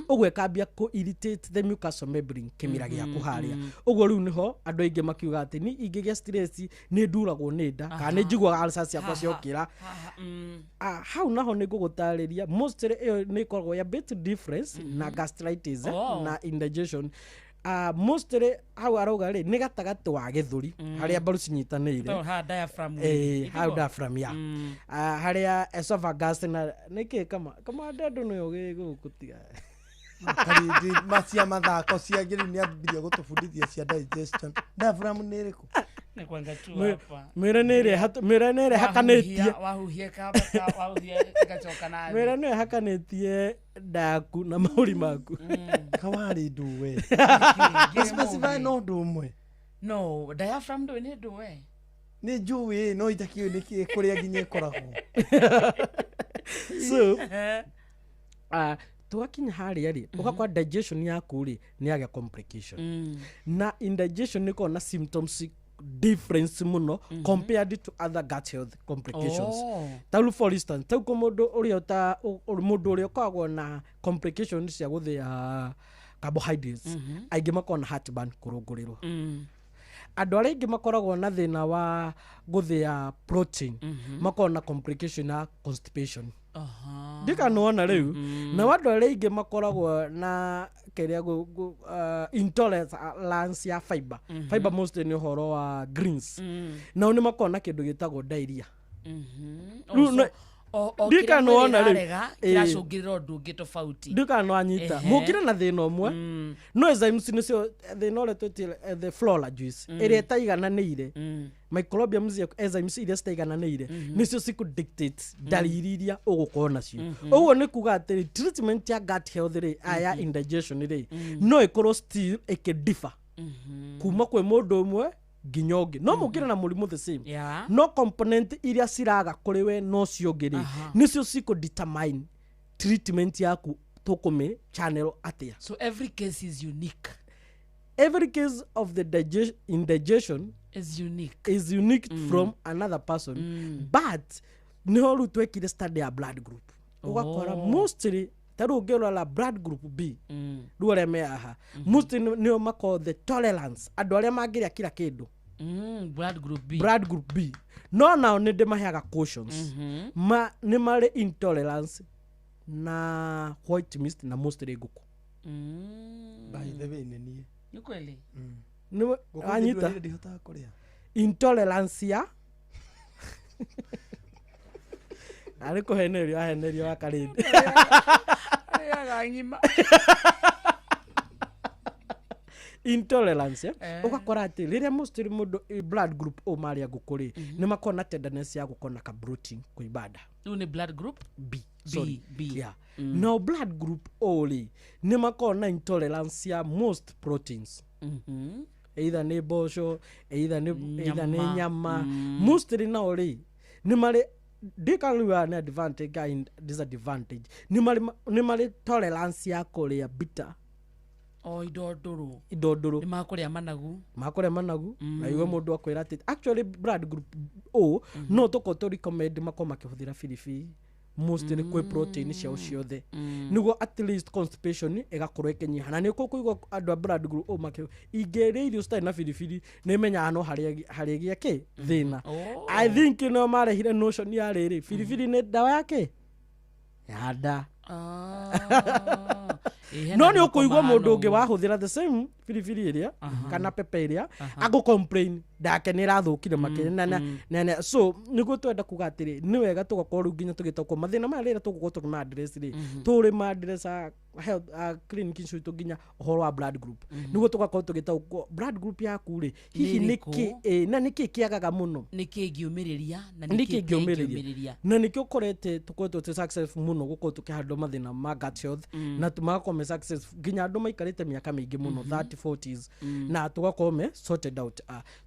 ũguo ĩkambia kũ irritate the mucosal membrane, kĩmira gĩaku harĩa. Ũguo rĩu nĩho andũ aingĩ makiuga atĩ ni ingĩgĩa stress nĩ nduragwo nĩ nda kana nĩ njiguaga ulcers ciakwa ciokĩra. Hau naho nĩ ngũgũtarĩria, mostly ĩyo nĩ ĩkoragwo ya bit difference na gastritis na indigestion. Mostly hau arauga rĩ, nĩ gatagatĩ wa gĩthũri harĩa mbaru cinyitanĩire. Tondũ haha diaphragm rĩ, Hau ĩtiguo? diaphragm ya harĩa esophagus na nĩkĩ kama ndendo nĩyo gĩgũkũ tiga. Karindi macia mathako ciagĩrĩire nĩ ambĩrĩria gũtũbundithia cia digestion. Diaphragm nĩ ĩrĩkũ? Nĩ kwanga tu hapa. Mĩre nĩ ĩrĩa mĩre nĩ ĩrĩa hakanĩtie. Wahuhia kambata, wahuhia ĩgacoka na thĩ. Mĩre nĩyo ĩhakanĩtie ndaku na mahũri maku. Kawarĩ nduwe. Ngĩrĩ Specify mũgĩ. no ũndũ ũmwe. No, diaphragm ndũĩ nĩ ndũĩ. Nĩ njũĩ no itakĩũĩ nĩkĩ kũrĩa nginya ĩkoragwo. So twakinya harĩa rĩ, ũgakora digestion yaku rĩ, nĩ yagĩa complication, na indigestion nĩ ĩkoragwo na symptoms difference mũno compared to other gut health complications. Ta rĩu for instance, ta rĩu kwĩ mũndũ ũrĩa ũta mũndũ ũrĩa ũkoragwo na complications cia gũthĩa carbohydrates, aingĩ makoragwo na heartburn, kũrũngũrĩrwo. Andũ arĩa aingĩ makoragwo na thĩna wa gũthĩa protein makoragwo na complication ya constipation. Ndikanona rĩu na andũ arĩa aingĩ makoragwo na kĩrĩa intolerance ya fiber. Fiber mostly nĩ ũhoro wa greens. Nao nĩ makoragwo na kĩndũ gĩtagwo diarrhea. Rĩu O ndikanona rĩu. Rega kiracũngĩrĩra ũndũ ũngĩ tofauti. Ndikanwanyita mũkire na thĩna ũmwe, no enzymes nĩcio thĩna ũrĩa twĩtire the flora juice ĩrĩa ĩtaigananĩire, microbiome ciaku, enzymes iria citaigananĩire nĩcio cikũ dictate ndariri iria ũgũkorwo nacio. Ũguo nĩ kuga atĩrĩ, treatment ya gut health rĩ, ya indigestion rĩ, no ĩkorwo still ĩkĩdiffer kuma kwĩ mũndũ ũmwe nginya ũngĩ, no mũkĩre na mũrimũ the same, no component iria ciraga kũrĩ we no cio ũngĩ rĩ, nĩcio cikũ determine treatment yaku tũkũmĩ channel atĩa. So every case is unique. Every case of the indigestion is unique, is unique from another person. But niho rĩu twekire study ya blood group, ũgakora mostly ta rĩu ũngĩrora blood group B, rĩu arĩa me haha mostly nĩo makoragwo the tolerance, andũ arĩa mangĩrĩa kila kĩndũ. Blood group B. Blood group B, no nao nĩ ndĩmaheaga cautions. Ma nĩ marĩ intolerance na white meat na mostly ngũkũ. By the way, nĩ niĩ. Nĩ kweli. Nĩ Ngũkũ anyita ndĩrĩ ndihotaga kũrĩa. Intolerance ya arĩ kũhenerio ahenerio wa karĩndĩ. Arĩaga ng'ima. Intolerance, eh? Ũgakora atĩ rĩrĩa mostly mũndũ blood group O marĩa ngũkũ rĩ, nĩ makoragwo na tenderness ya gũkorwo na ka bloating kũimba nda. Rĩu nĩ blood group B. Sorry. B. Yeah. Now blood group O rĩ, nĩ makoragwo na intolerance ya most proteins, either nĩ mboco, either nĩ Nyama. nyama mostly. Nao rĩ, nĩ marĩ ndikaruga nĩ advantage ka disadvantage, nĩ marĩ tolerance ya kũrĩa bitter. O indo ndũrũ. Indo ndũrũ. Nĩ makũrĩa managu. Makũrĩa managu. Na iwe mũndũ akwĩra atĩ actually blood group O no tũkorwo tũ recommend makorwo makĩhũthĩra biribiri mostly kwĩ protein ciao ciothe, nĩguo at least constipation ĩgakorwo ĩkĩnyiha. Na nĩ ũkũigua andũ a blood group O makĩ ingĩrĩa irio citarĩ na biribiri nĩ menyaga no harĩgĩa kĩ thĩna. I think no marehire notion ya rĩrĩ, biribiri nĩ ndawa ya kĩ ya nda. Ĩĩ, No hena nĩ ũkũigua mahana mũndũ ũngĩ ũguo. wahũthĩra the same biribiri ĩrĩa kana pepe ĩrĩa agũ complain ndake nĩ ĩrathũkire makĩria na so nĩguo twenda kuga atĩrĩ, nĩ wega tũgakorwo rĩu nginya tũgĩtaũkwo mathĩna maya rĩrĩa tũgũkorwo tũkĩma address rĩ, tũrĩ ma address a health clinic citũ nginya ũhoro wa blood group, nĩguo tũgakorwo tũgĩtaũkwo blood group yaku rĩ, hihi Nĩ nĩkĩ ĩrĩkũ? Na nĩkĩ kĩagaga mũno. Nĩ kĩ ngĩũmĩrĩria na nĩkĩ nĩ kĩ ngĩũmĩrĩria ngĩũmĩrĩria. Na nĩkĩo ũkorete tũkoretwo twĩ successful mũno gũkorwo tũkĩhandwo mathĩna ma gut health, na magakorwo me successful nginya andũ maikarĩte mĩaka mĩingĩ mũno, 30 40s, na tũgakorwo me sorted out.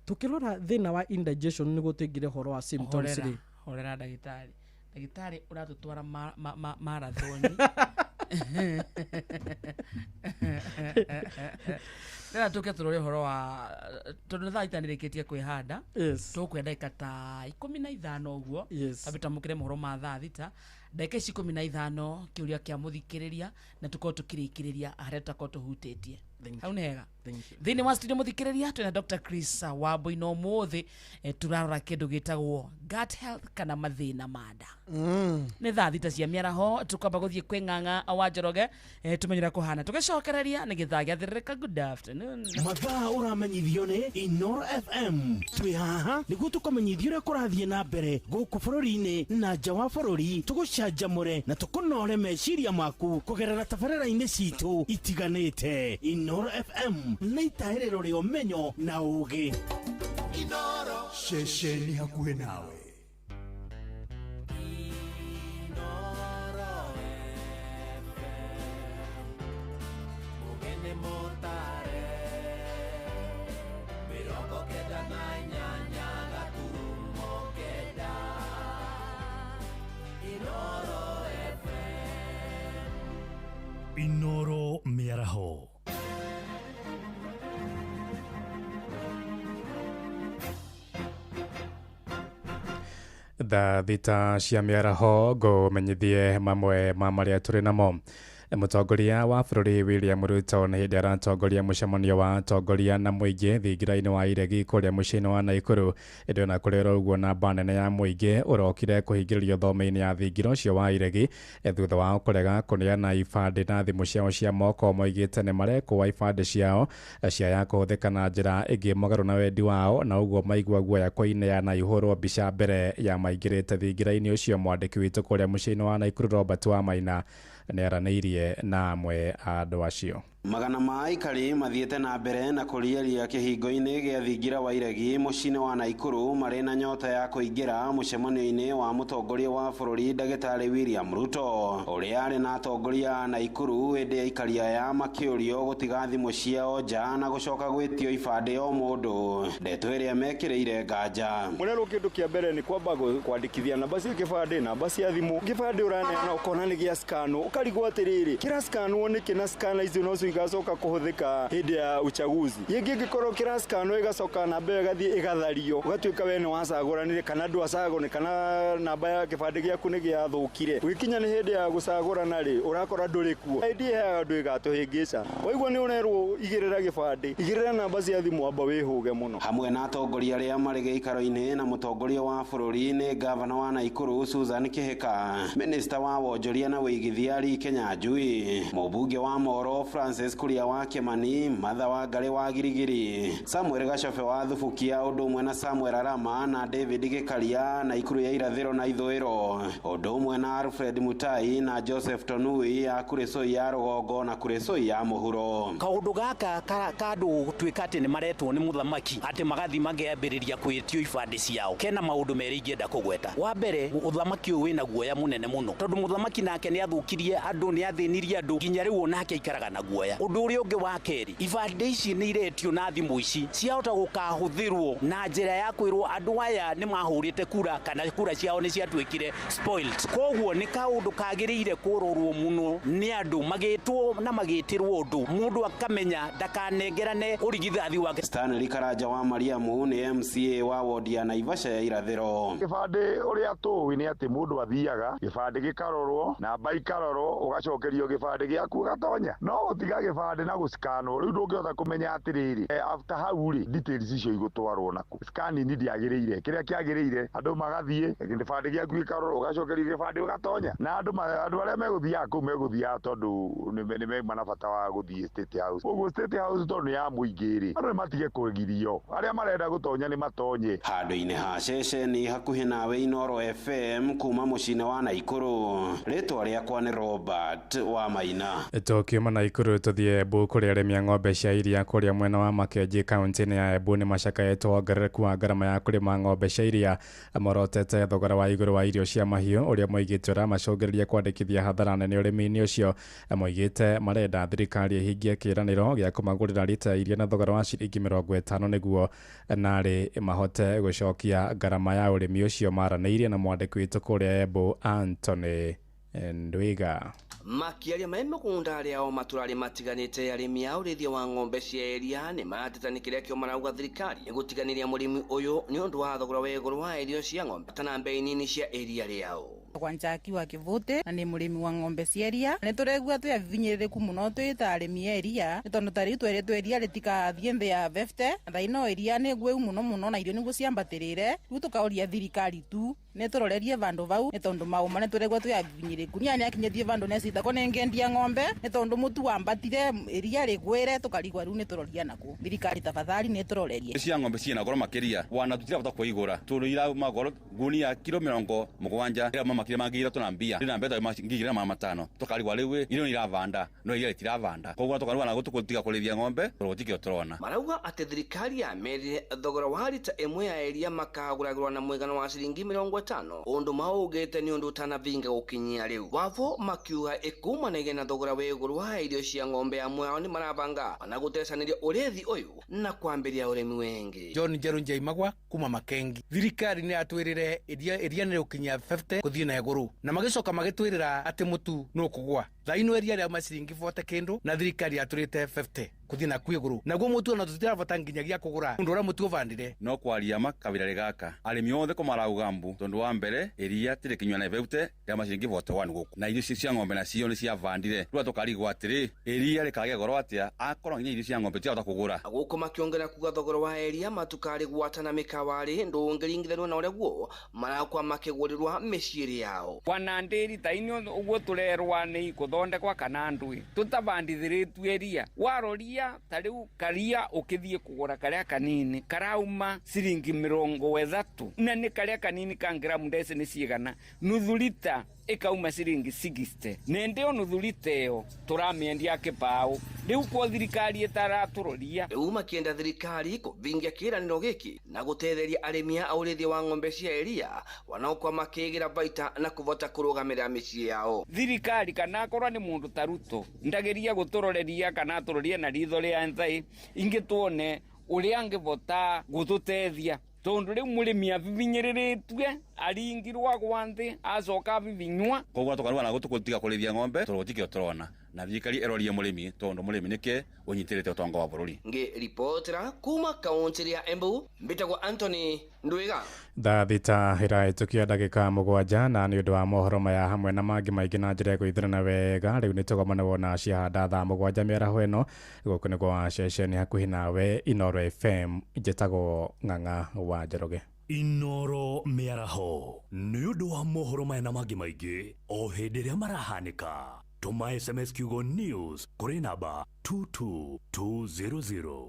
Tũkĩrora thĩna wa indigestion nĩguo tũingĩre ũhoro wa symptoms Horera, rĩ. Horera ndagĩtarĩ, ndagĩtarĩ ũratũtwara marathoni. Rĩra tũke tũrore ũhoro wa tondũ nĩ thaa itanĩrĩkĩtie kwĩhanda. Tũkwenda ndagĩka ta 15 ũguo. Tambe twamũkĩre mohoro ma thaa 6, ndagĩka ici 15, kĩũria kĩa mũthikĩrĩria, na tũkorwo tũkĩrĩkĩrĩria harĩa tũtakorwo tũhutĩtie. Hau nĩ hega. Thank you. Thĩinĩ wa studio mũthikĩrĩria twĩna Dr. Chris Wambui, na ũmũthĩ tũrarora kĩndũ gĩtagwo gut health kana mathĩna ma nda. Nĩ thaa 6 cia mĩaraho, tũkwamba gũthiĩ kwĩ Ng'ang'a wa Njoroge, tũmenye ũrĩa kũhana, tũgĩcokereria nĩ gĩthaa gĩathĩrĩrĩka. Good afternoon. Mathaa ũramenyithio nĩ Inoro FM. Twĩ haha nĩguo tũkũmenyithia ũrĩa kũrathiĩ na mbere gũkũ bũrũri-inĩ na nja wa bũrũri, tũgũcanjamũre na tũkũnore meciria maku kũgerera tabarĩra-inĩ citũ itiganĩte. Inoro FM nĩ itaĩrĩro rĩa ũmenyo na ũũgĩ. Ceceni hakuhĩ nawe. Mugene motare 98 gaturumo 9 Inoro FM. Inoro mĩaraho. Thaa 6 cia mĩaraho, ngũmenyithie mamwe ma marĩa tũrĩ namo. Mũtongoria wa bũrũri William Ruto nĩ hĩndĩ aratongoria mũcemanio wa atongoria na mũingĩ thingira-inĩ wa Iregi kũrĩa mũciĩ-inĩ wa Naikuru. Ĩndĩ ona kũrĩ ũguo, namba nene ya mũingĩ ũrokire kũhingĩrĩrio thome-inĩ ya thingira ũcio wa Iregi thutha wao kũrega kũneana ibandĩ na thimũ ciao cia moko. Moigĩte nĩ marekũa ibandĩ ciao ciaya kũhũthĩka na njĩra ĩngĩ mũgarũ na wendi wao, na ũguo maigua guoya kũineana ihũrwo mbica mbere ya maingĩrĩte thingira-inĩ ũcio. Mwandĩki witũ kũrĩa mũciĩ-inĩ wa Naikuru Robert Wamaina nĩaranĩirie na amwe a andũ acio. Magana ma aikari mathiĩte na mbere na kũriaria kĩhingo-inĩ gĩa thingira wa Iregi mũciĩ-inĩ wa Naikuru marĩ na nyota ya kũingĩra mũcemanio-inĩ wa mũtongoria wa bũrũri ndagĩtarĩ William Ruto, ũrĩa arĩ na atongoria a Naikuru. Ĩndĩ aikari aya makĩũrio gũtiga thimũ ciao nja na gũcoka gwĩtio ibandĩ o mũndũ, ndeto ĩrĩa mekĩrĩire nganja. Mũrerwo kĩndũ kĩa mbere nĩ kwamba kwandĩkithia namba cia kĩbandĩ, namba cia thimũ. Kĩbandĩ ũraneana ũkona nĩ gĩa scanwo, ũkarigwo atĩrĩrĩ, kĩrascanwo nĩkĩ na scanner icio nocio igacoka kũhũthĩka hĩndĩ ya uchaguzi. Yĩngĩ ĩngĩkorwo kĩrascanwo ĩgacoka namba ĩyo ĩgathiĩ ĩgathario, ũgatuĩka we nĩ wacagũranire kana ndwacagũrane, kana namba ya kĩbandĩ gĩaku nĩ gĩathũkire. Gũgĩkinya nĩ hĩndĩ ya gũcagũrana rĩ, ũrakora ndũrĩ kuo. ID ĩheaga andũ ĩgatũhĩngĩca. Waigua nĩ ũrerwo igĩrĩra gĩbandĩ, igĩrĩra namba cia thimũ, amba wĩhũge mũno. Hamwe na atongoria arĩa marĩ gĩikaro-inĩ na mũtongoria wa bũrũri nĩ gavana wa Naikuru Susan Kihika, minista wa wonjoria na wĩigithia Lee Kinyanjui, mũmbunge wa Moro Francis Kuria wa Kimani, Martha Wangari wa Girigiri, Samuel Gacobe wa Thubukia, ũndũ ũmwe na Samuel Arama na David Gikaria Naikuru ya irathĩro na ithũĩro, ũndũ ũmwe na Alfred Mutai na Joseph Tonui ya Kuresoi ya rũgongo na Kuresoi ya mũhuro. Kaũndũ gaka ka andũ gũtuĩka atĩ nĩ maretwo nĩ mũthamaki atĩ magathiĩ makĩambĩrĩria kwĩtio ibandĩ ciao, kena maũndũ merĩ ingĩenda kũgweta. Wa mbere, ũthamaki ũyũ wĩna guoya mũnene mũno, tondũ mũthamaki nake nĩ athũkirie andũ, nĩ athĩnirie andũ nginya rĩu onake aikaraga na guoya. Ũndũ ũrĩa ũngĩ wa kerĩ, ibandĩ ici nĩ iretio na thimũ ici ciahota gũkahũthĩrwo na njĩra ya kwĩrwo andũ aya nĩ mahũrĩte kura kana kura ciao nĩ ciatuĩkire spoiled. Koguo nĩ kaũndũ kagĩrĩire kũrorwo mũno nĩ andũ magĩtwo na magĩtĩrwo ũndũ, mũndũ akamenya ndakanengerane ũrigithathi wake. Stanley Karanja wa Mariamu nĩ MCA wa wodi ya Naivasha ya irathĩro. Gĩbandĩ ũrĩa tũĩ nĩ atĩ mũndũ athiaga gĩbandĩ gĩkarorwo, namba ikarorwo, ũgacokerio gĩbandĩ gĩaku ũgatonya. No gũtiga gĩbandĩ na gũscanwo rĩu ndũngĩhota kũmenya atĩrĩrĩ, after hau rĩ, details icio igũtwarwo naku. Scanning ndĩagĩrĩire, kĩrĩa kĩagĩrĩire andũ magathiĩ gĩbandĩ gĩaku gĩkarorwo, ũgacokerio gĩbandĩ ũgatonya. Na andũ arĩa megũthiaga kũu megũthiaga tondũ nĩ mauma na bata wa gũthiĩ State House. Ũguo State House tondũ nĩ ya mũingĩ rĩ, andũ nĩ matige kũgirio, arĩa marenda gũtonya nĩ matonye. Handũ-inĩ ha ceceni hakuhĩ nawe Inooro FM kuma mũciĩ-inĩ wa Naikuru, rĩtwa rĩakwa nĩ Robert wa Maina. Tũkiuma Naikuru tũthiĩ Embu kũrĩa arĩmi a ng'ombe cia iria kũrĩa mwena wa Makenji kaunti-inĩ ya Embu nĩ macakaĩtwo wongerereku wa ngarama ya kũrĩma ng'ombe cia iria. Morotete thogora wa igũrũ wa irio cia mahiũ ũrĩa moigĩte ũramacũngĩrĩria kwandĩkithia hathara nene ũrĩmi-inĩ ũcio. Moigĩte marenda thirikari ĩhingie kĩĩranĩro gĩa kũmagũrĩra rita ya iria na thogora wa ciringi 50 nĩguo narĩ mahote gũcokia ngarama ya ũrĩmi ũcio. Maranĩirie na mwandĩki witũ kũrĩa Embu Anthony Ndwiga. Makĩaria me mũgũnda arĩa o matũra matiganĩte arĩmi a ũrĩithia wa ng'ombe cia iria nĩ marateta nĩ kĩrĩa kĩo marauga thirikari nĩ gũtiganĩria mũrĩmi ũyũ nĩ ũndũ wa thogora wa igũrũ wa irio cia ng'ombe kana mbei nini cia iria rĩao. Kwa Njaki wa Kivute na ni murimi wa ng'ombe cia iria. Nĩ tũraigua twĩ avinyĩrĩrĩku mũno twĩ ta arĩmi a iria, nĩ tondũ ta rĩu tweretwo iria rĩtikathiĩ nthĩ ya 50, na thaa ino iria nĩ gwĩu mũno mũno na irio nĩguo ciambatĩrĩre. Rĩu tũkaũria thirikari tu nĩ tũrorerie vandũ vau, nĩ tondũ maũma nĩ tũraigua twĩ avinyĩrĩku. Niĩ nĩakinyĩtie vandũ necitako nĩngendia ng'ombe, nĩ tondũ mũtu wambatire iria rĩgwĩre, tũkarigwa rĩu nĩ tũroria nakũ. Thirikari tafadhali nĩ tũrorerie. Cia ng'ombe ciĩna goro makĩria wana tũtirahota kũigũra tondũ irauma goro ngunia kilo 70 irauma makĩria ma 3,000 na mbia na mbeta 2,500 tũkarigwa rĩu irio iravanda no iria rĩtiravanda, koguo tũkarigwa na gũtũtiga kũrĩithia ng'ombe tondũ gũtikĩo tũrona. Marauga atĩ thirikari yamerire thogora wa rita ĩmwe ya iria makagũragĩrwo na mũigana wa ciringi 50, ũndũ maugĩte nĩ ũndũ ũtanavinga gũkinyia rĩu. Wavo makiuga ĩkumanagia na thogora wa igũrũ wa irio cia ng'ombe, amwe ao nĩ marabanga ona gũtecanĩria ũrĩthi ũyũ na kwambĩrĩria ũrĩmi wengi. John Njeru Njaimagwa kuma Makengi. Thirikari nĩ yatwĩrĩre iria nĩ rĩgũkinyia 50 gũthiĩ na igũrũ, na magĩcoka magĩtwĩrĩra atĩ mũtu nĩ ũkũgũa. Thaa ino iria rĩauma ciringi 40 kĩndũ na thirikari yatwĩrĩte 50. kuthii na kwiguru naguo mutu na tutirabata nginyagia kugura undu uria mutu uvandire no kwaria makawira gaka arimi othe ko marauga mbu tondu wa mbere iria tirikinywa na beute ria maciringi 41 guku na irio cia ng'ombe nacio ni ciavandire riu tukarigwo atiri iria rikagia goro atia akorwo nginya irio cia ng'ombe tirahota kugura guku makiongerera kuga thogora wa iria matukari gwatana mikawari ndungiringithanio na uria guo marakwa makigurirwa miciiri yao wana ndiri ta inyo uguo turerwa ni kuthondekwa kana ndui tutabandithiritue iria waroria ta riu karia ukithie kugura karia kanini karauma ciringi 30 na ni karia kanini ka gramu ndeci ni cigana nuthu lita ikauma ciringi 60 nende o nuthu lita iyo turamiendia kibao riu kwa thirikari itaraturoria riu makienda thirikari kuvingia kiraniro giki na gutetheria arimi a urithi wa ng'ombe cia iria wanaokwa makigira baita na kuvota kurugamirira micii yao. Thirikari kana akorwa ni mundu ta Ruto ndageria guturoreria kana aturorie na ritho ria nthai ingi tuone uria angivota gututethia tondu riu murimi avivinyiriritue aringirwa gwa nthi acoka avivinywa koguo tukarua na gutukutiga kurithia ng'ombe tondu gutikio turona na thirikari erorie murimi tondu murimi nike unyitirite utonga wa bururi. Ngi ripotera kuma kaunti ya Embu mbitagwo Anthony Ndwiga. Thaa thita iraitukia ndagika 7 na ni undu wa mohoro maya hamwe na mangi maingi na njira ya gwithirana wega riu ni tugomane wona ciahanda thaa 7 miaraho ino guku ni gwa ceceni hakuhi nawe Inoro FM njitagwo Ng'ang'a wa Njoroge. Inoro miaraho ni undu wa mohoro maya na mangi maingi o hindi ria marahanika. Tuma SMS kiugo news kuri namba 22200.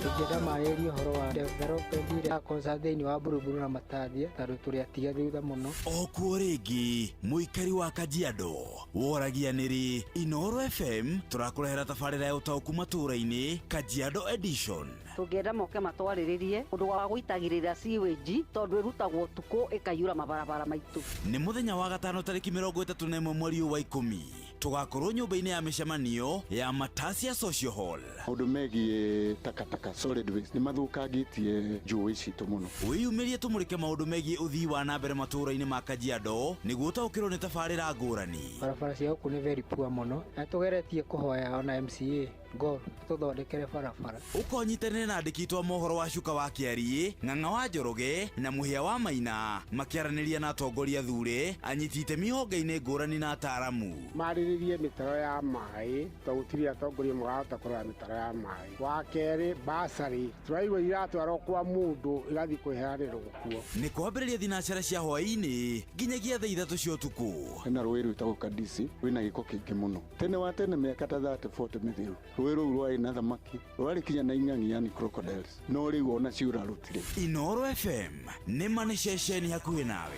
Tũngĩenda marĩrĩrie ũhoro wa development ya concern thĩinĩ wa Buruburu na Matathia tondũ tũrĩ atige thutha mũno. Okuo rĩngĩ mũikari wa Kajiado woragia nĩrĩ Inoro FM tũrakũrehera tabarĩra ya ũtaũku matũũra-inĩ Kajiado edition. Tũngĩenda moke matwarĩrĩrie ũndũ wa gũitagĩrĩra sewage tondũ ĩrutagwo ũtukũ ĩkaiyũra mabarabara maitũ. Nĩ mũthenya wa gatano tarĩki 31 mweri wa 10 tũgakorwo nyũmba-inĩ ya mĩcemanio ya Matasia Social Hall. Maũndũ megiĩ takataka solid waste nĩ mathũkangĩtie njũĩ citũ mũno. Wĩyumĩrie tũmũrĩke maũndũ megiĩ ũthii wa na mbere matũũra-inĩ ma Kajiado nĩguo ũtaũkĩrwo nĩ tabarĩra ngũrani. Barabara cia gũkũ nĩ very poor mũno na tũgeretie kũhoya ona MCA Gor tũthondekere barabara. Ũkonyitanĩre na andĩki a mohoro wa Cuka wa Kĩariĩ, Ng'ang'a wa Njoroge na Mũhĩa wa Maina makĩaranĩria na atongoria thure, anyiti itemi honge-inĩ ngũrani na ataaramu. Marĩrĩrie mĩtaro ya maĩ tondũ gũtirĩ atongoria marahota kũrora mĩtaro ya maĩ. Wa kerĩ basarĩ tũraigua iratwarwo kwa mũndũ igathiĩ kwĩheanĩrwo kuo. Nĩ kwambĩrĩria thinacara cia hwaĩ-inĩ nginyagia thaa 3 cia ũtukũ. Hena rũĩ rwĩtagwo Kadisi rwĩna gĩko kĩingĩ mũno. Tene wa tene mĩaka ta 30 40 mĩthiru rũĩ rũu rwarĩ na thamaki rwarĩ kinya na ing'ang'i yani crocodiles no rĩu ona ciũra rũtirĩ. Inoro FM nĩ ma nĩ ceceni hakuhĩ nawe.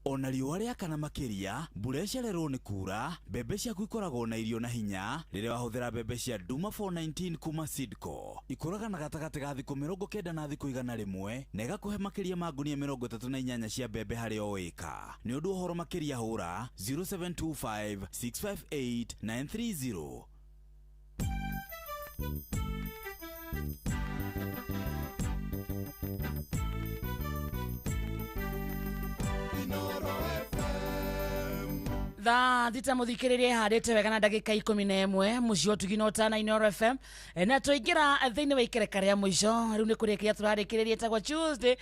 Ona riũa rĩakana makĩria mbura ĩcererwo nĩ kura mbembe ciaku ikoragwo na irio na hinya rĩrĩa wahũthĩra mbembe cia Duma 419 kuma Seedco. Ikũraga na gatagatĩ ga thikũ 90 na thikũ 101 na ĩgakũhe makĩria ma ngunia 38 cia mbembe harĩ o ĩka. Nĩ ũndũ ũhoro makĩria hũra 0725 658 930. Thaa thita muthikiririe handite wega na ndagika 11 mucio tugino tana Inoro FM na twaingira thiini wa ikereka ria muico riu ni kurikia turarikiria tagwa Tuesday.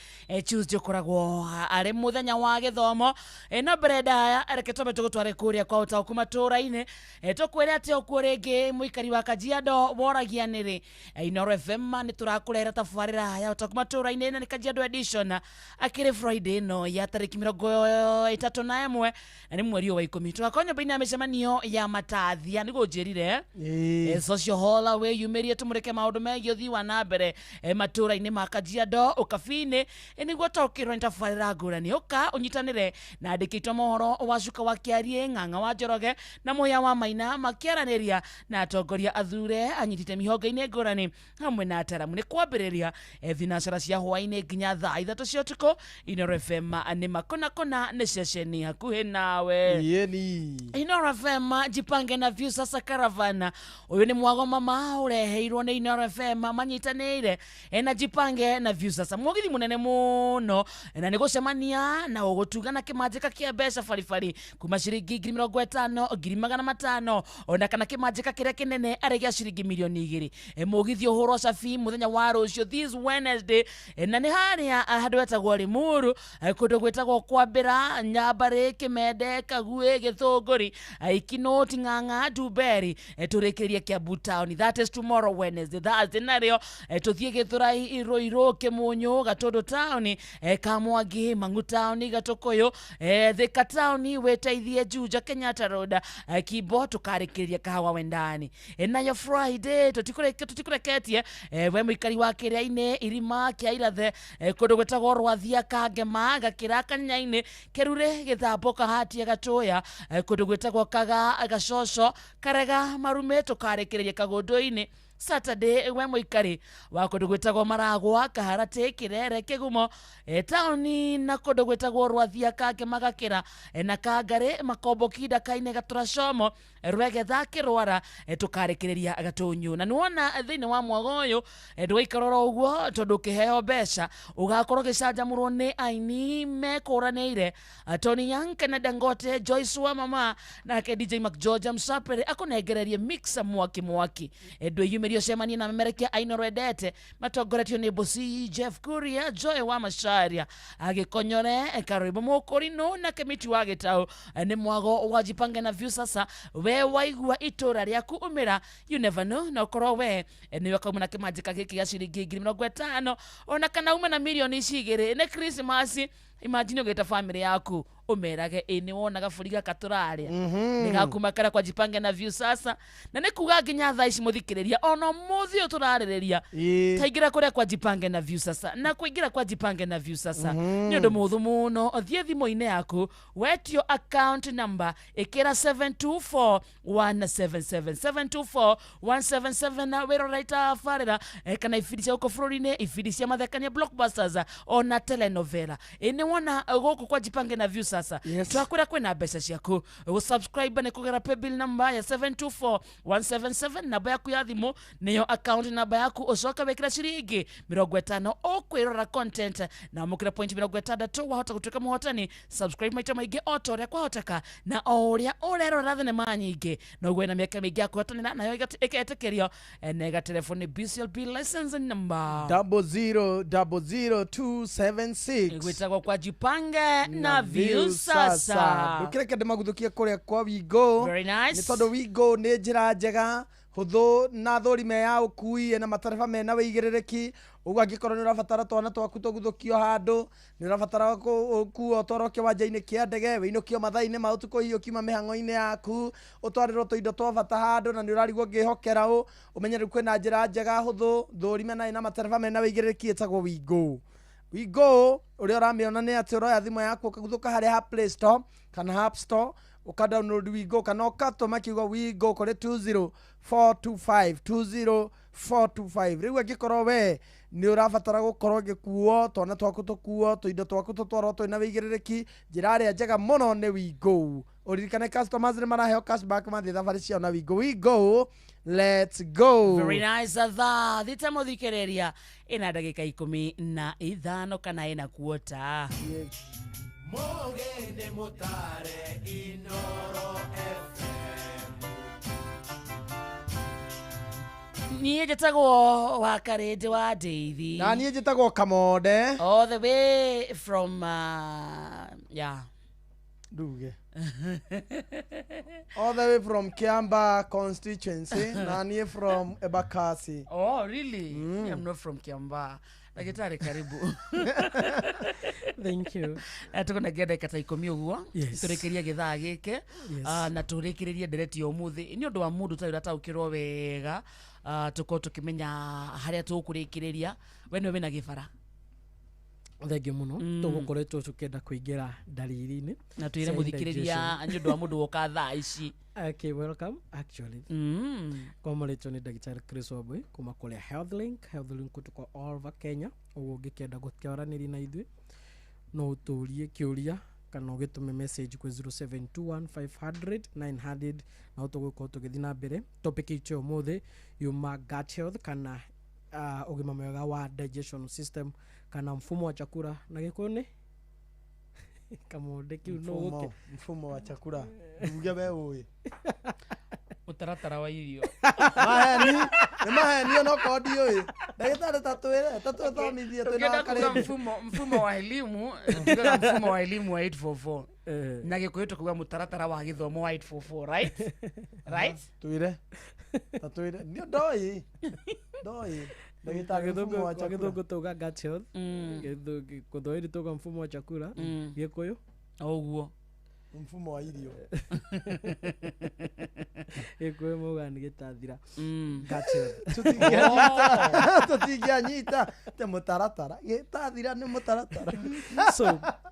Tuesday ukoragwo ari muthenya wa githomo no mbere ndaya reke twambe tugutware kuria kwa utaũku matũra-inĩ. Tukwire ati okuo ringi muikari wa Kajiado woragia nĩrĩ Inoro FM nĩ tũrakũrehera tabarĩra ya ũtaũku matũra-inĩ na nĩ Kajiado edition akĩrĩ Friday no ya tarĩki 31 na nĩ mweri wa 10 tugakorwo nyũmba-inĩ ya mĩcemanio ya Matathia nĩguo njĩrire social hall wĩyumĩrie tũmũrĩke maũndũ megiĩ ũthii wa na mbere matũra-inĩ ma Kajiado ũkabi-inĩ nĩguo taũkĩrwo nĩ tabarĩra ngũrani. Ũka ũnyitanĩre na andĩki aitũ a mohoro wa Cuka wa Kĩariĩ, Ng'ang'a wa Njoroge na Mũhĩa wa Maina makĩaranĩria na atongoria athure anyitite mĩhonge-inĩ ngũrani hamwe na ataramu. Nĩ kwambĩrĩria thinacara cia hwaĩ-inĩ nginya thaa 3 cia ũtukũ. Inoro FM nĩ makona kona nĩ ceceni hakuhĩ nawe. Iye ni Inoro FM jipange na view sasa caravana uyu ni mwago mama ureheirwo ni Inoro FM manyitanire na jipange na view sasa mugithi munene muno na nigucemania na ugutugana kimanjika kia mbeca baribari kuma ciringi 50,000 500,000 ona kana kimanjika kiria kinene ari gia ciringi 2 milioni. Mugithi uhurwo cabi muthenya wa rucio this Wednesday na ni haria handu etagwo Limuru kundu gwitagwo Kwambira Nyambari Kimende Kagui Githunguri Ikinoti Ng'ang'a Ndumberi turikirie Kiambu town. That is tomorrow Wednesday. Thursday nario tuthie Githurai Iruiru Kimunyu Gatundu town Kamwangi Mang'u town Gatukuyu Thika town witeithie Juja Kenyatta Road Kimbo tukarikiria Kahawa Wendani. Nayo Friday tutikureketie we muikari wa Kiriaini Irima kia Irathe kundu gwitagwo Rwathia Kangema Gakira Kanyaini Kerure Githambo Kahatia Gatuya kundu gwitagwo Kaga Gacoco Karega Marume tukarikiria Kagundu-ini. Saturday we muikari wa kundu gwitagwo Maragwa Kaharati Kirere Kigumo taoni na kundu gwitagwo Rwathia Kangema Gakira na Kangari Makombo Kinda Kaine Gatura Como Rwegetha Kirwara tukarikiriria Gatunyu. Na niwona thiini wa mwago uyu ndũgaikarora ũguo tondu ukiheo mbeca ugakorwo ũgĩcanjamũrwo nĩ aini mekũranĩire Tony Young na Dangote Joyce wa mama nake DJ McGeorge Msapere akũnengererie mixer mwaki mwaki ndwĩyumĩrie ũcemanie na memerekia aino rwendete matongoretio nĩ Bosi Jeff Kuria Joy wa Macharia agĩkonyore Karwĩmbo Mũkũrinũ na Kĩmiti wa Gĩtaũ. Nĩ mwago wa jipange na view sasa we waigua itũra rĩaku umĩra you never know na ũkorwo we nĩwe kauma na kĩmanjĩka gĩkĩ gĩa ciringi 50,000 ona kana ume na 2 milioni nĩ Christmas. Imagine ũgĩta family yaku umerage ĩ nĩ wona gabũri gaka tũrarĩa nĩ gakuma kara kwa jipange na view sasa. Na nĩ kuga nginya thaa ici mũthikĩrĩria ona mũthĩ ũyũ tũrarĩrĩria taingĩra kũrĩa kwa jipange na view sasa na kũingĩra kwa jipange na view sasa nĩ ũndũ mũhũthũ mũno. Thiĩ thimũ-inĩ yaku wetio account number ĩkĩra 724177 724177 na wĩrora itabarĩra kana ibindi cia gũkũ bũrũri-inĩ ibindi cia mathekania blockbusters ona telenovela. Ĩ nĩ wona gũkũ kwa jipange na view sasa twakwĩra kwĩna mbeca ciaku gũsubscribe nĩ kũgera paybill number ya 724177 namba yaku ya thimũ nĩyo account namba yaku ũcoke wĩkĩra ciringi 50 ũkwĩrora content na wamũkĩra point 60 wahota gũtuĩka mũhotani. Subscribe maita maingĩ o ta ũrĩa kwahoteka na o ũrĩa ũrerora thenema nyingĩ noguo ĩna mĩaka mĩingĩ ya kũhotanĩra nayo ĩgetĩkĩrio na ĩgatelefoni BCLB license number 0000276 gwĩtagwo kwa jipange na view sasa. Ndũkĩreke ndĩmaguthukie kũrĩa kwa Wigo. Very nice. Nĩ tondũ Wigo nĩ njĩra njega hũthũ na thũrime ya ũkui na matereba mena wĩigĩrĩrĩki ũguo angĩkorwo nĩ ũrabatara twana twaku tũguthũkio handũ nĩ ũrabatara gũkuo ũtwarwo kĩwanja-inĩ kĩa ndege wĩinũkio mathaa-inĩ ma ũtukũ hihi ũkiuma mĩhang'o-inĩ yaku ũtwarĩrwo tũindo twa bata handũ na nĩ ũrarigwo ũngĩhokera ũ ũmenye rĩu kwĩna njĩra njega hũthũ thũrime na ĩna matereba mena wĩigĩrĩrĩki ĩtagwo Wigo. Wigo ũrĩa ũramĩona nĩ atĩ ũroya thimũ yaku ũkaguthũka harĩa ha Play Store kana App Store uka download Wigo kana ũkatũma kiugo Wigo kũrĩ 20425 20425. Rĩu angĩkorwo we nĩ ũrabatara gũkorwo ũgĩkuo twana twaku tũkuo tũindo twaku tũtwarwo twĩna wĩigĩrĩrĩki njĩra ĩrĩa njega mũno nĩ Wigo. Ũririkane customers nĩ maraheo cashback mathiĩ thabarĩ ciao na Wigo. Wigo, let's go. Very nice. Thaa thita mũthikĩrĩria ĩna ndagĩka 15 kana ĩna kuota. Mogene mutare Inoro FM. Niĩ njĩtagwo Wakarĩndĩ wa Ndeithi. Na niĩ njĩtagwo Kamonde. All the way from yeah. Nduge. All the way from Kiamba constituency. Na niĩ from Embakasi. Oh, really? I'm not from Kiamba. Daktari karibu. Thank you. Tukunagia ndagĩka ta 10 ũguo. Yes. Tũrĩkĩrie gĩthaa gĩkĩ. Na tũrĩkĩrĩrie ndereti ya ũmũthĩ nĩ ũndũ wa mũndũ ũtarĩ ũrataũkĩrwo wega tũkorwo tũkĩmenya harĩa tũkũrĩkĩrĩria. We nĩwe wĩna gĩbara. Thengiũ mũno. Tũgũkoretwo tũkĩenda kũingĩra ndariri-inĩ na twĩre mũthikĩrĩria nĩ ũndũ wa mũndũ woka thaa ici. Okay, welcome actually. Kwa marĩtwa nĩ Ndagĩtarĩ Chris Wambui kuma kũrĩa HealthLink. HealthLink tuko all over Kenya. Ũguo ũngĩkĩenda gũkĩaranĩria na ithuĩ no ũtũrie kĩũria Kana ũgĩtũme message kwĩ 0721500900 na tũgũkorwo tũgĩthiĩ na mbere. Topic itũ ya ũmũthĩ yuma gut health kana ũgima mwega wa digestion system kana mfumo wa chakula na Gĩkũyũ nĩ Kamonde kiu no gũke. Mfumo wa chakula uge we ũĩ. Mũtaratara wa irio. Maheni nĩ maheni onokorwo ndiũĩ ndagĩtarĩ tatwĩre tatũthomithie twĩna Tukienda kuga karĩndĩ. mfumo wa elimu, tukiuga mfumo wa elimu wa 844 na Gĩkũyũ tukuga mũtaratara wa gĩthomo wa 844, right right. Twĩre tatwĩre nĩ ndoĩ ndoĩ ndagĩtarĩ mfumo wa chakula. Gĩthũngũ tauga gut health, Gĩthwaĩri tauga mfumo wa chakula, Gĩkũyũ ũguo mfumo wa irio. Gĩkũyũ maugaga nĩ gĩtathira. Gut health. Tũtingĩanyita te mũtaratara gĩtathira nĩ mũtaratara. So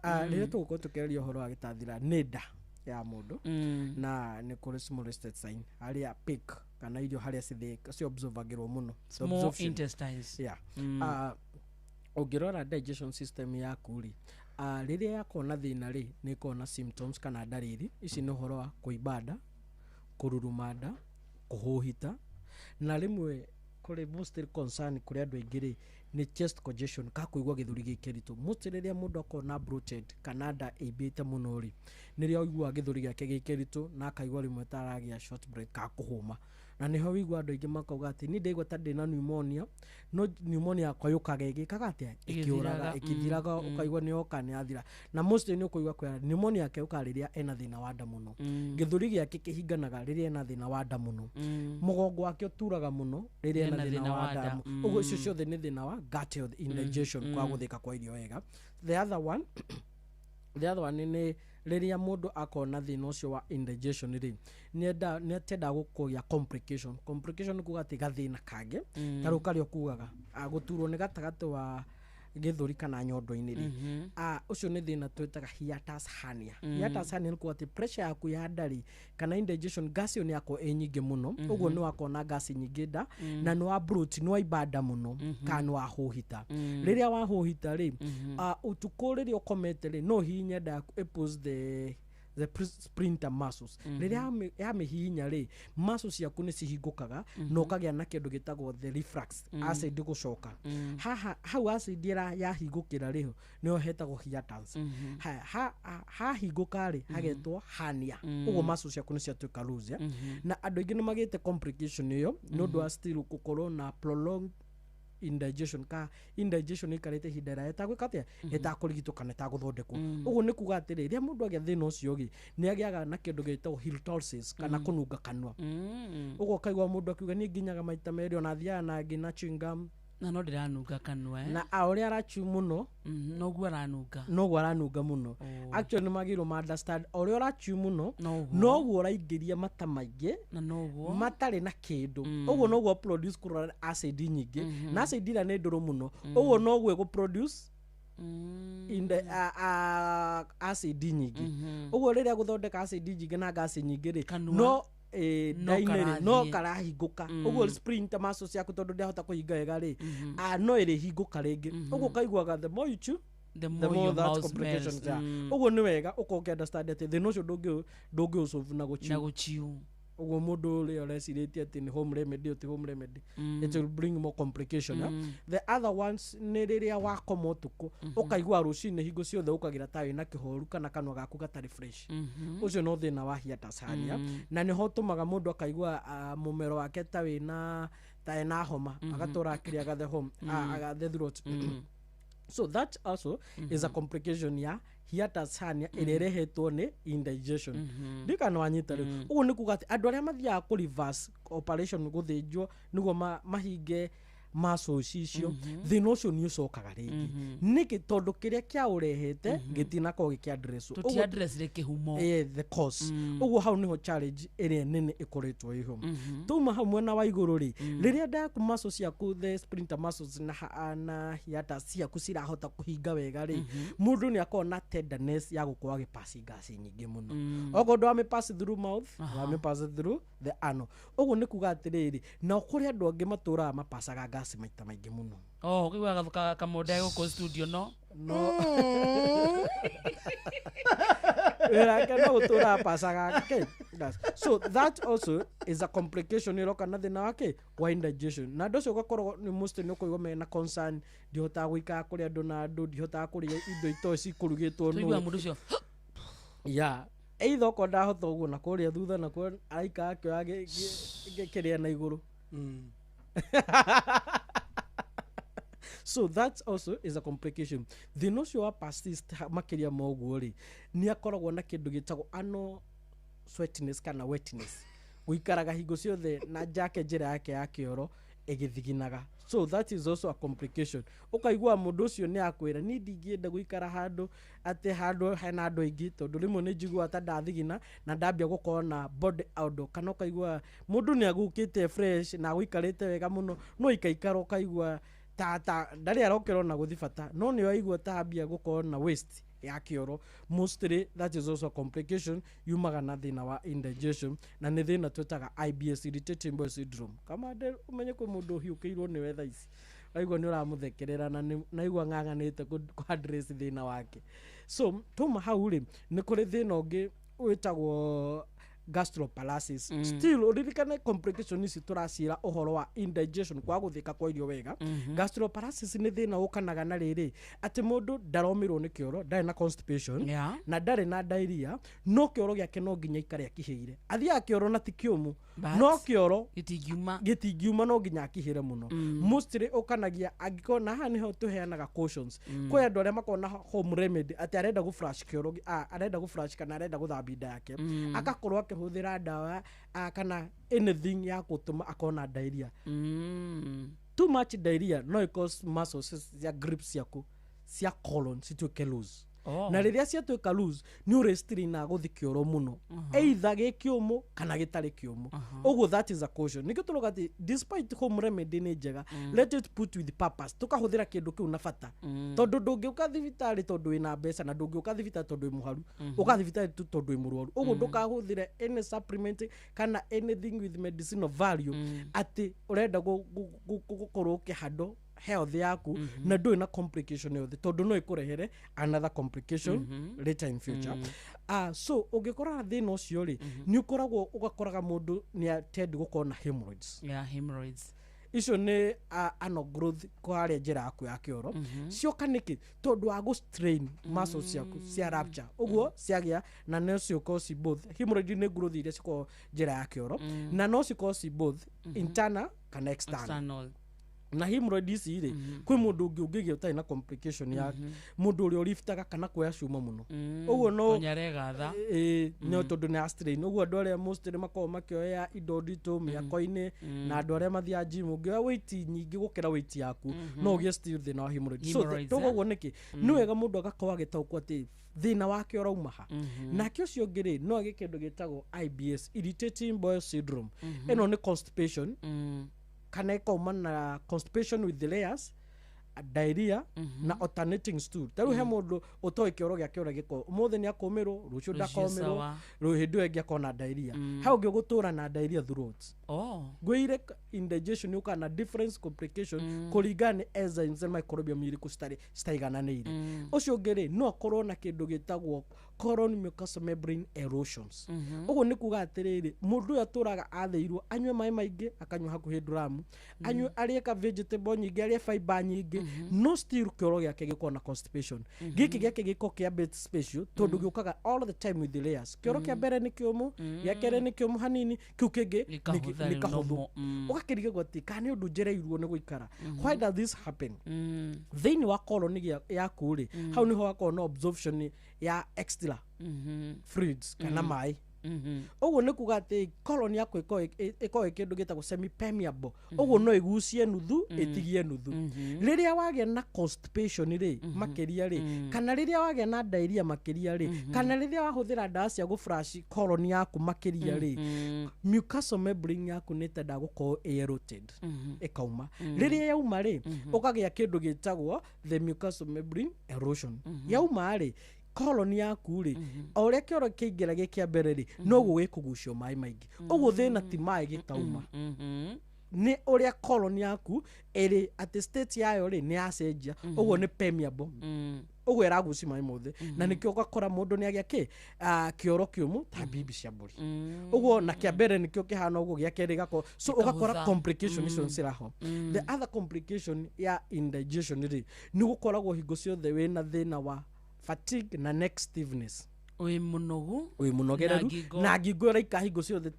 rĩrĩa tũgũkorwo tũkĩaria ũhoro wa gĩtathira nĩ nda ya mũndũ na nĩ kũrĩ small intestine harĩa pick kana irio harĩa ciobservagĩrwo mũno. The Small absorption. intestines. Yeah. Ũngĩrora digestion system yaku rĩ, rĩrĩa yakorwo na thĩna rĩ, nĩ ĩkoragwo na symptoms kana ndariri ici. Nĩ ũhoro wa kũimba nda, kũruruma nda, kũhũhita, na rĩmwe kũrĩ most concern kũrĩ andũ aingĩ rĩ nĩ chest congestion ka kũigua gĩthũri gĩ kĩritũ. Most rĩrĩa mũndũ akorwo na bloated kana nda ĩimbĩte mũno rĩ, nĩrĩo aiguaga gĩthũri gĩake gĩ kĩritũ na akaigua rĩmwe ta aragĩa short breath ka kũhũma, na nĩho wĩigua andũ aingĩ makauga atĩ niĩ ndaigua ta ndĩna pneumonia, no pneumonia yakwa yũkaga ĩgĩkaga atĩa, ĩkĩũraga. Ĩgĩthiraga. Ĩkĩthiraga. Ũkaigua nĩ yoka nĩ yathira, na mostly nĩ ũkũigua kwĩra pneumonia yake yũkaga rĩrĩa ena thĩna wa nda mũno. Gĩthũri gĩake kĩhinganaga rĩrĩa ena thĩna wa nda mũno. Mũgongo wake ũturaga mũno rĩrĩa ena thĩna wa nda. Ũguo icio ciothe nĩ thĩna wa gut health, indigestion, kwa gũthĩka kwa irio wega. The other one nĩ rĩrĩa mũndũ akorwo na thĩna ũcio wa indigestion rĩ, nĩatendaga gũkũgĩa complication. Complication nĩ kuga atĩ gathĩna kangĩ ta rĩu karĩa ũkugaga gũturwo nĩ gatagatĩ wa gĩthũri kana nyondo-inĩ rĩ, ũcio nĩ thĩna twĩtaga hiatus hernia. Hiatus hernia nĩ kuga atĩ pressure yaku ya nda rĩ kana indigestion gas ĩyo nĩ yakorwo ĩ nyingĩ mũno. Ũguo nĩ wakorwo na gas nyingĩ nda na nĩ wa bloat, nĩ waimba nda mũno kana nĩ wahũhita. Rĩrĩa wahũhita rĩ, ũtukũ rĩrĩa ũkomete rĩ, no ũhihinye nda yaku ĩpulls the sphincter muscles. Rĩrĩa yamĩhihinya rĩ, muscles ciaku nĩ cihingũkaga na ũkagĩa na kĩndũ gĩtagwo the reflux acid gũcoka. Haha hau acid ĩra yahingũkĩra rĩ, nĩho hetagwo hiatus. Haya, hahingũka rĩ hagetwo hernia. Ũguo muscles ciaku nĩ ciatuĩka loose, yeah? Na andũ aingĩ nĩ magĩte complication ĩyo nĩ ũndũ wa still gũkorwo na prolonged indigestion ka indigestion ĩikarĩte ihinda iraya ĩtagwĩka atĩa, ĩtakũrigitwo kana ĩtagũthondekwo. Ũguo nĩ kuga atĩrĩ, rĩrĩa mũndũ agĩa thĩna ũcio rĩ, nĩ agĩaga na kĩndũ gĩtagwo halitosis kana kũnunga kanua. Ũguo ũkaigua mũndũ akiuga niĩ nginyaga maita merĩ ona thiaga na ngĩ na chewing gum na no ndĩranunga kanua, eh? Na a ũrĩa arachew mũno noguo aranunga. Noguo aranunga mũno. Actually nĩ magĩrĩirwo ma understand o ũrĩa ũrachew mũno noguo noguo ũraingĩria mata maingĩ na noguo matarĩ na kĩndũ. Ũguo noguo produce kũrora acid nyingĩ, na acid ĩrĩa nĩ ndũrũ mũno, ũguo noguo ĩgũ produce acid nyingĩ. Ũguo rĩrĩa gũthondeka acid nyingĩ na gas nyingĩ rĩ, Kanua. no No nda-inĩ rĩ no karathiĩ. karahingũka. Ũguo sphincter muscles ciaku tondũ ndĩahota kũhinga wega rĩ, no ĩrĩhingũka rĩngĩ. Ũguo ũkaiguaga the more you chew, the the more more your that mouth complications. smells. Yeah. Ũguo nĩ wega ũkorwo ũkĩ understand atĩ thĩna ũcio ndũngĩũsolve na Na gũchew. gũchew. Ũguo mũndũ ũrĩa ũrecirĩtie atĩ nĩ home remedy, ũti home remedy, it will bring more complication, eh? The other ones nĩ rĩrĩa wakoma ũtukũ ũkaigua rũcinĩ hingo ciothe ũkagira ta wĩna kĩhoru kana kanua gaku gatarĩ fresh. Ũcio no thĩna wa hiatus hernia, na nĩho ũtũmaga mũndũ akaigua mũmero wake ta wĩna ta ena homa, agatũra akĩrĩaga the home the throat. So that also is a complication ya hiatus hernia ĩrĩa ĩrehetwo nĩ indigestion. Ndikana wanyita rĩu. Ũguo nĩ kuga atĩ andũ arĩa mathiaga kũ reverse operation gũthĩnjwo nĩguo mahinge muscles icio, thĩna ũcio nĩ ũcokaga rĩngĩ. Nĩkĩ? Tondũ kĩrĩa kĩaũrehete gĩtinakorwo gĩkĩaddresswo. Tũtiaddressire kĩhumo. The cause. Ũguo hau nĩho challenge ĩrĩa nene ĩkoretwo ĩho. Tuma hau mwena wa igũrũ rĩ, rĩrĩa nda yaku muscles ciaku, the sphincter muscles na hiatus ciaku cirahota kũhinga wega rĩ, mũndũ nĩ akoragwo na tenderness ya gũkorwo agĩpass gas nyingĩ mũno. Okorwo ndwamĩ through mouth, wamĩ through the ano. Ũguo nĩ kuga atĩrĩrĩ, na kũrĩ andũ angĩ matũraga mapacaga gas maita maingĩ mũno. Oh, ũkĩiguaga kamonde gũkũ studio no no. Wĩra wake no gũtũra apacaga ke. So that also is a complication ĩroka na thĩna wake wa indigestion. Na andũ acio ũgakorwo nĩ mostly nĩ ũkũigua mena concern, ndihotaga gũikara kũrĩa andũ na andũ, ndihotaga kũrĩa indo itoĩ cikũrugĩtwo Tũiguaga nũ. mũndũ ũcio. Yeah, either okorwo ndahota ũguo na kũrĩa thutha nakuo araikara akĩoya kĩrĩa na igũrũ. So that also is a complication. Thĩna ũcio wa persist makĩria ma ũguo rĩ, nĩ akoragwo na kĩndũ gĩtagwo ano sweatiness kana wetness, gũikaraga hingo ciothe na njake njĩra yake ya kĩoro ĩgĩthiginaga. So that is also a complication. Ũkaigua mũndũ ũcio nĩ akwĩra, niĩ ndingĩenda gũikara handũ atĩ handũ hena andũ aingĩ, tondũ rĩmwe nĩ njiguaga ta ndathigina na ndambia gũkorwo na body odor. Kana ũkaigua mũndũ nĩ agũkĩte fresh na agũikarĩte wega mũno, no ikaikara ũkaigua ta ndarĩ arokĩra ona gũthi bata, no nĩ waigua ta ambia gũkorwo na waste ya kĩoro. Mostly that is also a complication yumaga na thĩna wa indigestion, na nĩ thĩna twĩtaga IBS, irritating bowel syndrome. Kama ndĩ ũmenye kwĩ mũndũ ũhiũkĩirwo nĩwe thaa ici, waigua nĩ ũramũthekerera na naigua ng'ang'anĩte kũ address thĩna wake. So tuma hau rĩ, nĩ kũrĩ thĩna ũngĩ wĩtagwo gastropalasis. Still ũririkane complication ici tũracira ũhoro wa indigestion, kwaga gũthĩka kwa irio wega. Gastropalasis nĩ thĩna ũkanaga na rĩrĩ atĩ mũndũ ndaromĩrwo nĩ kĩoro, ndarĩ na constipation na ndarĩ na diarrhea, no kĩoro gĩake no nginya aikare akihĩire. Athiaga kĩoro na ti kĩũmũ, But no kĩoro gĩtingiuma, gĩtingiuma, no nginya akihĩre mũno. Mostly ũkanagia angĩkorwo, na haha nĩho tũheanaga cautions kwĩ andũ arĩa makoragwo na home remedy atĩ arenda gũ flush kĩoro, arenda gũ flush kana arenda gũthambia nda yake, agakorwo akĩhũthĩra ndawa kana anything ya gũtũma akorwo na diarrhea. Too much diarrhea no ĩ cause muscles cia grip ciaku cia colon cituĩke loose. Na rĩrĩa ciatuĩka loose, nĩ ũrĩ gũthi kĩoro mũno, either gĩ kĩũmũ kana gĩtarĩ kĩũmũ. Ũguo that is a caution. Nĩkĩo tũrauga atĩ despite home remedy nĩ njega, let it put with purpose, tũkahũthĩra kĩndũ kĩu na bata, tondũ ndũngĩũka thibitarĩ tondũ wĩna mbeca, na ndũngĩũka thibitarĩ tondũ wĩ mũharu, ũka thibitarĩ tu tondũ wĩ mũrwaru. Ũguo ndũkahũthĩre any supplement kana anything with medicinal value atĩ ũrenda gũkorwo ũkĩhandwo health yaku na ndũrĩ na complication yothe, tondũ no ĩkũrehere another complication later in future. So ũngĩkora thĩna ũcio rĩ, nĩ ũkoragwo ũgakoraga mũndũ nĩ atend gũkorwo na hemorrhoids. Yeah, hemorrhoids. Icio nĩ anal growth kwarĩa njĩra yaku ya kĩoro. Cioka nĩkĩ? Tondũ wa gũ strain muscles ciaku cia rupture, ũguo ciagĩa, na no ciũkorwo ci both. Hemorrhoid nĩ growth iria cikoragwo njĩra ya kĩoro, na no cikorwo ci both internal kana external. External. Na hemorrhoid ici rĩ, kwĩ mũndũ ũngĩ ũngĩgĩa ũtarĩ na complication ya mũndũ ũrĩa ũriftaga kana kuoya cuma mũno, ũguo no Nyaregatha. Ĩĩ, no tondũ nĩ strain. Ũguo andũ arĩa mostly makoragwo makĩoya indo nditũ mĩako-inĩ, na andũ arĩa mathiaga gym, ũngĩoya weight nyingĩ gũkĩra weight yaku, no ũgĩe still thĩna wa hemorrhoid. So Hemorrhoids, toguo eh? ũguo nĩkĩ nĩ wega mũndũ agakorwo agĩtaũkwo atĩ thĩna wake ũrauma ha. Nake ũcio ũngĩ rĩ, no agĩe kĩndũ gĩtagwo IBS, irritating bowel syndrome. Ĩno nĩ constipation, kana ĩkauma na constipation with the layers, diarrhea na alternating stool. Ta rĩu he mũndũ ũtoĩ kĩoro gĩake ũrĩa gĩkoragwo, ũmũthĩ nĩ akũmĩrwo, rũciũ Rũciũ ndakomĩrwo, sawa. hĩndĩ ĩyo ĩngĩ akona diarrhea. He ũngĩ ũgũtũra na diarrhea throughout. Ngwĩire indigestion yũkaga na different complication kũringana nĩ enzymes na microbiome irĩkũ citarĩ citaigananĩire. Ũcio ũngĩ rĩ, no akorwo na kĩndũ gĩtagwo colon mucosal membrane erosions. Ũguo nĩ kuga atĩrĩrĩ, mũndũ ũyũ atũraga athĩirwo anyue maĩ maingĩ, akanyua hakuhĩ nduramu, anyue, arĩe ka vegetable nyingĩ, arĩe fiber nyingĩ, no still kĩoro gĩake gĩkorwo na constipation. Gĩkĩ gĩake gĩkorwo kĩa bit special tondũ gĩũkaga all the time with the layers. Kĩoro kĩa mbere nĩ kĩũmũ, gĩa kerĩ nĩ kĩũmũ hanini, kĩu kĩngĩ Gĩkahũtha nĩ kahũthũ. normal. Ũgakĩrigagwo atĩ kana nĩ ũndũ njereirwo nĩ gũikara. Why does this happen? Thĩinĩ wa colon yaku rĩ, hau nĩho hakoragwo na absorption ya extra fluids kana maĩ. Ũguo nĩ kuga atĩ colon yaku ĩkoragwo ĩ kĩndũ gĩtagwo semi permeable, ũguo no ĩgucie nuthu, ĩtigie nuthu. Rĩrĩa wagĩa na constipation rĩ makĩria rĩ, kana rĩrĩa wagĩa na diarrhea makĩria rĩ, kana rĩrĩa wahũthĩra ndawa cia gũ flush colon yaku makĩria rĩ, mucosal membrane yaku nĩ ĩtendaga gũkorwo ĩ eroded, ĩkauma. Rĩrĩa yauma rĩ, ũkagĩa kĩndũ gĩtagwo the mucosal membrane erosion. Yauma rĩ, colon yaku rĩ, o ũrĩa kĩoro kĩingĩra gĩ kĩa mbere rĩ, noguo gĩkũgucio maĩ maingĩ. Ũguo thĩna ti maĩ gĩkauma. Nĩ ũrĩa colon yaku ĩrĩ atĩ state yayo rĩ nĩ yacenjia, ũguo nĩ permeable, ũguo ĩragucia maĩ mothe, na nĩkĩo ũgakora mũndũ nĩ agĩa kĩ kĩoro kĩũmũ ta mbimbi cia mbũri ũguo. Na kĩa mbere nĩkĩo kĩhana ũguo, gĩa kerĩ gĩgakorwo so ũgakora Gĩkahũtha. Complication icio ciraho. The other complication ya indigestion rĩ, nĩ gũkoragwo hingo ciothe wĩna thĩna wa fatigue na neck stiffness. Wĩ mũnogu. Wĩ mũnogereru. Na ngingo. Na ngingo ĩraika hingo ciothe.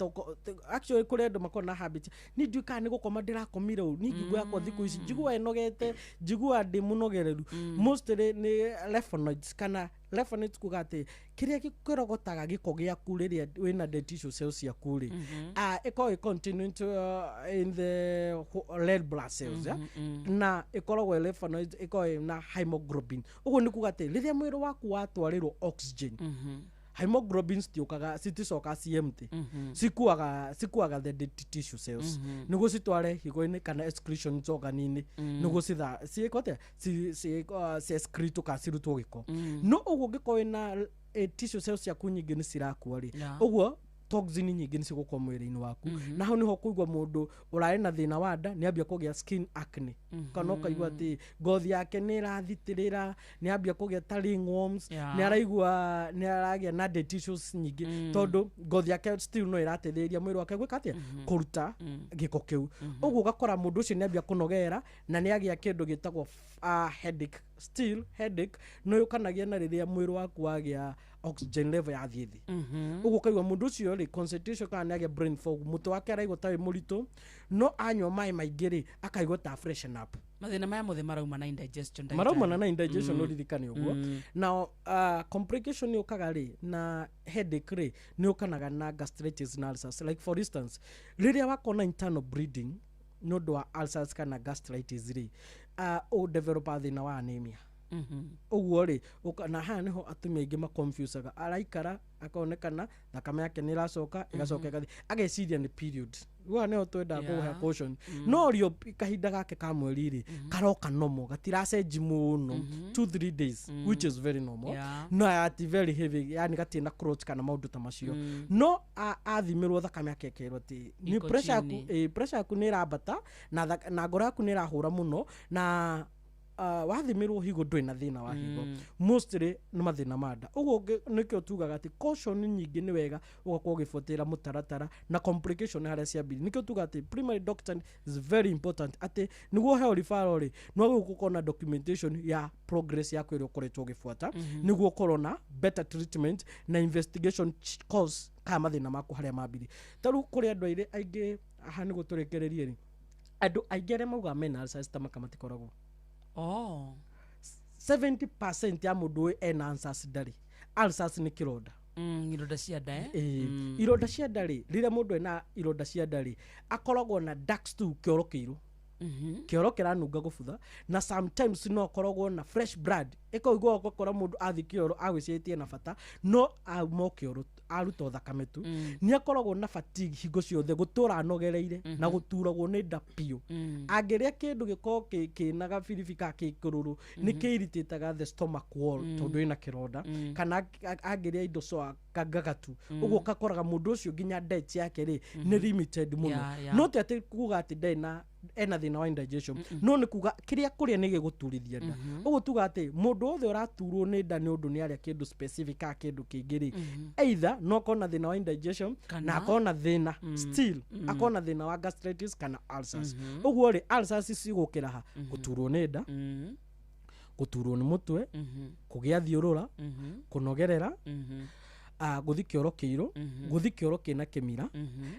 Actually kũrĩ andũ makoragwo na habit, ni ndiũĩ kana nĩ gũkoma ndĩrakomire ũru, ni ngingo yakwa thikũ ici njiguaga ĩnogete, njiguaga ndĩ mũnogereru. Mostly nĩ lymphonoids, kana lymphonoids kuga atĩ kĩrĩa gĩkĩrogotaga gĩko gĩaku rĩrĩa wĩna dead tissue cells ciaku rĩ, ĩkoragwo ĩ continuing to, in the red blood cells, yeah? Na ĩkoragwo ĩ lymphonoids, ĩkoragwo ĩ na hemoglobin. Ũguo nĩ kuga atĩ rĩrĩa mwĩrĩ waku watwarĩrwo oxygen, hemoglobin citiũkaga, citicoka ci empty, cikuaga the dead tissue cells nĩguo citware higo-inĩ kana excretion organ-inĩ, nĩguo citha ciĩko atĩa, ci excrete kana cirutwo gĩko. No ũguo ũngĩkorwo wĩna tissue cells ciaku nyingĩ nĩ cirakua rĩ, ũguo toxin nyingĩ nĩ cigũkorwo mwĩrĩ-inĩ waku. Na hau nĩho kũigua mũndũ ũrarĩ na thĩna wa nda nĩ ambia kũgĩa skin acne, kana ũkaigua atĩ ngothi yake nĩ ĩrathitĩrĩra, nĩ ambia kũgĩa ta ringworms, nĩ araigua nĩ aragĩa na dead tissues nyingĩ, tondũ ngothi yake still no ĩrateithĩrĩria mwĩrĩ wake gwĩka atĩa, kũruta gĩko kĩu. Ũguo ũgakora mũndũ ũcio nĩ ambia kũnogera na nĩ agĩa kĩndũ gĩtagwo headache. Still headache no yũkanagia na rĩrĩa mwĩrĩ waku wagĩa oxygen level yathiĩ thĩ. Ũguo ũkaigua mũndũ ũcio rĩ, concentration kana nĩ agĩa brain fog, mũtwe wake araigua ta wĩ mũritũ, no anyua maĩ maingĩ rĩ, akaigua ta freshen up. Mathĩna maya mothe marauma na indigestion, ndagĩtarĩ. Maraumana na indigestion. Ũririkane ũguo. Na complication nĩ ũkaga rĩ na headache rĩ, nĩ ũkanaga na gastritis na ulcers. Like for instance, rĩrĩa wakona internal bleeding nĩ ũndũ wa ulcers kana gastritis rĩ, ũdevelopa thĩna wa anemia. Ũguo rĩ na haha nĩho atumia aingĩ maconfusaga, araikara akonekana thakame yake nĩ ĩracoka, ĩgacoka ĩgathiĩ, ageciria nĩ period. Rĩu nĩho twendaga kũhe caution. No rio kahinda gake ka mweri rĩ, karoka normal, gatiracenji mũno, 2-3 days, which is very normal. No ati very heavy, yani gatirĩ na clot kana maũndũ ta macio. No athimĩrwo thakame yake, akerwo atĩ nĩ Iko pressure yaku chini. Pressure yaku nĩ ĩrambata na na ngoro yaku nĩ ĩrahũra mũno, na wathimĩrwo higo ndũrĩ na thĩna wa higo. Mostly nĩ mathĩna ma nda. Ũguo nĩkĩo tugaga atĩ caution nyingĩ, nĩ wega ũgakorwo ũgĩbuatĩrĩra mũtaratara na complication harĩa ciambirie. Nĩkĩo tugaga atĩ primary doctor is very important, atĩ nĩguo ũheo referral rĩ, no gũkorwo na documentation ya progress yaku ĩrĩa ũkoretwo ũgĩbuata, nĩguo ũkorwo na better treatment na investigation cause kana mathĩna maku harĩa mambirie. Ta rĩu kũrĩ andũ airĩ aingĩ haha, nĩguo tũrĩkĩrĩrie rĩ, andũ aingĩ arĩa maugaga mena ulcers stomach matikoragwo. 70% ya mũndũ ũyũ ena ulcers ndarĩ. Ulcers nĩ kĩronda. Ironda cia nda, eh? Ĩĩ. Ironda cia nda rĩ, rĩrĩa mũndũ ena ironda cia nda rĩ, akoragwo na dark stool, kĩoro kĩirũ, kĩoro kĩranunga gũbutha, na sometimes no akoragwo na fresh blood. Ĩkaigua ũgakora mũndũ athiĩ kĩoro agwĩciĩtie na bata, no auma o kĩoro aruta o thakame tu. Nĩ akoragwo na fatigue hingo ciothe, gũtũra anogereire na gũturagwo nĩ nda biũ. Angĩrĩa kĩndũ gĩkorwo kĩna gabiribi ka kĩkũrũrũ, nĩ kĩiritĩtaga the stomach wall, tondũ ĩna kĩronda, kana angĩrĩa indo coa kangagatu. Ũguo ũgakoraga mũndũ ũcio nginya diet yake rĩ nĩ limited mũno. No ti atĩ kuga atĩ ndarĩ na ena thĩna wa indigestion, no nĩ kuga kĩrĩa kũrĩa nĩ gĩgũturithia nda. Ũguo tuga atĩ mũndũ wothe ũraturwo nĩ nda nĩ ũndũ nĩ arĩa kĩndũ specific kana kĩndũ kĩngĩ rĩ, either no akorwo na thĩna wa indigestion na akorwo na thĩna still akorwo na thĩna wa gastritis kana ulcers. Ũguo rĩ, ulcers cigũkĩra ha gũturwo nĩ nda, gũturwo nĩ mũtwe, kũgĩa thiũrũra, kũnogerera, gũthi kĩoro kĩirũ, gũthi kĩoro kĩna kĩmira,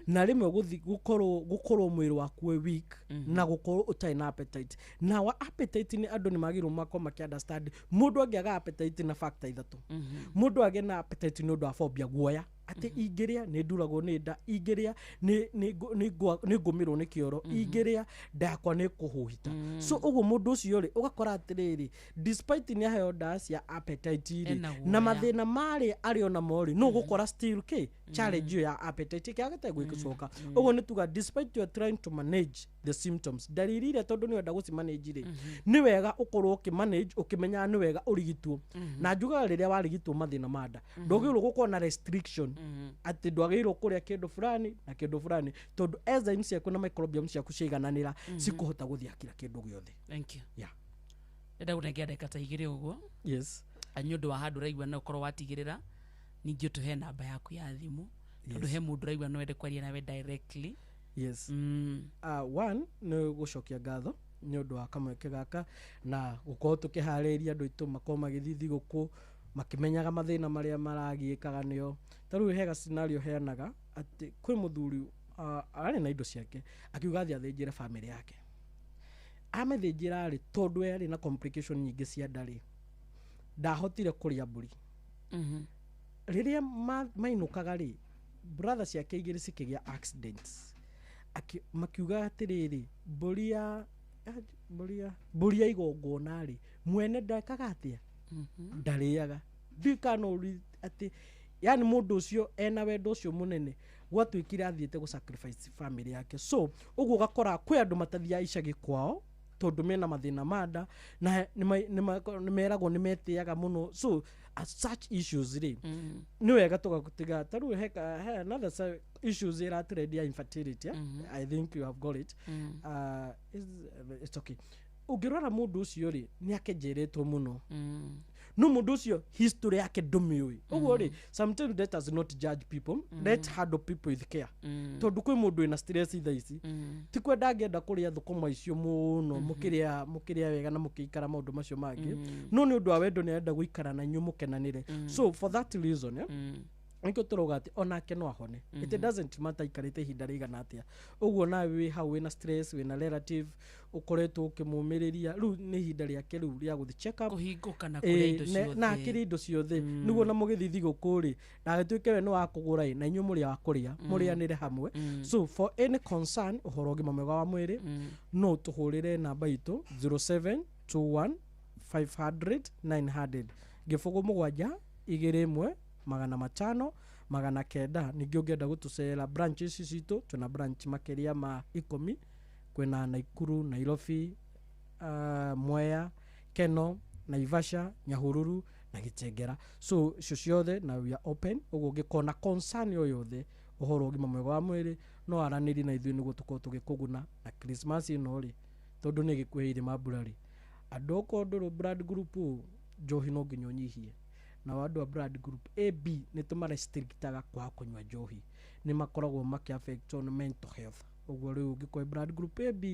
na rĩmwe gũthi gũkorwo mwĩrĩ waku wĩ weak, na gũkorwo ũtarĩ na appetite. Na wa appetite nĩ andũ nĩ magĩrĩirwo makorwo makĩ understand mũndũ angĩaga appetite na factor ithatũ. Mũndũ agĩe na appetite nĩ ũndũ wa phobia, guoya atĩ ingĩrĩa nĩ nduragwo nĩ nda, ingĩrĩa nĩ ngũmĩrwo nĩ kĩoro, ingĩrĩa nda yakwa nĩ kũhũhita. So ũguo mũndũ ũcio rĩ, ũgakora atĩrĩrĩ, despite nĩ aheo ndawa cia appetite rĩ, Ena na guoya. Mathĩna marĩa arĩ onamo rĩ, no ũgũkora still kĩ challenge ĩyo ya appetite kĩagĩte gwĩcoka. Ũguo nĩ tuga despite you are trying to manage the symptoms, ndariri iria tondũ nĩ wenda gũcimanage rĩ, nĩ wega ũkorwo ũkĩmanage ũkĩmenyaga nĩ wega ũrigitwo. Na njugaga rĩrĩa warigitwo mathĩna ma nda, ndwagĩrĩirwo gũkorwo na restriction atĩ ndwagĩrĩirwo kũrĩa kĩndũ fulani na kĩndũ fulani, tondũ enzymes ciaku na microbiome ciaku ciaigananĩra, cikũhota gũthĩa kila kĩndũ gĩothe. Thank you. Yeah. Ndenda gũnengera ndagĩka ta 2 ũguo. Yes. Nĩ ũndũ wa handũ ũraigua no ũkorwo watigĩrĩra, ningĩ ũtũhe namba yaku ya thimũ, tondũ he mũndũ ũraigua no ende kwaria nawe directly. Yes. One nĩ gũcokia ngatho nĩ ũndũ wa kamweke gaka na gũkorwo tũkĩharĩria andũ aitũ makorwo magĩthiĩ thigũkũ makĩmenyaga mathĩna marĩa maragiĩkaga nĩo. Ta rĩu hega scenario heanaga atĩ kwĩ mũthuri arĩ na indo ciake, akiuga athiĩ athĩnjĩre bamĩrĩ yake. Amĩthĩnjĩra rĩ, tondũ yarĩ na complication nyingĩ cia nda rĩ, ndahotire kũrĩa mbũri. Rĩrĩa mainũkaga rĩ, brother ciake igĩrĩ cikĩgĩa accidents. Makiuga atĩrĩrĩ, mbũri ya igongona rĩ, mwene ndekaga atĩa? Ndarĩaga. Ndiũĩ kana no atĩ yani mũndũ ũcio ena wendo ũcio mũnene, gwatuĩkire athiĩte gũ sacrifice family yake. So ũguo ũgakora kwĩ andũ matathiaga icagi kwao tondũ mena mathĩna ma nda na nĩ meragwo nĩ metĩaga mũno. So as such issues rĩ, nĩ wega tũgatiga. Ta rĩu he another issues ĩra trend ya infertility. I think you have got it. It's okay. Ũngĩrora mũndũ ũcio rĩ, nĩ akenjeretwo mũno. No mũndũ ũcio history yake ndũmĩũĩ. Ũguo rĩ, sometimes let us not judge people, let handle people with care. Tondũ kwĩ mũndũ wĩna stress thaa ici, ti kwenda angĩenda kũrĩa thũkũma icio mũno, mũkĩrĩa wega na mũkĩikara maũndũ macio mangĩ, no nĩ ũndũ wa wendo nĩ arenda gũikara na inyuĩ mũkenanĩre. So for that reason, nĩkĩo tũrauga atĩ onake no ahone. It doesn't matter aikarĩte ihinda rĩigana atĩa. Ũguo nawe wĩ hau wĩna stress, wĩna relative ũkoretwo ũkĩmũmĩrĩria, rĩu nĩ ihinda rĩake rĩu rĩa gũthiĩ check up, kũhingũka na kũrĩa indo ciothe, na akĩrĩa indo ciothe, nĩguo na mũgĩthiĩ thigũkũ rĩ, ndagĩtuĩke we nĩ wa kũgũra ĩ, na inyuĩ mũrĩ a kũrĩa, mũrĩanĩre hamwe. So for any concern ũhoro ũgima mwega wa mwĩrĩ, no tũhũrĩre namba itũ 0721 500 900, 07 21 500 900. Ningĩ ũngĩenda gũtũcerera branches citũ, twĩna branch makĩria ma 10, kwĩna Nakuru, Nairobi, Mwea, Keno, Naivasha, Nyahururu na Gĩtengera. So icio ciothe na we are open. Ũguo ũngĩkorwo na concern o yothe ũhoro ũgima mwega wa mwĩrĩ, no aranĩrie na ithuĩ nĩguo tũkorwo tũgĩkũguna. Na Christmas ĩno rĩ, tondũ nĩ ĩgĩkuhĩrĩirie mambura rĩ, andũ okorwo ndũrĩ blood group njohi no nginya ũnyihie. Na andũ a blood group AB nĩ tũmarestrictaga kwaga kũnyua njohi, nĩ makoragwo makĩ affect on mental health. Ũguo rĩu ũngĩkorwo blood group AB,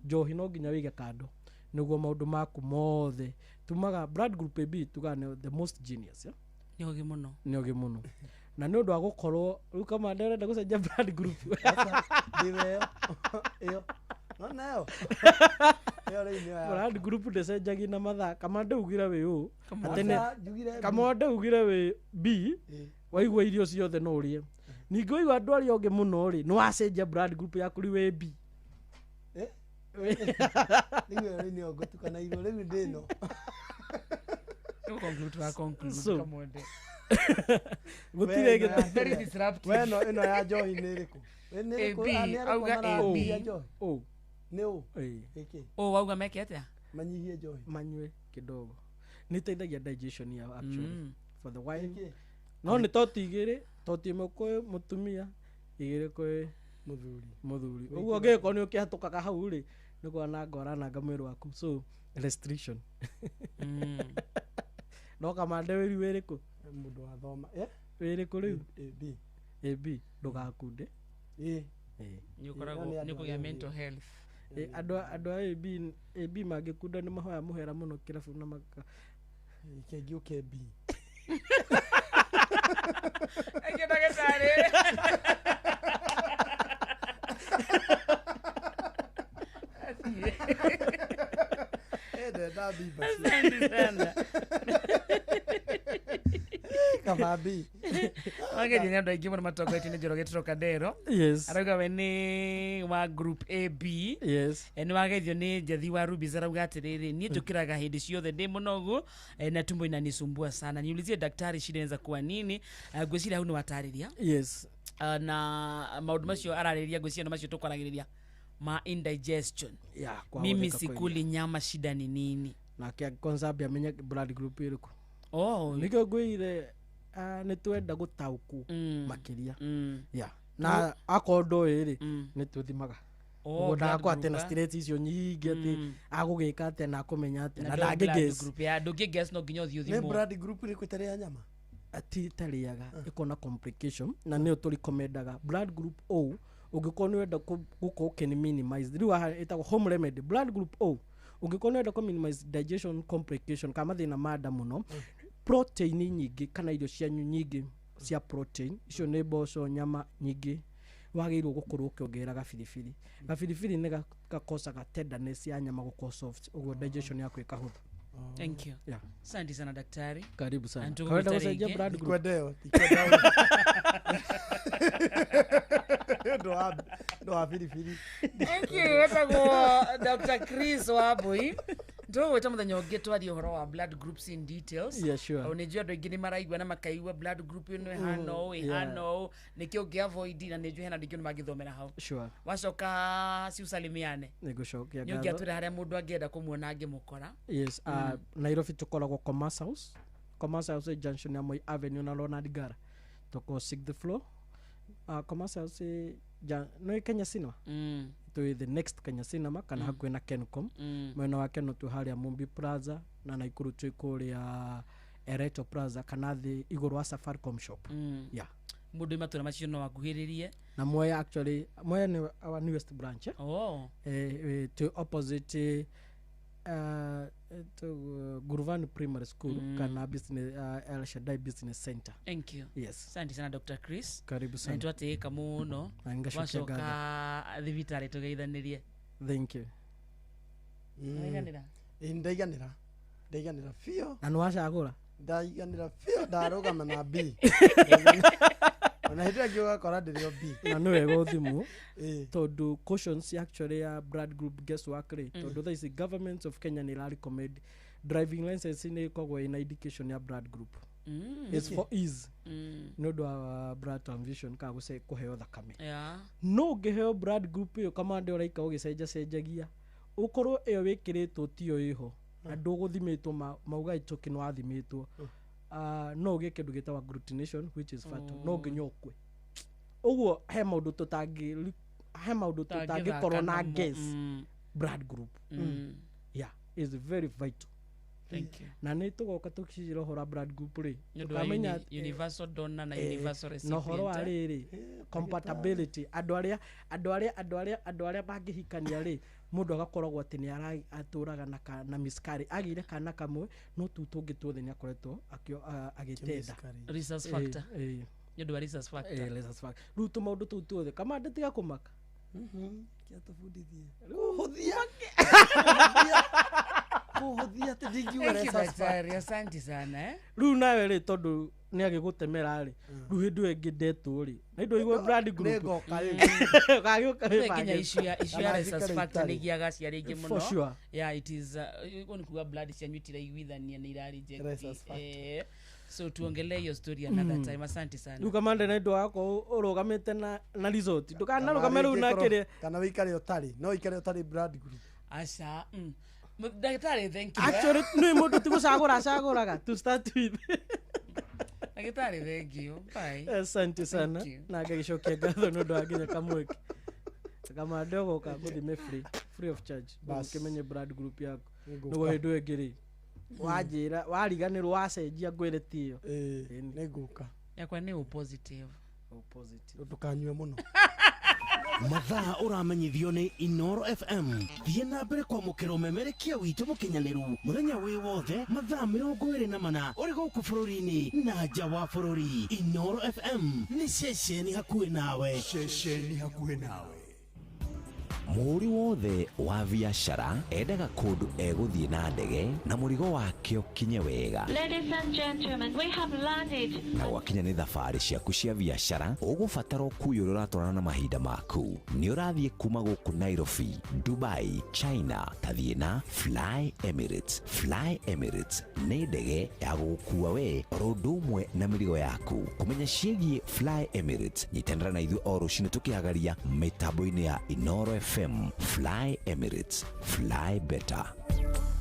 njohi no nginya wĩige kando nĩguo maũndũ maku mothe. Tumaga blood group AB tugaga nĩ the most genius, yeah? Nĩ ũgĩ mũno, nĩ ũgĩ mũno. Na nĩ ũndũ wa gũkorwo rĩu kama ndĩrenda gũcenjia blood group. Blood group ndĩcenjagia na mathaa. Kama ndaugire wĩ ũ, kama ndaugire wĩ B, waigua irio ciothe no ũrĩe. Ningĩ waigua andũ arĩa ũngĩ mũno rĩ, nĩ wacenjia blood group yaku rĩu wĩ B. Rĩu rĩu nĩ ngũtukana irio rĩu ndĩ no. So gũtirĩ very disruptive. We no ĩno ya njohi nĩ ĩrĩkũ? AB, auga AB. Nĩ ũ? Ũ wauga meke atĩa? Manyihie njohi. Manyue kidogo. Nĩ ĩteithagia digestion yao actually. For the wine. No nĩ toti igĩrĩ, toti ĩmwe kwĩ mũtumia, igĩrĩ kwĩ mũthuri. Ũguo ũngĩgĩkorwo nĩ ũkĩhatũkaga hau rĩ, nĩ kwananga ũrananga mwĩrĩ waku. So restriction. No kamande wĩri wĩrĩkũ? Mũndũ wathoma. Wĩrĩkũ rĩu? AB. AB ndũgakunde. Nĩ ũkoragwo nĩ kũgĩa mental health. Andũ a AB mangĩkunda nĩ mahoya mũhera mũno kĩrabu na maka kĩngĩ B. Eke ndagĩtarĩ. Kamabi. Wageria nĩ andũ aingĩ mũno matongoretie nĩ Njoroge Trocadero. Yes. Arauga we nĩ wa group AB. Yes. Nĩ wageithio nĩ Njathi wa Rubis, arauga atĩrĩrĩ, niĩ njũkĩraga hĩndĩ ciothe ndĩ mũnogu na tumbo inanisumbua sana, niulizie daktari shida inaweza kuwa nini. Ngwĩciria hau nĩ watarĩria. Yes. Na maũndũ macio ararĩria ngwĩciria nĩ macio tũkwaragĩrĩria Ma indigestion. Yeah, Mimi kwahũthĩka kwa sikuli nyama, shida ni nini? Nake kwanza ambe amenye blood group ĩrĩkũ. Oh. Nĩkĩo ngwĩrire, nĩ twenda gũtaũku makĩria. Yeah. Na akorwo ndũĩ rĩ, nĩ tũthimaga. Oh, Ũguo blood ndagakorwo atĩ group, na eh? stress icio nyingĩ atĩ agũgĩka atĩa na akũmenya atĩa na ndũĩ blood ndangĩ group ya ndũngĩ guess, no nginya ũthiĩ Nĩ ũthimwo. blood group ĩrĩkũ ĩtarĩ ya nyama? Ati ĩtarĩaga ĩkona complication, na nĩyo tũrikomendaga blood group O. Ũngĩkorwo nĩ wenda gũkorwo ũkĩni minimize, rĩu haha ĩtagwo home remedy. Blood group O, ũngĩkorwo nĩ wenda kũ minimize digestion complication kana mathĩna ma nda mũno, protein nyingĩ kana irio cianyu nyingĩ cia protein, icio nĩ mboco, nyama nyingĩ, wagĩrĩirwo gũkorwo ũkĩongerera gabiribiri. Gabiribiri nĩ gakocaga tenderness ya nyama gũkorwo soft, ũguo digestion yaku ĩkahũtha. Thank you. Yeah. Asante sana, daktari. Karibu sana. Na Kawenda nitũgũgwĩta gũcenjia rĩngĩ. blood group. Ndikwenda ĩyo, ndå wa biribiri. Thank you. Wetagwo Dr. Chris Wambui. Tũgũgwĩta mũthenya ũngĩ twarie ũhoro wa blood groups in details. Yeah, sure. Nĩ njũĩ andũ aingĩ nĩ maraigua na makaigua blood group ĩno ĩhana ũũ, ĩhana ũũ, nĩkĩ ũngĩ avoid, na nĩ njũĩ hena andũ aingĩ nĩ mangĩthomera hau. Sure. Wacoka ciusalimiane. Nĩngũcokia Nĩ ngatho. ũngĩatwĩra harĩa mũndũ angĩenda kũmuona angĩmũkora. Yes, Nairobi tukoragwo Commerce House. Commerce House ĩ junction ya Moi Avenue na Ronald Ngara. Tukoragwo sixth floor. Commerce House ĩ no ĩ Kenya Cinema. Twĩ the next Kenya Cinema kana hakuhĩ na Kencom. Mwena wa Keno twĩ harĩa Mumbi Plaza, na Naikuru twĩ kũrĩa Ereto Plaza kana thĩ igũrũ wa Safaricom shop. Yeah. Mũndũ matũra macio no akuhĩrĩrie. Na Mwea, actually Mwea nĩ our newest branch. Eh? Oh. To opposite to Guruvani Primary School kana business, El Shaddai Business Center. Thank you. Yes. Asante sana, Dr. Chris. Karibu sana. Na nĩtwatĩĩka mũno. Na ngacokia Wacoka ngatho. thibitarĩ tũgeithanĩrie. Thank you. Waiganĩra? Ĩ, ndaiganĩra, ndaiganĩra biũ. Na nĩwacagũra? Ndaiganĩra biũ, ndarũgama na B, ona hĩndĩ ĩrĩa ngĩũgakora ndĩrĩ o B. Na nĩ wega ũthimwo, tondũ cautions actually ya blood group guesswork rĩ, tondũ thaa ici government of Kenya nĩ ĩra recommend driving license nĩ ĩkoragwo ĩna indication ya blood group. It's for ease, nĩ ũndũ wa blood transfusion kana kũheo thakame. No ũngĩheo blood group ĩyo, kamande ũraika ũgĩcenjacenjagia, ũkorwo ĩyo wĩkĩrĩtwo tiyo ĩho na ndũgũthimĩtwo, mauga itoki nĩ wathimĩtwo, no ũgĩe kĩndũ gĩtagwo agglutination, which is fatal. No nginya ũkue. Ũguo he maũndũ tũtangĩ, he maũndũ tũtangĩkorwo na namo. guess blood group. Yeah, is very vital. Thank you. Na nĩ tũgoka tũkicira ũhoro wa blood group rĩ, Nĩ ũndũ wa tũkamenya universal donor na universal na ũhoro wa recipient. rĩrĩ compatibility, andũ arĩa mangĩhikania rĩ, mũndũ agakoragwo atĩ nĩ atũraga na miscarriage, agĩire kana kamwe, no tũu tũngĩ tuothe nĩ akoretwo agĩtenda. Rhesus factor. Nĩ ũndũ wa rhesus factor. Rhesus factor. Rĩu tũmaũndũ tũu tuothe, kamande tiga kũmaka. Kĩatũbundithie kũhũthia, kũhũthia atĩ ndingiuga Thank you, rhesus daktari. factor. Asante sana, eh. Rĩu nawe rĩ, tondũ nĩ agĩgũtemera rĩ, rĩu hĩndĩ ĩyo ĩngĩ ndetwo rĩ, na indo igwe blood group. Nĩngoka rĩu. Ũgagĩũka Nginya wĩbange. issue ya Kana rhesus njikare factor itarĩ. nĩ giaga aciari aingĩ For mũno. sure. Yeah, it is ũguo nĩ kuga blood cianyu itiraiguithania, nĩ ira reject. Rhesus factor. So tuongelee hiyo story another time. Asante sana. Rĩu kamande na indo wakorwo ũrũgamĩte na result, ndũkanarũgame rĩu na kĩrĩa. Kana wĩikare ũtarĩ, no wĩikare ũtarĩ blood group. Aca. Daktari, thank you. Actually nĩ mũndũ ti gũcagũra acagũraga to start with. Daktari, thank you. Bye. Asante sana. Thank you. Na ngagĩcokia ngatho nĩ ũndũ wa nginya kamweke. Kamande ũgoka ngũthime free of charge. Bas. Ũkĩmenye blood group yaku. Nĩngũka. Nĩguo hĩndĩ ĩyo ĩngĩ rĩ, wanjĩra wariganĩrwo wacenjia ngwĩre tiyo. Ĩĩ, nĩngũka. Yakwa nĩ O positive. O positive. Ndũkanyue mũno. Mathaa ũramenyithio nĩ Inoro FM. Thiĩ na mbere kwamũkĩra ũmemerekia witũ mũkinyanĩru mũthenya wĩ wothe, mathaa 24, ũrĩ gũkũ bũrũri-inĩ na nja wa bũrũri. Inoro FM nĩ ceceni hakuhĩ nawe. Ceceni hakuhĩ nawe. Mũhũri wothe wa biacara endaga kũndũ egũthiĩ na ndege na mũrigo wake ũkinye wega. Ladies and gentlemen, we have landed. Na gwakinya nĩ thabarĩ ciaku cia biacara, ũgũbatara ũkui ũrĩa ũratwarana na mahinda maku. Nĩ ũrathiĩ kuma gũkũ Nairobi, Dubai, China, tathiĩ na Fly Emirates. Fly Emirates nĩ ndege ya gũgũkua we oro ũndũ ũmwe na mĩrigo yaku. Kũmenya ciĩgiĩ Fly Emirates, nyitanĩra na ithuĩ o rũcinĩ tũkĩhagaria mĩtambo-inĩ ya Inoro FM. FM. Fly Emirates, fly better.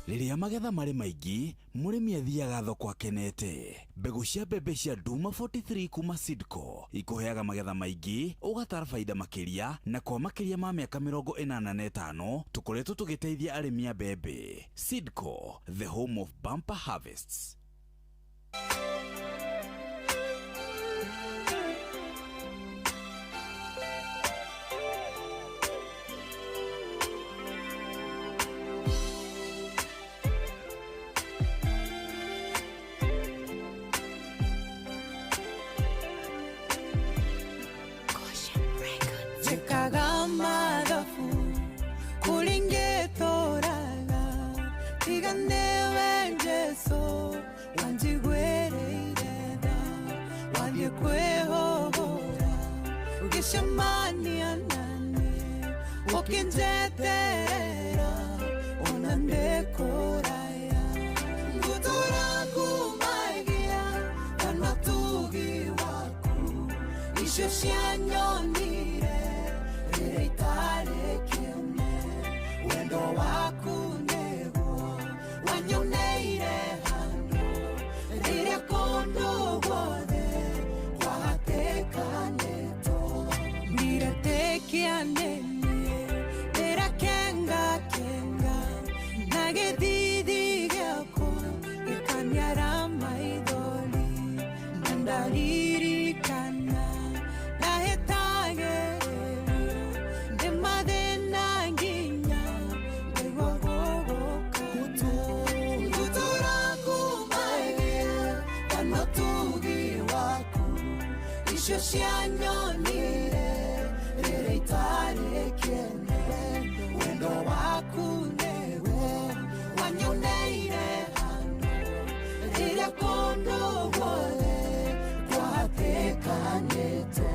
Rĩrĩa magetha marĩ maingĩ, mũrĩmi athiaga thoko akenete. Mbegũ cia mbembe cia Duma 43 kuma Sidco ikũheaga magetha maingĩ, ũgatara baida makĩria, na kwa makĩria ma mĩaka 85 tũkoretwo tũgĩteithia arĩmi a mbembe. Sidco, the home of bumper harvests. Njĩkaga mathabu kũrĩ ngĩtũraga tiga nĩwe Jesũ wanjiguĩrĩire tha wathiĩ kwĩhũgũra ũgĩcemania naniĩ ũkĩnjeterera ona ndĩ kũraya ngũtũra ngumagia kana tugi waku icio cianyonire rĩrĩa itarĩ kĩene wendo waku nĩguo wanyoneire handũ rĩrĩa kũndũ guothe kwahatĩkanĩtwo ndiretĩkia nĩniĩ ndĩrakenga kenga na gĩthithi gĩakwa gĩkaniara maithori na ndaririkana ndahĩtagĩrĩrio nĩ mathĩna nginya ngaigua gũgũkana ngũtũra ngumagia kana ũtugi waku icio cianyonire rĩrĩa itarĩ kĩene wendo waku nĩguo wanyoneire handũ rĩrĩa kũndũ guothe kwahatĩkanĩtwo.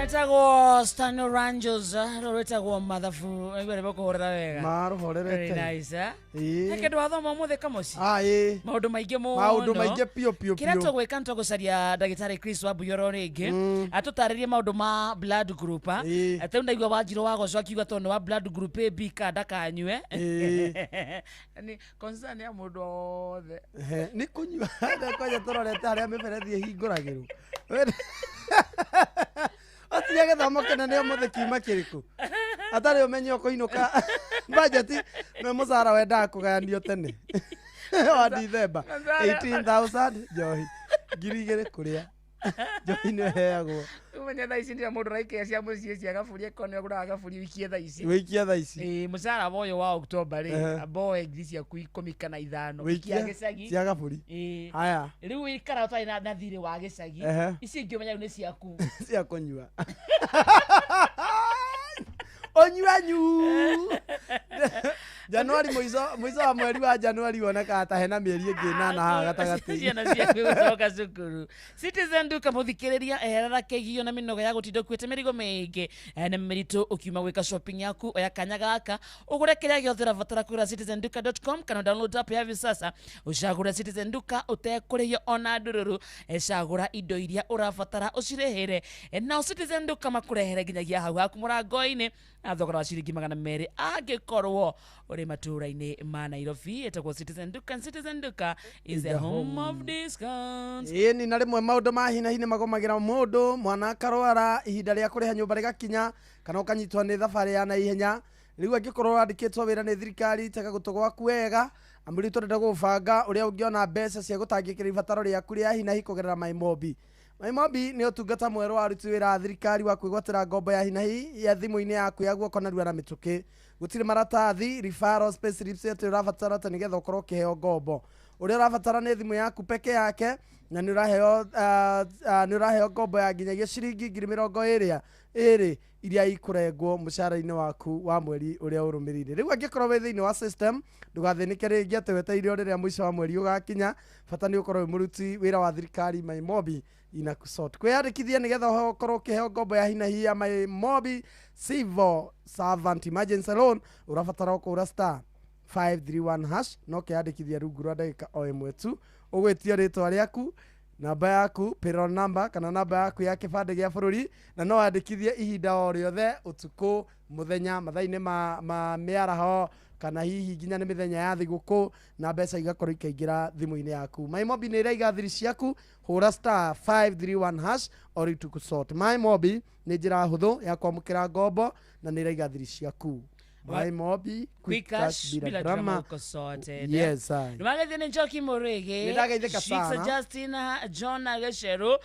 Etagwo Stano Rangers, rwĩtagwo mathabu aigua nĩ wega. Marũhorerete. Very nice, eh? Ĩĩ. He kĩndũ wathoma ũmũthĩ Kamoci? Ah, ĩĩ. Maũndũ maingĩ mũno. Maũndũ maingĩ piũ piũ Kĩrĩa piũ. tũgwĩka nĩ tũgũcaria ndagĩtarĩ Chris Wambuyoro rĩngĩ atũtarĩrie maũndũ ma blood group ah. Rĩu ndaigua Wanjirũ wa Goco akiuga tondũ nĩ wa blood group AB ka ndakanyue. Nĩ concern ya mũndũ wothe. Ehe, nĩ kũnyua kwanja tũrorete harĩa mĩberethi ĩhingũragĩrwo. Atiga gĩthomo kĩnene ũmũthĩ kiuma kĩrĩkũ atarĩ ũmenye ũkũinũka bajeti nĩ mũcara wendaga kũgayanio tene wa Dithemba 18,000 njohi 2,000 kũrĩa njohi nĩ ĩheagwo. Ũmenye thaa ici nĩrĩo mũndũ araikia cia mũciĩ cia gaburi ĩkorwo nĩ agũraga gaburi ũikie thaa ici. Wĩikie thaa ici. Ĩĩ, mũcara wa ũyũ wa October rĩ, Ehe. amba woe ngiri ciaku 10 kana 5 ikia Wĩikie gĩcagi. cia gaburi. Ĩĩ. Haya. Rĩu wĩikara ũtarĩ na thirĩ wa gĩcagi. Ehe. Ici ingĩ ũmenya rĩu nĩ ciaku. Cia kũnyua. Ũnyua nyu. Januari mũico wa mweri wa Januari wonekaga ta hena mĩeri ĩngĩ ĩnana haha gatagatĩ. Ciana ciaku gũcoka cukuru. Citizen Duka mũthikĩrĩria eherera kĩgio na mĩnoga ya gũtinda ũkuĩte mĩrigo mĩingĩ na mĩritũ ũkiuma gwĩka shopping yaku oya kanya gaka ũgũre kĩrĩa gĩothe ũrabatara kũgũra citizenduka.com kana download app ya hivi sasa ũcagũre Citizen Duka ũtekũrĩhio ona ndũrũrũ. Cagũra indo iria ũrabatara ũcirĩhĩre nao Citizen Duka makũrehere nginyagia hau haku mũrango-inĩ na thogora wa ciringi 200 angĩkorwo ũrĩ matũũra-inĩ ma Nairobi. Ĩtagwo Citizen Duka and Citizen Duka is the home of discounts. Ĩni na rĩmwe maũndũ ma hi na hi nĩ magũmagĩra mũndũ mwana akarwara ihinda rĩa kũrĩha nyũmba rĩgakinya kana ũkanyitwo nĩ thabarĩ ya naihenya. Rĩu angĩkorwo wandĩkĩtwo wĩra nĩ thirikari tega gũtũ gwaku wega amu rĩu tũrenda gũbanga ũrĩa ũngĩona mbeca cia gũtangĩkĩra ibataro rĩaku rĩa hi na hi kũgerera MyMobi. MyMobi nĩ ũtungata mwerũ wa aruti wĩra a thirikari wa kwĩgwatĩra ngombo ya hi na hi ya thimũ-inĩ yaku ya guoko narua na mĩtũkĩ. Gũtirĩ maratathi, referrals, payslips atĩ ũrabatara atĩ nĩgetha ũkorwo ũkĩheo ngombo. Ũrĩa ũrabatara nĩ thimũ yaku peke yake na nĩ ũraheo ngombo ya nginyagia ciringi 20,000 iria ikũrengwo mũcara-inĩ waku wa mweri ũrĩa ũrũmĩrĩire. Rĩu angĩkorwo wĩ thĩinĩ wa system ndũgathĩnĩke rĩngĩ atĩ wetereire o rĩrĩa mũico wa mweri ũgakinya bata nĩ ũkorwo wĩ mũruti wĩra wa thirikari MyMobi inakusort. Kwĩyandĩkithia nĩgetha ũkorwo ũkĩheo ngombo ya hi na hi ya MyMobi Civil Servant Emergency Loan ũrabatara ũkũra star 531 hash no ũkeyandĩkithia rungu rwa ndagĩka o ĩmwe tu ũgwĩtio rĩtwa rĩaku Namba yaku payroll number kana namba yaku ya kĩbandĩ gĩa bũrũri, na no wandĩkithie ihinda o rĩothe, ũtukũ, mũthenya, mathaa-inĩ ma mĩaraho, kana hihi nginya nĩ mĩthenya ya thigũkũ, na mbeca igakorwo ikaingĩra thimũ-inĩ yaku. MyMobi nĩ ĩraiga thiri ciaku, hũra star 531 hash o rĩu tũkũsort. MyMobi nĩ njĩra hũthũ ya kwamũkĩra ngombo na nĩ ĩraiga thiri ciaku. MyMobi, quick cash bila drama, uko sorted. Yes, I. Nĩwagethio nĩ Njoki Mũrĩgĩ, Nĩndageithĩka Shiksa sana. Justin John Gĩcerũ,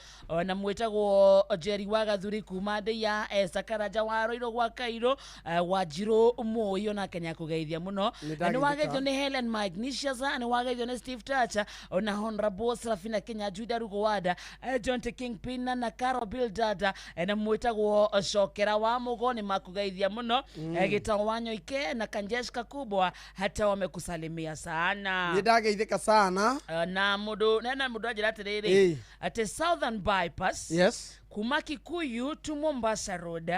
na mwĩtagwo Jerry wa Gathuri kuma ndĩ ya Esther Karanja wa Roiro gwa Kairũ, Wanjirũ Mũi onake nĩakũgeithia mũno. Nĩndageithĩka. Nĩwageithio nĩ Helen Magnesius, nĩwageithio nĩ Steve Tacha, ona Honorable Serafina Kenya Juda Rugowada, John T. Kingpin na Carol Bildada, na mwĩtagwo Cokera wa Mũgo nĩmakũgeithia mũno. Gĩtao wa Nyoike na Kanjesh Kakubwa hata wamekusalimia sana. Nĩndageithĩka sana. Na mũndũ na mũndũ anjĩra atĩrĩrĩ, atĩ Southern Bypass, Yes. kuma Kikuyu to Mombasa Road,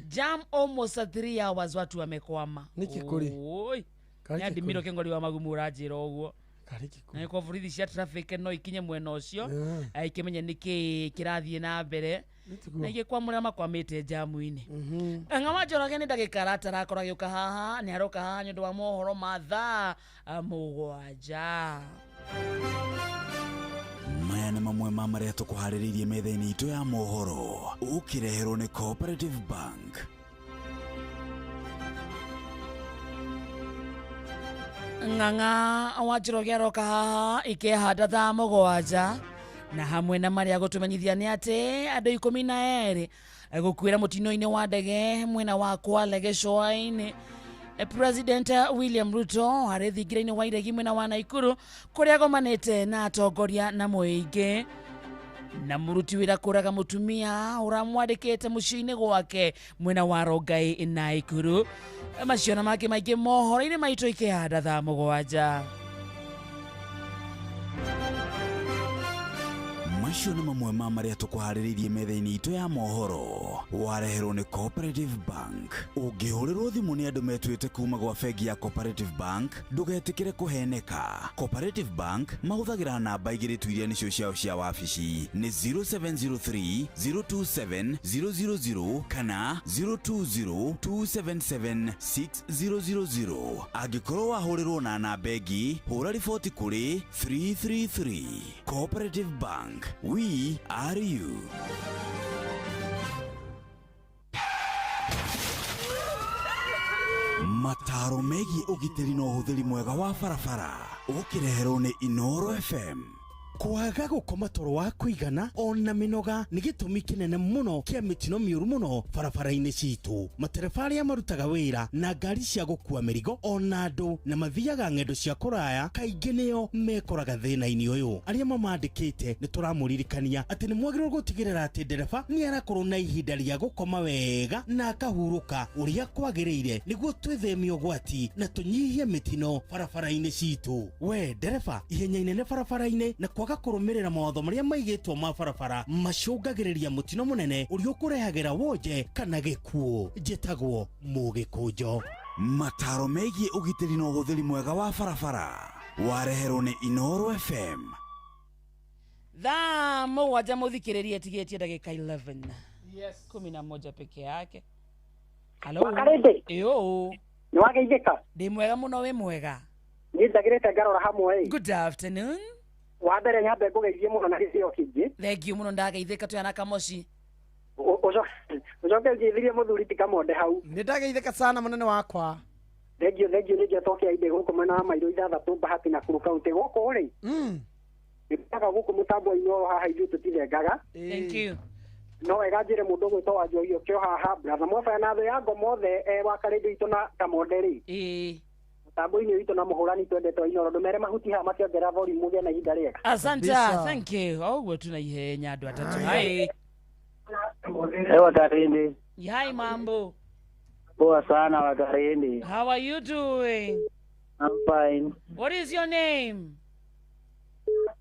jam almost 3 hours, watu wamekwama. Nĩkĩ kũrĩ? Oi. Karĩ Nĩandimĩrwo kĩkũrĩ? kĩngori wa magumu ũranjĩra ũguo. Karĩ kĩkũrĩ? Na nĩkuo borithi cia traffic no ikinye mwena ũcio, Yeah. ikĩmenye nĩkĩ kĩrathiĩ na mbere, Nĩtiguo. na igĩkwamũra makwamĩte jamu-inĩ. Ng'ama Njoroge nĩ ndagĩka aratarakorwo agĩũka haha, nĩ aroka haha nĩ ũndũ wa mohoro ma thaa 7. Maya nĩ mamwe ma marĩa tũkũharĩrĩirie metha-inĩ itũ ya mohoro, ũkĩreherwo nĩ Cooperative Bank. Ng'ang'a wa Njoroge aroka haha ikĩhanda thaa 7, na hamwe na marĩa gũtũmenyithia nĩ atĩ andũ 12 gũkuĩra mũtino-inĩ wa ndege mwena wa Kwale gĩcũa-inĩ. President William Ruto arĩ thingira-inĩ wa iregi mwena wa Naikuru kũrĩa agomanĩte na atongoria na mũingĩ, na mũruti wĩra kũraga mũtumia ũramwandĩkĩte mũciĩ-inĩ gwake mwena wa Rongai Naikuru. Macio na mangĩ maingĩ mohoro-inĩ maitũ ikĩhanda thaa 7. Macio nĩ mamwe ma marĩa tũkũharĩrĩirie metha-inĩ itũ ya mohoro, wareherwo nĩ Cooperative Bank. Ũngĩhũrĩrwo thimũ nĩ andũ metuĩte kuma gwa bengi ya Cooperative Bank, ndũgetĩkĩre kũheneka. Cooperative Bank mahũthagĩra namba igĩrĩ tu iria nĩcio ciao cia wabici, nĩ 0703 027 000 kana 020 277 6000. Angĩkorwo wahũrĩrwo na namba ĩngĩ, hũra riboti kũrĩ 333. Cooperative Bank, we are you. Mataro megiĩ ũgitĩri na ũhũthĩri mwega wa barabara, ũkĩreherwo nĩ Inooro FM. Kwaga gũkoma toro wa kũigana ona mĩnoga nĩ gĩtũmi kĩnene mũno kĩa mĩtino mĩũru mũno barabara-inĩ citũ. Matereba arĩa marutaga wĩra na ngari cia gũkua mĩrigo ona andũ na mathiaga ng'endo cia kũraya kaingĩ nĩo mekoraga thĩna-inĩ ũyũ. Arĩa mamandĩkĩte nĩ tũramũririkania atĩ nĩ mwagĩrĩirwo gũtigĩrĩra atĩ ndereba nĩ arakorwo na ihinda rĩa gũkoma wega na akahurũka ũrĩa kwagĩrĩire nĩguo twĩtheme ũgwati na tũnyihie mĩtino barabara-inĩ citũ. We ndereba, ihenya inene barabara-inĩ na kwaga kũrũmĩrĩra mawatho marĩa maigĩtwo ma barabara macũngagĩrĩria mũtino mũnene ũrĩa ũkũrehagĩra wonje kana gĩkuũ. Njĩtagwo Mũgĩkũnjo. Mataro megiĩ ũgitĩri na ũhũthĩri mwega wa barabara, wareherwo nĩ Inooro FM. Thaa 7 mũthikĩrĩrie tigĩtie ndagĩka 11. Yes. 11 peke yake. Halo. Wakarĩndĩ. Ĩyo. Nĩ wageithĩka? Ndĩ mwega mũno, wĩ mwega? Niĩ njagĩrĩte ngarora hamwe. Good afternoon. Wa mbere nyambe ngũgeithie mũno na gĩtĩo kĩingĩ. Thank you mũno, ndageithĩka twĩ na Kamoci. Ũcoke ũngeithirie mũthuri ti Kamonde hau. Nĩndageithĩka sana mũnene wakwa. Thengiũ, thengiũ. Nĩ njetokia inde gũkũ mwena wa Mairũ 6 Bahati na Nakuru County gũkũ rĩ. Nĩthaga gũkũ mũtambo-inĩ o haha ithuĩ tũtithengaga. Thank you. No wega njĩre mũndũ ũgwĩtwo wa Njohi ũkĩo haha, brother Mwabaya na thũ ya ngoma othe wa Karĩndũ itũ na Kamonde rĩ. Mũtambo-inĩ witũ na mũhũrani twendetwo Inooro, ndũmere mahuti haha makĩongerera volume mũgĩe na ihinda rĩega. Asante, thank you. Oguo tuna ihenya andũ atatũ. Hi. Ewa Karindi. Hi, mambo. Poa sana wa Karindi. How are you doing? I'm fine. What is your name?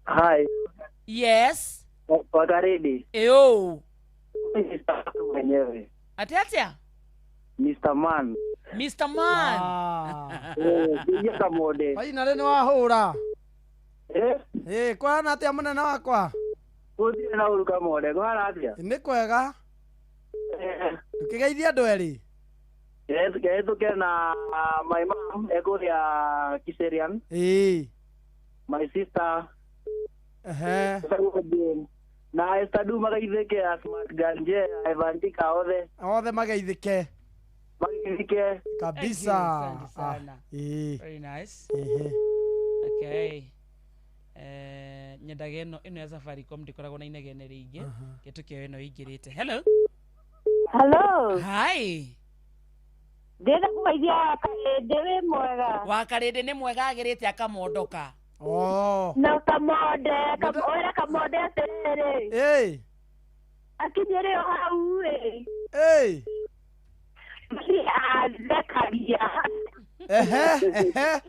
Hi. Yes. Wa Karindi. Eyo. Mr. mwenyewe. Ati atia? Mr. Man. Mr. Man. Nginya Kamonde. Finally nĩ wahũra. Kũhana atĩa mũnene wakwa? Gũtirĩ na ũru Kamode, kũhana atĩa? Nĩ kwega. Ndũkĩgeithie andũ erĩ. Kehĩtũke na my mom ekũrĩa Kiserian. Ĩĩ. My sister. Ehe. Etagwo Jane. Na Esther Du magaithĩke a Smart Ganje, Evantika othe. Othe mageithĩke. Mageithĩke. Kabisa. Thank you, asante sana. Ah, ĩĩ. Very nice. Ehe. Okay. Nyendaga ĩno ĩno ya Safaricom ndĩkoragwo na inegene rĩingĩ gĩtũkĩo ĩno ĩingĩrĩte. Hello. Hello. Hi. Ndĩrenda kũgeithia Karĩndĩ wĩ mwega. Wa Karĩndĩ nĩ mwega agĩrĩte akamondoka. Oh. Na Kamonde, wĩra Kamonde atĩrĩrĩ. Ĩĩ. Akinyĩre o hau ĩ. Ĩĩ. Athekagia. Ehe, ehe.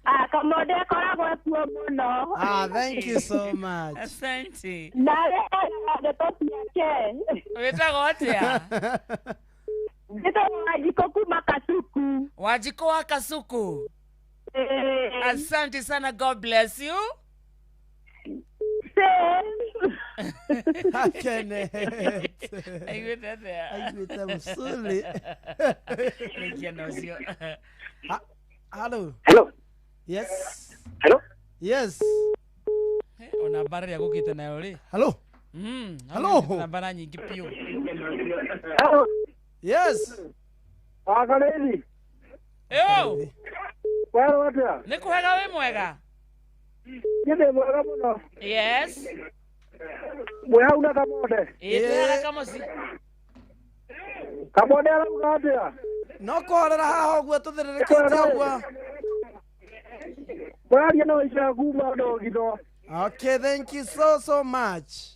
Ah, Kamonde akoragwo kuo mũno. Ah, thank you so much. Asante. Na arĩa ndeto ciake. Wĩtagwo atĩa? Njĩtagwo Wanjikũ kuma Kasuku. Wanjikũ wa Kasuku. Asante sana, God bless you. Akenete. Aiguĩte atĩa? Aiguĩte mũcũrĩ. Rĩkia na ũcio. Hello. Hello. Yes. Hello. Yes. Ona mbara ĩrĩa gũkĩte nayo rĩ. Hello. Hello. Na mbara nyingĩ biũ. Hello. Yes. Wakarĩthi. Yo. Werwo atĩa? Nĩ kwega wĩ mwega? Niĩ ndĩ mwega mũno. Yes. Mwĩ hau na Kamonde. Ĩĩ twĩ haha Kamoci. Kamonde arauga atĩa? No kũhorera haha ũguo tũthĩrĩrĩkĩte ũguo. Mũraria na Waicera kuma Ndogitho. Okay, thank you so so much.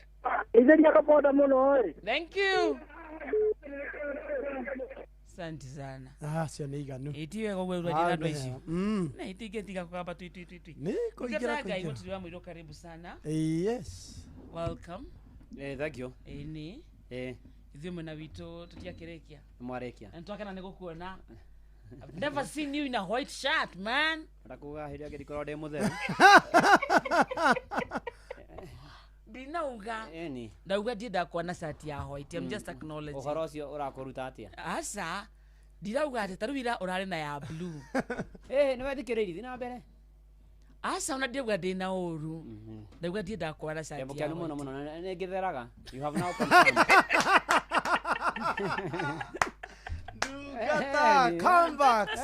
Itheria Kamonde mũno ĩ. Thank you. Asante sana. Ah, cio nĩ iganu. Ĩ ti wega ũguo ũrwaria na andũ acio. Mm. Na itingĩtiga kũgamba tui tui tui tui. Nĩ kũingĩra Ndungata ya Ngai kũingĩra. mũturi wa mũirũ karibu sana. Yes. Welcome. Thank you. Ĩ nĩ. Ithuĩ mwena witũ tũtiakĩrĩkia. Mwarĩkia. Na nĩtwakena nĩ gũkuona. I've never seen you in a white shirt, man. Ndakuga hĩndĩ ĩrĩa ndikorwo ndĩ mũtheru. Ndinauga. Ĩni. Ndauga ndiendaga kuona cati ya white. I'm just acknowledging. Ũhoro ũcio ũrakũruta atĩa? Aca. Ndirauga atĩ ta rĩu ira ũrarĩ na ya blue. Ĩ nĩ wethikĩrĩirie thiĩ na mbere. Aca ona ndiauga ndĩna ũru. Ndauga ndiendaga kuona cati Ndĩ ya mũkenu mũno white. mũno na nĩ ngĩtheraga. You have now confirmed. Ndungata, comebacks.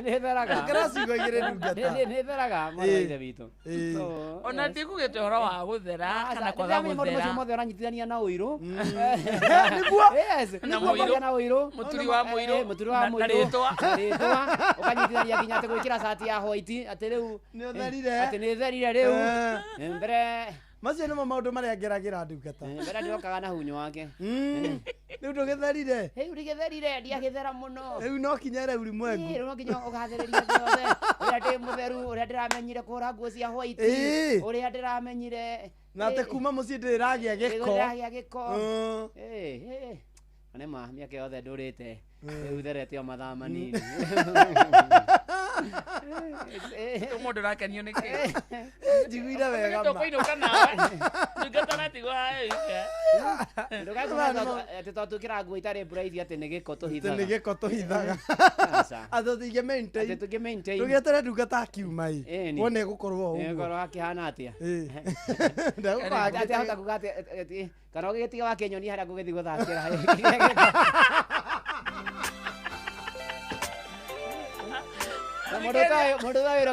Nĩ theraga. Ongera ciugo igĩrĩ ndungata. Nĩ theraga mwana wa ithe witũ. So, Ona yes. ndikugĩte ũhoro wa gũthera kana kwaga Ndĩramenya maũndũ macio gũthera. mothe ũranyitithania na ũirũ. Nĩguo. Yes. Na Nĩguo mũirũ. kũgĩa na ũirũ. Mũturi wa mũirũ. Mũturi wa Na- na mũirũ. rĩtwa. Na rĩtwa. Ũkanyitithania nginya atĩ gwĩkĩra cati ya white atĩ rĩu Nĩ ũtherire. atĩ nĩ therire rĩu. Mbere Macio nĩmo maũndũ marĩa ngeragĩra ndungata. mbere ndĩrokaga na hunyo wake. Rĩu ndũgĩtherire. Rĩu ndigĩtherire ndiagĩthera mũno. Rĩu no kinya rĩu Ĩ, ulimwengu. rĩu no nginya ũgathĩrĩria thĩ yothe ũrĩa ndĩ mũtheru ũrĩa ndĩramenyire kũhũra nguo cia white Ĩ. ũrĩa ndĩramenyire Na atĩ kuma mũciĩ ndĩragĩa gĩko. ndĩragĩa gĩko. Mm. Ĩ, ĩ. Na nĩ ma mĩaka yothe ndũrĩte rĩu therete o mathaa manini. Mũndũ ũrakenio nĩ kĩ? Njiguire wega ma. Tũkũinũka nawe. Ndungata ũratigwo haha wika. Ndũgakuga atĩ tondũ twĩkĩraga nguo itarĩ mbura ici atĩ nĩ gĩko Atĩ tũhithaga. nĩ gĩko tũhithaga. Aca. Atĩ tũtingĩ maintain. Atĩ tũngĩ maintain. Tũgĩetere ndungata akiuma ĩ. Ĩni. Wone ĩgũkorwo o ũguo. Ĩgũkorwo akĩhana atĩa? Ĩ. Ndegũkorwo Atĩ ahota akĩte- kuga atĩ kana ũgĩgĩtiga wakĩnyonia harĩa ngũgĩthiĩ gũthakĩra. Mũndũ ũtoĩ wĩra